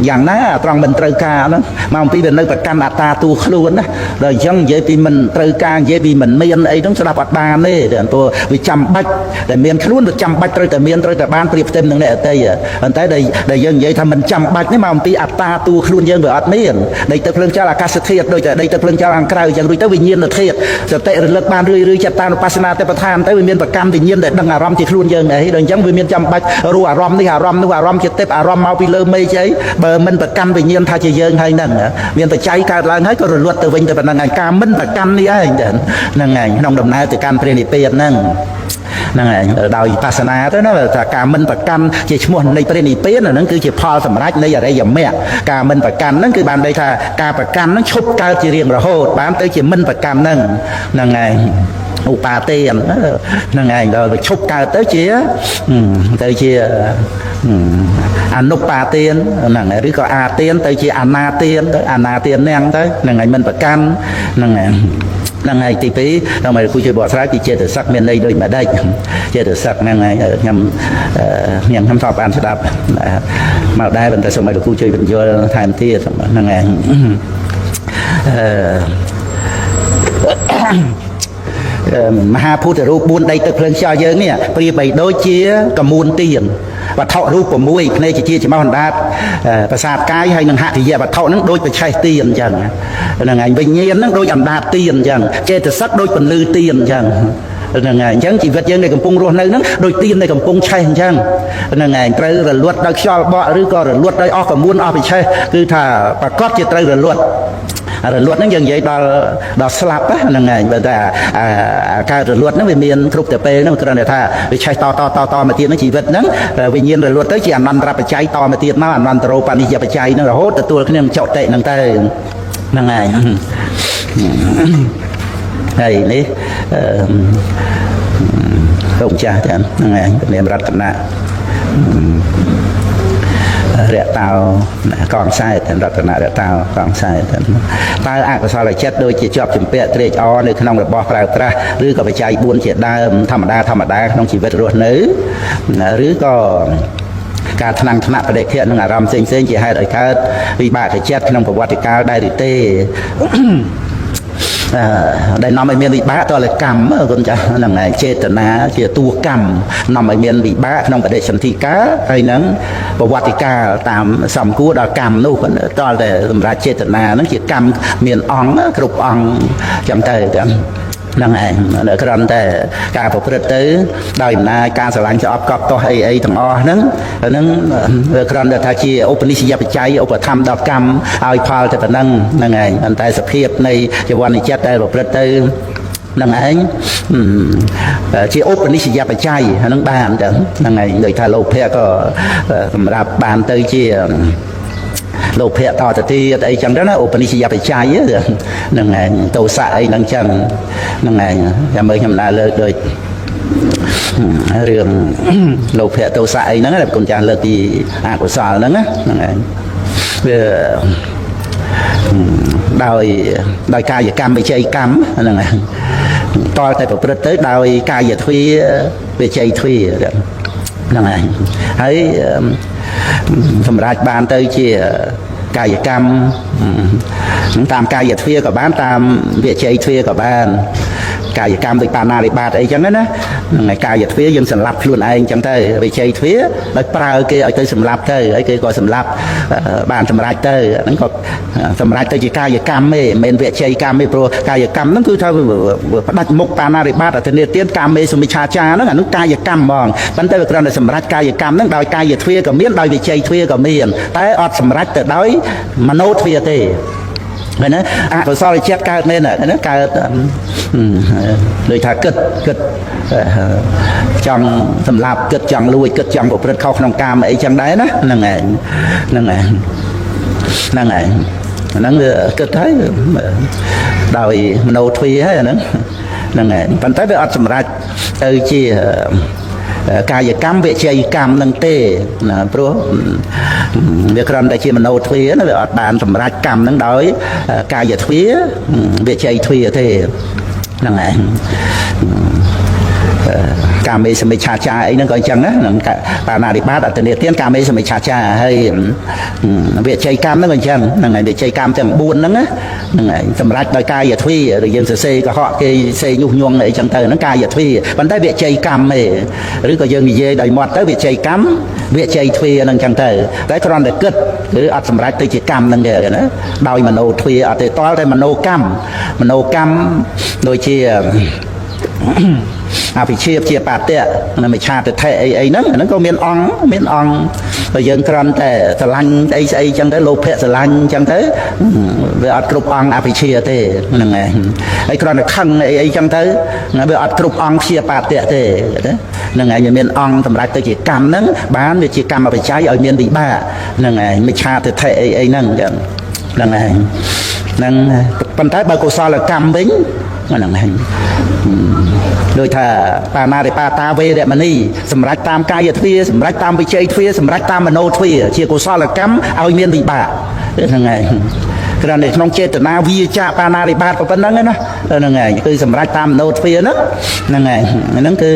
យ៉ាងណាត្រង់មិនត្រូវការហ្នឹងមកអំពីវានៅប្រកាន់អត្តាទូខ្លួនណាដល់អញ្ចឹងនិយាយពីមិនត្រូវការនិយាយពីមិនមានអីហ្នឹងស្ដាប់អត់បានទេព្រោះវាចាំបាច់តែមានខ្លួនវាចាំបាច់ត្រូវតែមានត្រូវតែបានប្រៀបផ្ទឹមនឹងអ្នកអតីប៉ុន្តែដែលយើងនិយាយថាមិនចាំបាច់នេះមកអំពីអត្តាទូខ្លួនយើងវាអត់មានដីទឹកភ្លើងចលអាកាសធាតុដូចតែដីទឹកភ្លើងចលខាងក្រៅអញ្ចឹងរួចទៅវិញ្ញាណធាតុសតិរលឹកបានរឿយរឿយចិត្តតានុបស្សនាទេប្រធានទៅវាមានប្រកម្មវិញ្ញាណដែលដឹងអារម្មណ៍ជាខ្លួនយើងអីដល់អញ្ចឹងវាមានចាំបាច់រੂអារម្មណ៍នេះអារម្មណ៍នោះអារម្មណ៍ជាទេពអារម្មណ៍មកពីលើមេឃអីបើមិនប្រកម្មវិញ្ញាណថាជាយើងហើយហ្នឹងមានបច្ច័យកើតឡើងហើយក៏រលត់ទៅវិញទៅប៉ុណ្្នឹងឯងការមិនប្រកម្មនេះឯងហ្នឹងឯងក្នុងដំណើរទៅកាន់ព្រះនិព្វានហ្នឹងហ្នឹងឯងដោយវិបស្សនាទៅណាថាការមិនប្រកាន់ជាឈ្មោះនៃព្រះនិព្វានហ្នឹងគឺជាផលសម្រេចនៃអរិយមគ្គការមិនប្រកាន់ហ្នឹងគឺបានន័យថាការប្រកាន់ហ្នឹងឈប់កើតជារៀងរហូតបានទៅជាមិនប្រកាន់ហ្នឹងហ្នឹងឯងឧបាទានហ្នឹងឯងដល់វាឈប់កើតទៅជាអនុបាទានហ្នឹងឬក៏អាទានទៅជាអនាទានទៅអនាទានហ្នឹងទៅហ្នឹងឯងមិនប្រកាន់ហ្នឹងឯងហ្នឹងហើយទី2ដើម្បីគូជួយបកស្រាយពីចេតសិកមានន័យដូចម្ដេចចេតសិកហ្នឹងហើយខ្ញុំខ្ញុំធ្លាប់បានស្ដាប់មកដែរប៉ុន្តែសូមឲ្យលោកគ្រូជួយបញ្យល់ថែមទៀតហ្នឹងឯងមហាភូតរូប4ដីទឹកភ្លើងខ្យល់យើងនេះប្រៀបបីដូចជាកមួនទៀនវត្ថុរូប6ភ្នែកជាច្មោះអណ្ដាតប្រសាទកាយហើយនឹងហតិយវត្ថុហ្នឹងដូចបច្ឆេះទៀនអញ្ចឹងហ្នឹងឯងវិញ្ញាណហ្នឹងដូចអណ្ដាតទៀនអញ្ចឹងចេតសិកដូចពន្លឺទៀនអញ្ចឹងហ្នឹងឯងអញ្ចឹងជីវិតយើងដែលកំពុងរស់នៅហ្នឹងដូចទៀនដែលកំពុងឆេះអញ្ចឹងហ្នឹងឯងត្រូវរលត់ដោយខ្យល់បក់ឬក៏រលត់ដោយអស់កមួនអស់បច្ឆេះគឺថាប្រកាសជាត្រូវរលត់រលត់ហ្នឹងយើងនិយាយដល់ស្លាប់ហ្នឹងឯងបើតែការរលត់ហ្នឹងវាមានគ្រប់តែពេលហ្នឹងគ្រាន់តែថាវាឆេះតតតតមកទៀតហ្នឹងជីវិតហ្នឹងវិញ្ញាណរលត់ទៅជាអនន្តរបច្ច័យតមកទៀតមកអនន្តរោបនិយបច្ច័យហ្នឹងរហូតទទួលគ្នាចុតិហ្នឹងទៅហ្នឹងឯងហើយនេះលោកម្ចាស់ទាំងហ្នឹងឯងនាមរតនៈរតោកងសែតរតនៈរតោកងសែតតើអកុសលចិត្តដូចជាជាប់ជំពាក់ត្រេកអរនៅក្នុងរបស់ប្រើប្រាស់ឬក៏បច្ច័យ4ជាដើមធម្មតាធម្មតាក្នុងជីវិតរស់នៅឬក៏ការថ្នាំងថ្នាក់បដិខៈនិងអារម្មណ៍ផ្សេងផ្សេងជាហេតុឲ្យកើតវិបាកចិត្តក្នុងប្រវត្តិកាលដែរឬទេ ដែលនាំឲ្យមានវិបាកតលកម្មគុណចាស់ហ្នឹងឯងចេតនាជាតួកម្មនាំឲ្យមានវិបាកក្នុងបដិសន្ធិកាលហើយនឹងប្រវត្តិកាលតាមសំគួរដល់កម្មនោះតលតែសម្រាប់ចេតនាហ្នឹងជាកម្មមានអង្គគ្រប់អង្គចឹងទៅហ្នឹងឯងគ្រាន់តែការប្រព្រឹត្តទៅដោយអំណាចការស្រឡាញ់ស្អប់កប់ទាស់អីអីទាំងអស់ហ្នឹងហ្នឹងគ្រាន់តែថាជាឧបនិស្សយបច្ច័យឧបត្ថម្ភដល់កម្មឲ្យផលតែប៉ុណ្ណឹងហ្នឹងឯងប៉ុន្តែសភាពនៃជីវនិចិត្តដែលប្រព្រឹត្តទៅហ្នឹងឯងជាឧបនិស្សយបច្ច័យហ្នឹងបានចឹងហ្នឹងឯងដូចថាលោភៈក៏សម្រាប់បានទៅជាលោភៈតទៅទៀតអីចឹងទៅណាឧបនិស្សយបច្ច័យហ្នឹងឯងទោសៈអីហ្នឹងចឹងហ្នឹងឯងចាំមើលខ្ញុំណាលើកដូចរឿងលោភៈទោសៈអីហ្នឹងដែលគុណចាស់លើកពីអកុសលហ្នឹងណាហ្នឹងឯងវាដោយកាយកម្មវិជ័យកម្មហ្នឹងឯងតតែប្រព្រឹត្តទៅដោយកាយទ្វាវិជ័យទ្វាហ្នឹងឯងហើយសម្រាប់បានទៅជាកាយកម្មតាមកាយទ្វាក៏បានតាមវិជ័យទ្វាក៏បានកាយកម្មដូចបាណារិបាតអីចឹងណាហ្នឹងហើយកាយទ្វាយើងសម្លាប់ខ្លួនឯងចឹងទៅវិជ័យទ្វាដោយប្រើគេឲ្យទៅសម្លាប់ទៅហើយគេក៏សម្លាប់បានសម្រេចទៅហ្នឹងក៏សម្រេចទៅជាកាយកម្មទេមិនមែនវិជ័យកម្មទេព្រោះកាយកម្មហ្នឹងគឺថាផ្ដាច់មុខបាណារិបាតអធិនិទានកាមេសមិឆាចារហ្នឹងអានោះកាយកម្មហ្មងប៉ុន្តែវាគ្រាន់តែសម្រេចកាយកម្មហ្នឹងដោយកាយទ្វាក៏មានដោយវិជ័យទ្វាក៏មានតែអត់សម្រេចទៅដោយមโนទ្វាទេឃើញណាអកុសលចិត្តកើតមែនណាកើតដូចថាគិតចង់សម្លាប់គិតចង់លួចគិតចង់ប្រព្រឹត្តខុសក្នុងកាមអីចឹងដែរណាហ្នឹងឯងហ្នឹងឯងហ្នឹងឯងហ្នឹងវាគិតហើយដោយមโนទ្វាហើយអាហ្នឹងហ្នឹងឯងប៉ុន្តែវាអត់សម្រេចទៅជាកាយកម្មវិជ័យកម្មនឹងទេណាព្រោះវាគ្រាន់តែជាមโนទ្វាណាវាអត់បានសម្រេចកម្មនឹងដោយកាយទ្វាវិជ័យទ្វាទេហ្នឹងឯងកាមេសមិឆាចាអីហ្នឹងក៏អញ្ចឹងណាហ្នឹងបាណារិបាតអត្តនិទានកាមេសមិឆាចាហើយវិជ័យកម្មហ្នឹងក៏អញ្ចឹងហ្នឹងហើយវិជ័យកម្មទាំង4ហ្នឹងណាហ្នឹងហើយសម្រាប់ដោយកាយទ្វាឬយើងសរសេរកុហកគេសេញុះញង់អីចឹងទៅហ្នឹងកាយទ្វាប៉ុន្តែវិជ័យកម្មទេឬក៏យើងនិយាយដោយមាត់ទៅវិជ័យកម្មវិជ័យទ្វាហ្នឹងចឹងទៅតែគ្រាន់តែគិតគឺអត់សម្រេចទៅជាកម្មហ្នឹងទេណាដោយមโนទ្វាអត់ទេតល់តែមโนកម្មមโนកម្មដូចជាអភិជាជាបាតៈនិងមិឆាទិដ្ឋិអីអីហ្នឹងហ្នឹងក៏មានអង្គមានអង្គបើយើងគ្រាន់តែស្រឡាញ់អីស្អីចឹងទៅលោភៈស្រឡាញ់ចឹងទៅវាអត់គ្រប់អង្គអភិជាទេហ្នឹងឯងហើយគ្រាន់តែខឹងអីអីចឹងទៅវាអត់គ្រប់អង្គជាបាតៈទេហ្នឹងឯងវាមានអង្គសម្រាប់ទៅជាកម្មហ្នឹងបានវាជាកម្មបច្ច័យឲ្យមានវិបាកហ្នឹងឯងមិឆាទិដ្ឋិអីអីហ្នឹងចឹងហ្នឹងឯងហ្នឹងប៉ុន្តែបើកុសលកម្មវិញហ្នឹងឯងដូចថាបាណារិបាតាវេរមណីសម្រាប់តាមកាយទ្វាសម្រាប់តាមវិជ័យទ្វាសម្រាប់តាមមโนទ្វាជាកុសលកម្មឲ្យមានវិបាកហ្នឹងឯងគ្រាន់តែក្នុងចេតនាវាចាបាណារិបាតប៉ុណ្្នឹងណាហ្នឹងឯងគឺសម្រាប់តាមមโนទ្វាហ្នឹងហ្នឹងឯងហ្នឹងគឺ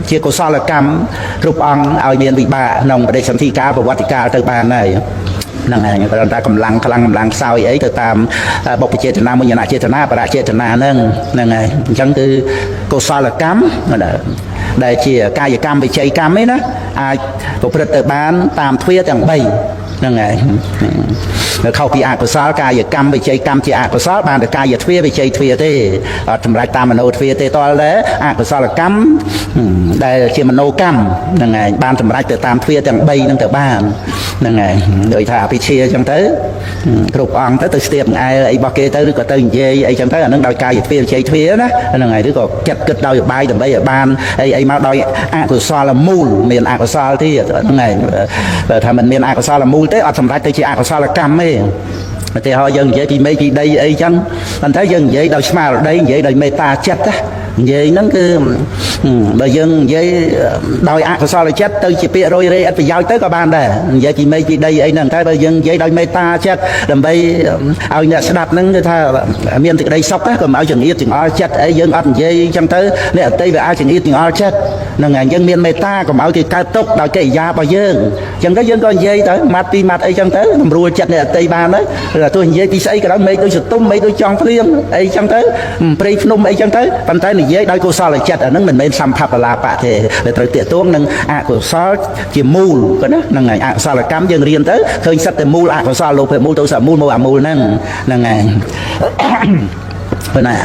ជាកុសលកម្មគ្រប់អង្គឲ្យមានវិបាកក្នុងបដិសន្ធិកាលប្រវត្តិកាលទៅបានហើយហ្នឹងឯងគ្រាន់តែកម្លាំងខ្លាំងកម្លាំងខ្សោយអីទៅតាមបុព្វចេតនាមុញចេតនាបរចេតនាហ្នឹងហ្នឹងឯងអញ្ចឹងគឺកុសលកម្មដែលជាកាយកម្មវិជ័យកម្មឯណាអាចប្រព្រឹត្តទៅបានតាមទ្វាទាំង3ហ្នឹងឯងខុសពីអកុសលកាយកម្មវិជ័យកម្មជាអកុសលបានតែកាយទ្វាវិជ័យទ្វាទេអត់សម្រេចតាមមโนទ្វាទេតលតែអកុសលកម្មដែលជាមโนកម្មហ្នឹងឯងបានសម្រេចទៅតាមទ្វាទាំង3ហ្នឹងទៅបានហ្នឹងឯងដូចថាអភិជាអញ្ចឹងទៅគ្រប់អង្គទៅស្ទាបអែលអីរបស់គេទៅឬក៏ទៅនិយាយអីចឹងទៅអាហ្នឹងដោយកាយទ្វាវិជ័យទ្វាណាហ្នឹងឯងឬក៏ចិត្តគិតដោយបាយដើម្បីឲ្យបានអីអីមកដោយអកុសលមូលមានអកុសលទៀតហ្នឹងឯងបើថាមិនមានអកុសលមូលទេអត់សម្រេចទៅជាអកុសលកម្មទេឧទាហរណ៍យើងនិយាយពីមេឃពីដីអីចឹងប៉ុន្តែយើងនិយាយដោយស្មារតីនិយាយដោយមេត្តាចិត្តណានិយាយហ្នឹងគឺបើយើងនិយាយដោយអកុសលចិត្តទៅជាពាក្យរយរេអត់ប្រយោជន៍ទៅក៏បានដែរនិយាយពីមេឃពីដីអីហ្នឹងតែបើយើងនិយាយដោយមេត្តាចិត្តដើម្បីឲ្យអ្នកស្ដាប់ហ្នឹងគឺថាមានសេចក្តីសុខកុំឲ្យចង្អៀតចង្អល់ចិត្តអីយើងអត់និយាយចឹងទៅអ្នកដទៃវាអាចចង្អៀតចង្អល់ចិត្ត ហ្នឹងហើយយើងមានមេត្តាកុំឲ្យគេកើតទុកដោយកិរិយារបស់យើងអញ្ចឹងទៅយើងក៏និយាយទៅម៉ាត់ពីរម៉ាត់អីចឹងទៅសម្រួលចិត្តអ្នកអតីបានទៅទោះនិយាយពីស្អីក៏ដោយមេឃដូចសតុំមេឃដូចចង់ភ្លៀងអីចឹងទៅព្រៃភ្នំអីចឹងទៅប៉ុន្តែនិយាយដោយកុសលចិត្តអាហ្នឹងមិនមែនសម្ភបលាបៈទេដែលត្រូវតាកទួងនឹងអកុសលជាមូលក៏ណាហ្នឹងហើយអកុសលកម្មយើងរៀនទៅឃើញសិតតែមូលអកុសលលោភៈមូលទោសៈមូលមោហៈមូលហ្នឹងហ្នឹងហើយប៉ុណ្ណា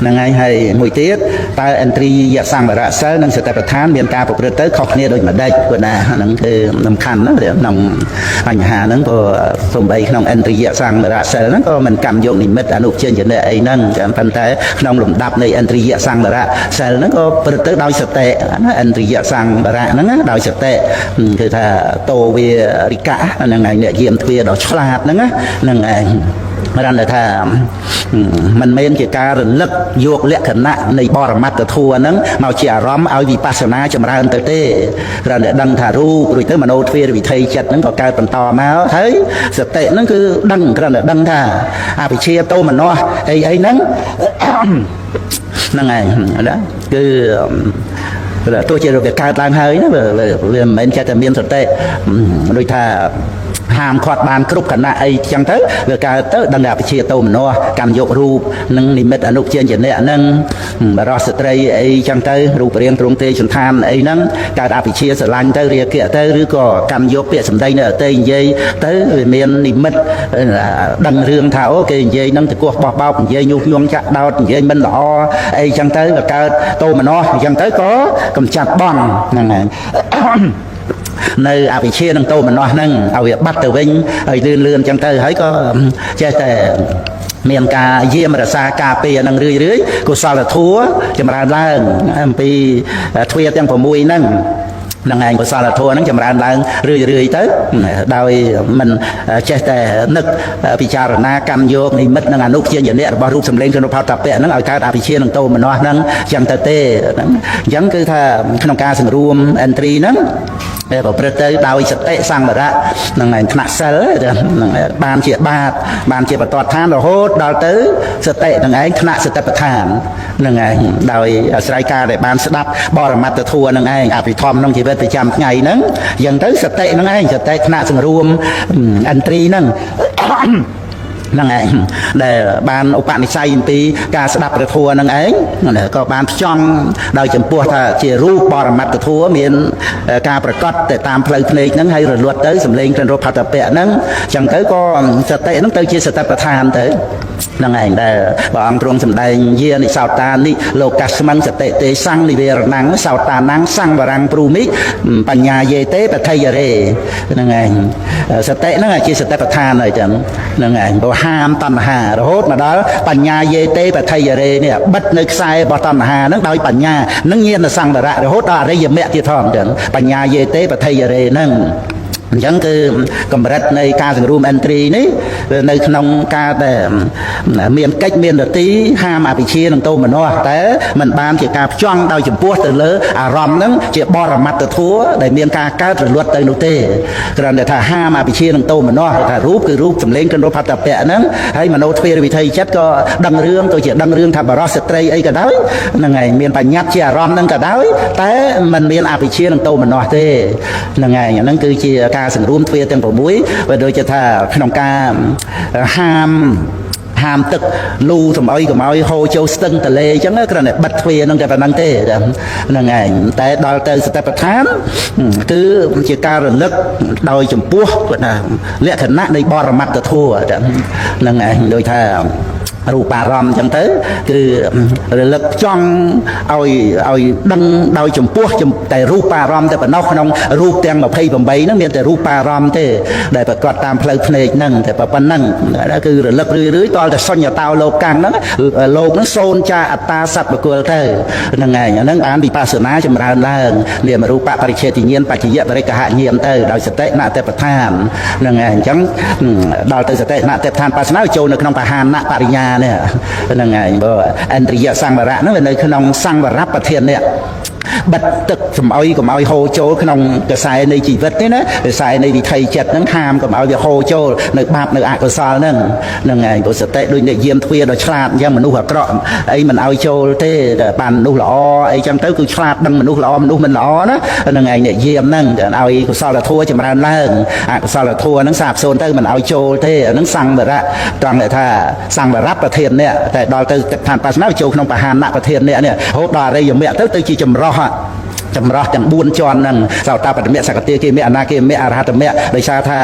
ហ្នឹងហើយហើយមួយទៀតតើឥន្ទ្រិយសង្វរៈសិលនិងសតិប្បដ្ឋានមានការប្រព្រឹត្តទៅខុសគ្នាដូចម្ដេចប៉ុណ្ណាហ្នឹងគឺសំខាន់ណាស់ក្នុងបញ្ហាហ្នឹងព្រោះសំបីក្នុងឥន្ទ្រិយសង្វរៈសិលហ្នឹងក៏មិនកម្មយកនិមិត្តអនុព្យញ្ជនៈអីហ្នឹងប៉ុន្តែក្នុងលំដាប់នៃឥន្ទ្រិយសង្វរៈសិលហ្នឹងក៏ប្រព្រឹត្តទៅដោយសតិណាឥន្ទ្រិយសង្វរៈហ្នឹងដោយសតិគឺថាតោវារិកៈហ្នឹងឯងអ្នកយាមទ្វាដ៏ឆ្លាតហ្នឹងហ្នឹងឯងរំថាមិនមែនជាការរលឹកយកលក្ខណៈនៃបរមត្តធម៌ហ្នឹងមកជាអារម្មណ៍ឲ្យវិបស្សនាចម្រើនទៅទេគ្រាន់តែដឹងថារូបរួចទៅមโนទ្វារវិថីចិត្តហ្នឹងក៏កើតបន្តមកហើយសតិហ្នឹងគឺដឹងគ្រាន់តែដឹងថាអភិជាតោមនស្សអីអីហ្នឹងហ្នឹងឯងណាគឺទោះជាវាកើតឡើងហើយណាវាមិនមែនចេះតែមានសតិដូចថាហាមឃាត់បានគ្រប់គណៈអីចឹងទៅវាកើតទៅដឹងថាវិជាតោមនោកម្មយករូបនិងនិមិត្តអនុព្យញ្ជនៈហ្នឹងបរោះស្ត្រីអីចឹងទៅរូបរាងទ្រង់ទេសន្តានអីហ្នឹងកើតអភិជាស្រឡាញ់ទៅរាគៈទៅឬក៏កម្មយកពាក្យសម្ដីនៅអតីនិយាយទៅវាមាននិមិត្តដឹងរឿងថាអូគេនិយាយហ្នឹងទៅគោះបោះបោកនិយាយញុះញង់ចាក់ដោតនិយាយមិនល្អអីចឹងទៅវាកើតតោមនោអញ្ចឹងទៅក៏កំចាត់បងហ្នឹងហើយនៅអវិជ្ជានឹងតោមនោះហ្នឹងឲ្យវាបាត់ទៅវិញឲ្យលឿនលឿនអញ្ចឹងទៅហើយក៏ចេះតែមានការយាមរក្សាការពារនឹងរឿយរឿយកុសលធម៌ចម្រើនឡើងអំពីទ្វាទាំង6ហ្នឹងហ្នឹងឯងកុសលធម៌ហ្នឹងចម្រើនឡើងរឿយរឿយទៅដោយមិនចេះតែនឹកពិចារណាកម្មយកនិមិត្តនិងអនុព្យញ្ជនៈរបស់រូបសម្លេងក្នុងផតពៈហ្នឹងឲ្យកើតអវិជ្ជានឹងតោមនោះហ្នឹងអញ្ចឹងទៅទេហ្នឹងអញ្ចឹងគឺថាក្នុងការសង្រួមឥន្ទ្រីហ្នឹងប្រព្រឹត្តទៅដោយសតិសង្វរៈហ្នឹងឯងថ្នាក់សិលហ្នឹងបានជាបាតបានជាបន្ទាត់ឋានរហូតដល់ទៅសតិហ្នឹងឯងថ្នាក់សតិប្បដ្ឋានហ្នឹងឯងដោយអាស្រ័យការដែលបានស្ដាប់បរមត្តធម៌ហ្នឹងឯងអភិធម្មក្នុងជីវិតប្រចាំថ្ងៃហ្នឹងអញ្ចឹងទៅសតិហ្នឹងឯងសតិថ្នាក់សង្រួមឥន្ទ្រីហ្នឹងហ្នឹងឯងដែលបានឧបនិស្ស័យអំពីការស្ដាប់ព្រះធម៌ហ្នឹងឯងក៏បានផ្ចង់ដោយចំពោះថាជារូបបរមត្តធម៌មានការប្រកាសទៅតាមផ្លូវភ្នែកហ្នឹងហើយរលត់ទៅសម្លេងក្លិនរសផតពៈហ្នឹងអញ្ចឹងទៅក៏សតិហ្នឹងទៅជាសតិប្បដ្ឋានទៅហ្នឹងឯងដែលព្រះអង្គទ្រង់សម្ដែងយានិសោតានិលោកស្មੰសតិទេសੰនិវេរណੰសោតានੰសង្វរੰព្រូមិបញ្ញាយេទេបថយរេហ្នឹងឯងសតិហ្នឹងជាសតិប្បដ្ឋានហើយចឹងហ្នឹងឯងព្រោះហាមតណ្ហារហូតមកដល់បញ្ញាយេទេបថយរេនេះបិទនៅខ្សែរបស់តណ្ហាហ្នឹងដោយបញ្ញានឹងញាណសង្វរៈរហូតដល់អរិយមគ្គទៀតផងចឹងបញ្ញាយេទេបថយរេហ្នឹងអញ្ចឹងគឺកម្រិតនៃការសង្រួមឥន្ទ្រីនេះនៅក្នុងការដែលមានកិច្ចមាននទីហាមអភិជានិងតោមនោះតែมันបានជាការផ្ចង់ដោយចំពោះទៅលើអារម្មណ៍ហ្នឹងជាបរមត្តធម៌ដែលមានការកើតរលត់ទៅនោះទេគ្រាន់តែថាហាមអភិជានិងតោមនោះថារូបគឺរូបសម្លេងក្លិនរសផតពៈហ្នឹងហើយមโนទ្វារវិថីចិត្តក៏ដឹងរឿងទៅជាដឹងរឿងថាបរោះស្ត្រីអីក៏ដោយហ្នឹងហើយមានបញ្ញត្តិជាអារម្មណ៍ហ្នឹងក៏ដោយតែมันមានអភិជានិងតោមនោះទេហ្នឹងហើយអាហ្នឹងគឺជាការសង្រួមទ្វាទាំង6បើដូចជាថាក្នុងការហាមទឹកលូសំអុយកុំឲ្យហូរចូលស្ទឹងទលេអញ្ចឹងគ្រាន់តែបិទទ្វានឹងតែប៉ុណ្្នឹងទេហ្នឹងឯងតែដល់ទៅសតិប្បដ្ឋានគឺជាការរលឹកដោយចំពោះគាត់ថាលក្ខណៈនៃបរមត្តធម៌ហ្នឹងឯងដូចថារូបារម្មណ៍អញ្ចឹងទៅគឺរលឹកចង់ឲ្យដឹងដោយចំពោះតែរូបារម្មណ៍តែប៉ុណ្ណោះក្នុងរូបទាំង28ហ្នឹងមានតែរូបារម្មណ៍ទេដែលប្រកាសតាមផ្លូវភ្នែកហ្នឹងតែប៉ុណ្្នឹងគឺរលឹករឿយរឿយតលតែសញ្ញតោលោកកាំងហ្នឹងលោកហ្នឹងសូន្យចាអត្តាសត្វបុគ្គលទៅហ្នឹងឯងអាហ្នឹងបានវិបស្សនាចម្រើនឡើងនាមរូបបរិច្ឆេទញ្ញាណបច្ចយបរិកហញ្ញាណទៅដោយសតិណតិបដ្ឋានហ្នឹងឯងអញ្ចឹងដល់ទៅសតិណតិបដ្ឋានបាសនាចូលនៅក្នុងបហានបរិញ្ញានេះហ្នឹងឯងបើឥន្ទ្រិយសង្វរៈហ្នឹងវានៅក្នុងសង្វរៈប្រធាននេះ បិទទឹកសំអុយកុំឲ្យហូរចូលក្នុងកសែនៃជីវិតទេណាកសែនៃវិថីចិត្តហ្នឹងហាមកុំឲ្យវាហូរចូលនៅបាបនៅអកុសលហ្នឹងហ្នឹងឯងព្រោះសតិដូចអ្នកយាមទ្វារដ៏ឆ្លាតអញ្ចឹងមនុស្សអាក្រក់អីមិនឲ្យចូលទេតែបានមនុស្សល្អអីចឹងទៅគឺឆ្លាតដឹងមនុស្សល្អមនុស្សមិនល្អណាហ្នឹងឯងអ្នកយាមហ្នឹងឲ្យកុសលធម៌ចម្រើនឡើងអកុសលធម៌ហ្នឹងសាបសូន្យទៅមិនឲ្យចូលទេហ្នឹងសង្វរៈត្រង់ថាសង្វរៈប្រធាននេះតែដល់ទៅឋានបាសនាចូលក្នុងបហានៈប្រធាននេះនេះរហូតដល់អរិយមគ្គទៅទៅជាចម្រោះចម្រោះទាំង4ជាន់ហ្នឹងសោតាបត្តមៈសកតិគេមៈអនាគេមៈអរហត្តមៈដោយសារថា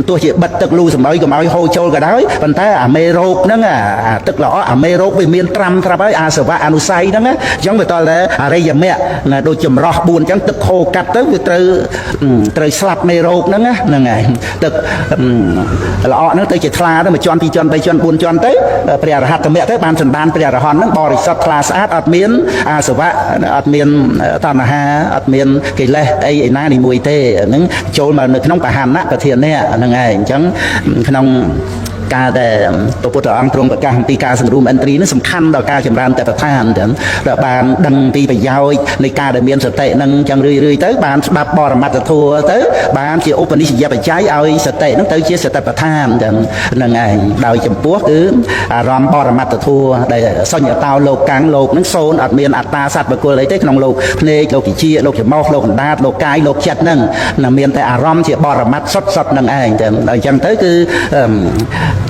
ទោះជាបិទទឹកលូសម្អុយកុំឲ្យហូរចូលក៏ដោយប៉ុន្តែអាមេរោគហ្នឹងអាទឹកល្អអាមេរោគវាមានត្រាំត្រាប់ហើយអាសវៈអនុស័យហ្នឹងអញ្ចឹងវាតតែអរិយមគ្គណាដូចចម្រោះ4អញ្ចឹងទឹកហូរកាត់ទៅវាត្រូវស្លាប់មេរោគហ្នឹងហ្នឹងហើយទឹកល្អហ្នឹងទៅជាថ្លាទៅមួយជាន់ពីរជាន់បីជាន់4ជាន់ទៅព្រះអរហត្តមគ្គទៅបានសន្តានព្រះអរហន្តហ្នឹងបរិសុទ្ធថ្លាស្អាតអត់មានអាសវៈអត់មានតណ្ហាអត់មានកិលេសអីឯណានីមួយទេហ្នឹងចូលមកនៅក្នុងបហានៈប្រធានៈហ្នឹងឯងអញ្ចឹងក្នុងការដែលព្រះពុទ្ធអង្គទ្រង់ប្រកាសអំពីការសង្រួមឥន្ទ្រីនេះសំខាន់ដល់ការចម្រើនតបឋានចឹងដល់បានដឹងពីប្រយោជន៍នៃការដែលមានសតិនឹងចឹងរឿយរឿយទៅបានស្ដាប់បរមត្តធម៌ទៅបានជាឧបនិស្សយបច្ច័យឲ្យសតិនឹងទៅជាសតិប្បដ្ឋានចឹងហ្នឹងឯងដោយចំពោះគឺអារម្មណ៍បរមត្តធម៌ដែលសញ្ញតោលោកកាំងលោកនឹងសូន្យអត់មានអត្តាសត្វបុគ្គលអីទេក្នុងលោកភ្នែកលោកវិជាលោកច្រមុះលោកអណ្ដាតលោកកាយលោកចិត្តហ្នឹងមានតែអារម្មណ៍ជាបរមត្តសុទ្ធសុទ្ធនឹងឯងចឹងដល់អញ្ចឹងទៅគឺ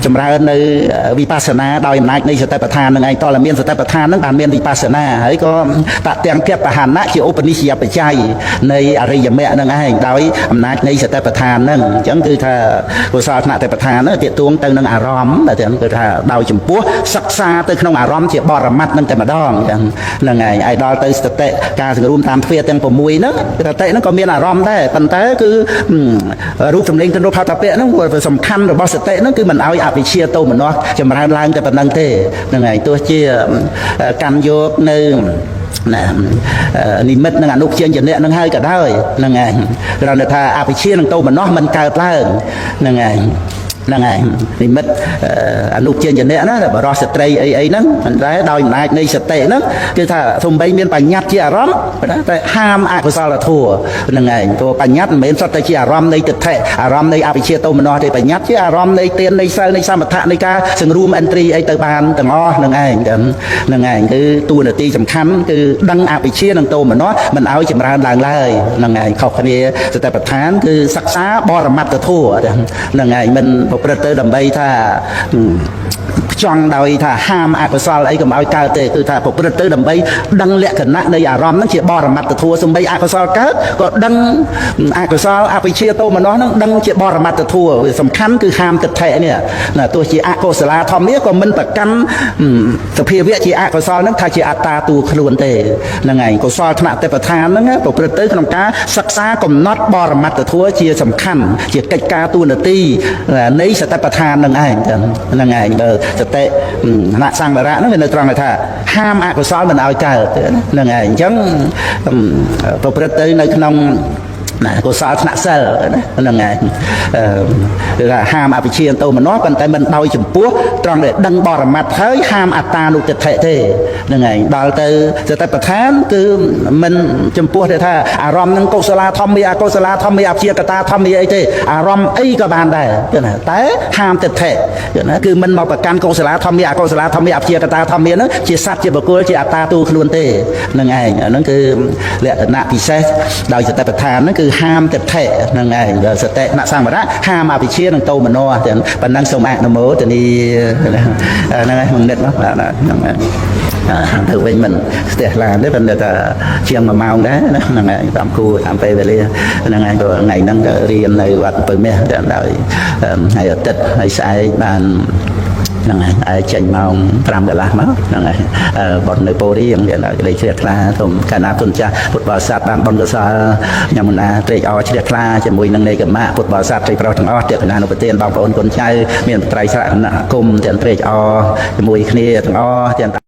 ចម្រើននៅវិបស្សនាដោយអំណាចនៃសតិប្បដ្ឋាននឹងឯងតើមានសតិប្បដ្ឋាននឹងបានមានវិបស្សនាហើយក៏តទាំងគបហណៈជាឧបនិស្សយបច្ច័យនៃអរិយមគ្គនឹងឯងដោយអំណាចនៃសតិប្បដ្ឋាននឹងអញ្ចឹងគឺថាកុសលថ្នាក់តិប្បដ្ឋានហ្នឹងទាក់ទងទៅនឹងអារម្មណ៍តែគឺថាដោយចំពោះសិក្សាទៅក្នុងអារម្មណ៍ជាបរមត្តនឹងតែម្ដងអញ្ចឹងហ្នឹងឯងឲ្យដល់ទៅសតិការសង្រួមតាមទ្វាទាំង6ហ្នឹងសតិហ្នឹងក៏មានអារម្មណ៍ដែរប៉ុន្តែគឺរូបសម្លេងទនរូបផតពៈហ្នឹងសំខាន់របស់សតិហ្នឹងគឺមិនឲ្យអវិជ្ជាទោមនស្សចម្រើនឡើងតែប៉ុណ្្នឹងទេហ្នឹងហើយទោះជាកម្មយកនៅណានិមិត្តនិងអនុព្យញ្ជនៈនឹងហើយក៏ដោយហ្នឹងឯងគ្រាន់តែថាអវិជ្ជានិងទោមនស្សមិនកើតឡើងហ្នឹងឯងហ្នឹងហើយនិមិត្តអនុព្យញ្ជនៈណាបរោះស្ត្រីអីអីហ្នឹងប៉ុន្តែដោយអំណាចនៃសតិហ្នឹងគឺថាសំបីមានបញ្ញត្តិជាអារម្មណ៍តែហាមអកុសលធម៌ហ្នឹងឯងព្រោះបញ្ញត្តិមិនមែនសុទ្ធតែជាអារម្មណ៍នៃទិដ្ឋិអារម្មណ៍នៃអវិជ្ជាទោមនស្សទេបញ្ញត្តិជាអារម្មណ៍នៃទាននៃសិលនៃសមថៈនៃការសង្រួមឥន្ទ្រីអីទៅបានទាំងអស់ហ្នឹងឯងហ្នឹងឯងគឺតួនាទីសំខាន់គឺដឹងអវិជ្ជានិងទោមនស្សមិនឲ្យចម្រើនឡើងឡើយហ្នឹងឯងខុសគ្នាសតិប្បដ្ឋានគឺសិក្សាបរមត្តធម៌ហ្នឹងឯងមិនប្រព្រឹត្តទៅដើម្បីថាផ្ចង់ដោយថាហាមអកុសលអីកុំឲ្យកើតទេគឺថាប្រព្រឹត្តទៅដើម្បីដឹងលក្ខណៈនៃអារម្មណ៍ហ្នឹងជាបរមត្តធម៌សំបីអកុសលកើតក៏ដឹងអកុសលអវិជ្ជាទោមនស្សហ្នឹងដឹងជាបរមត្តធម៌សំខាន់គឺហាមទិដ្ឋិនេះណាទោះជាអកុសលាធម្មនេះក៏មិនប្រកាន់សភាវៈជាអកុសលហ្នឹងថាជាអត្តាតួខ្លួនទេហ្នឹងឯងកុសលថ្នាក់ទេពឋានហ្នឹងប្រព្រឹត្តទៅក្នុងការសិក្សាកំណត់បរមត្តធម៌ជាសំខាន់ជាកិច្ចការតួនាទីនៃសតិប្បដ្ឋានហ្នឹងឯងហ្នឹងឯងបើសតិថ្នាក់សង្វរៈហ្នឹងវានៅត្រង់ថាហាមអកុសលមិនឲ្យកើតហ្នឹងឯងអញ្ចឹងប្រព្រឹត្តទៅនៅក្នុងណាកុសលថ្នាក់សិលហ្នឹងឯងគឺថាហាមអវិជ្ជាទោមនស្សប៉ុន្តែមិនដោយចំពោះត្រង់ដែលដឹងបរមត្តហើយហាមអត្តានុទិដ្ឋិទេហ្នឹងឯងដល់ទៅសតិប្បដ្ឋានគឺមិនចំពោះទេថាអារម្មណ៍នឹងកុសលាធម្មាអកុសលាធម្មាអព្យាកតាធម្មាអីទេអារម្មណ៍អីក៏បានដែរគឺណាតែហាមទិដ្ឋិគឺណាគឺមិនមកប្រកាន់កុសលាធម្មាអកុសលាធម្មាអព្យាកតាធម្មាហ្នឹងជាសត្វជាបុគ្គលជាអត្តាទូខ្លួនទេហ្នឹងឯងហ្នឹងគឺលក្ខណៈពិសេសដោយសតិប្បដ្ឋានហ្នឹងគឺហាមទិដ្ឋិហ្នឹងឯងសតិណសង្វរៈហាមអវិជ្ជានិងទោមនស្សទាំងប៉ុណ្ណឹងសូមអនុមោទនាហ្នឹងឯងមិននឹកមកបាទហ្នឹងឯងទៅវិញមិនស្ទះឡានទេប៉ុន្តែថាជាង1ម៉ោងដែរណាហ្នឹងឯងតាមគួរតាមពេលវេលាហ្នឹងឯងក៏ថ្ងៃហ្នឹងក៏រៀននៅវត្តពៅមាសដោយថ្ងៃអាទិត្យហើយស្អែកបានហ្នឹងហើយចេញម៉ោង5កន្លះមកហ្នឹងហើយបននៅពោរៀងគេក្តីជ្រះថ្លាសូមកណាគុណចាស់ពុទ្ធបរិស័ទបានបុណ្យកុសលខ្ញុំណាត្រេកអរជ្រះថ្លាជាមួយនឹងនេកមៈពុទ្ធបរិស័ទត្រីប្រុសទាំងអស់ទេកណានុប្រទានបងប្អូនគុណចៅមានបត្រៃស្រៈគណៈគុំទាំងត្រេកអរជាមួយគ្នាទាំងអស់ទាំង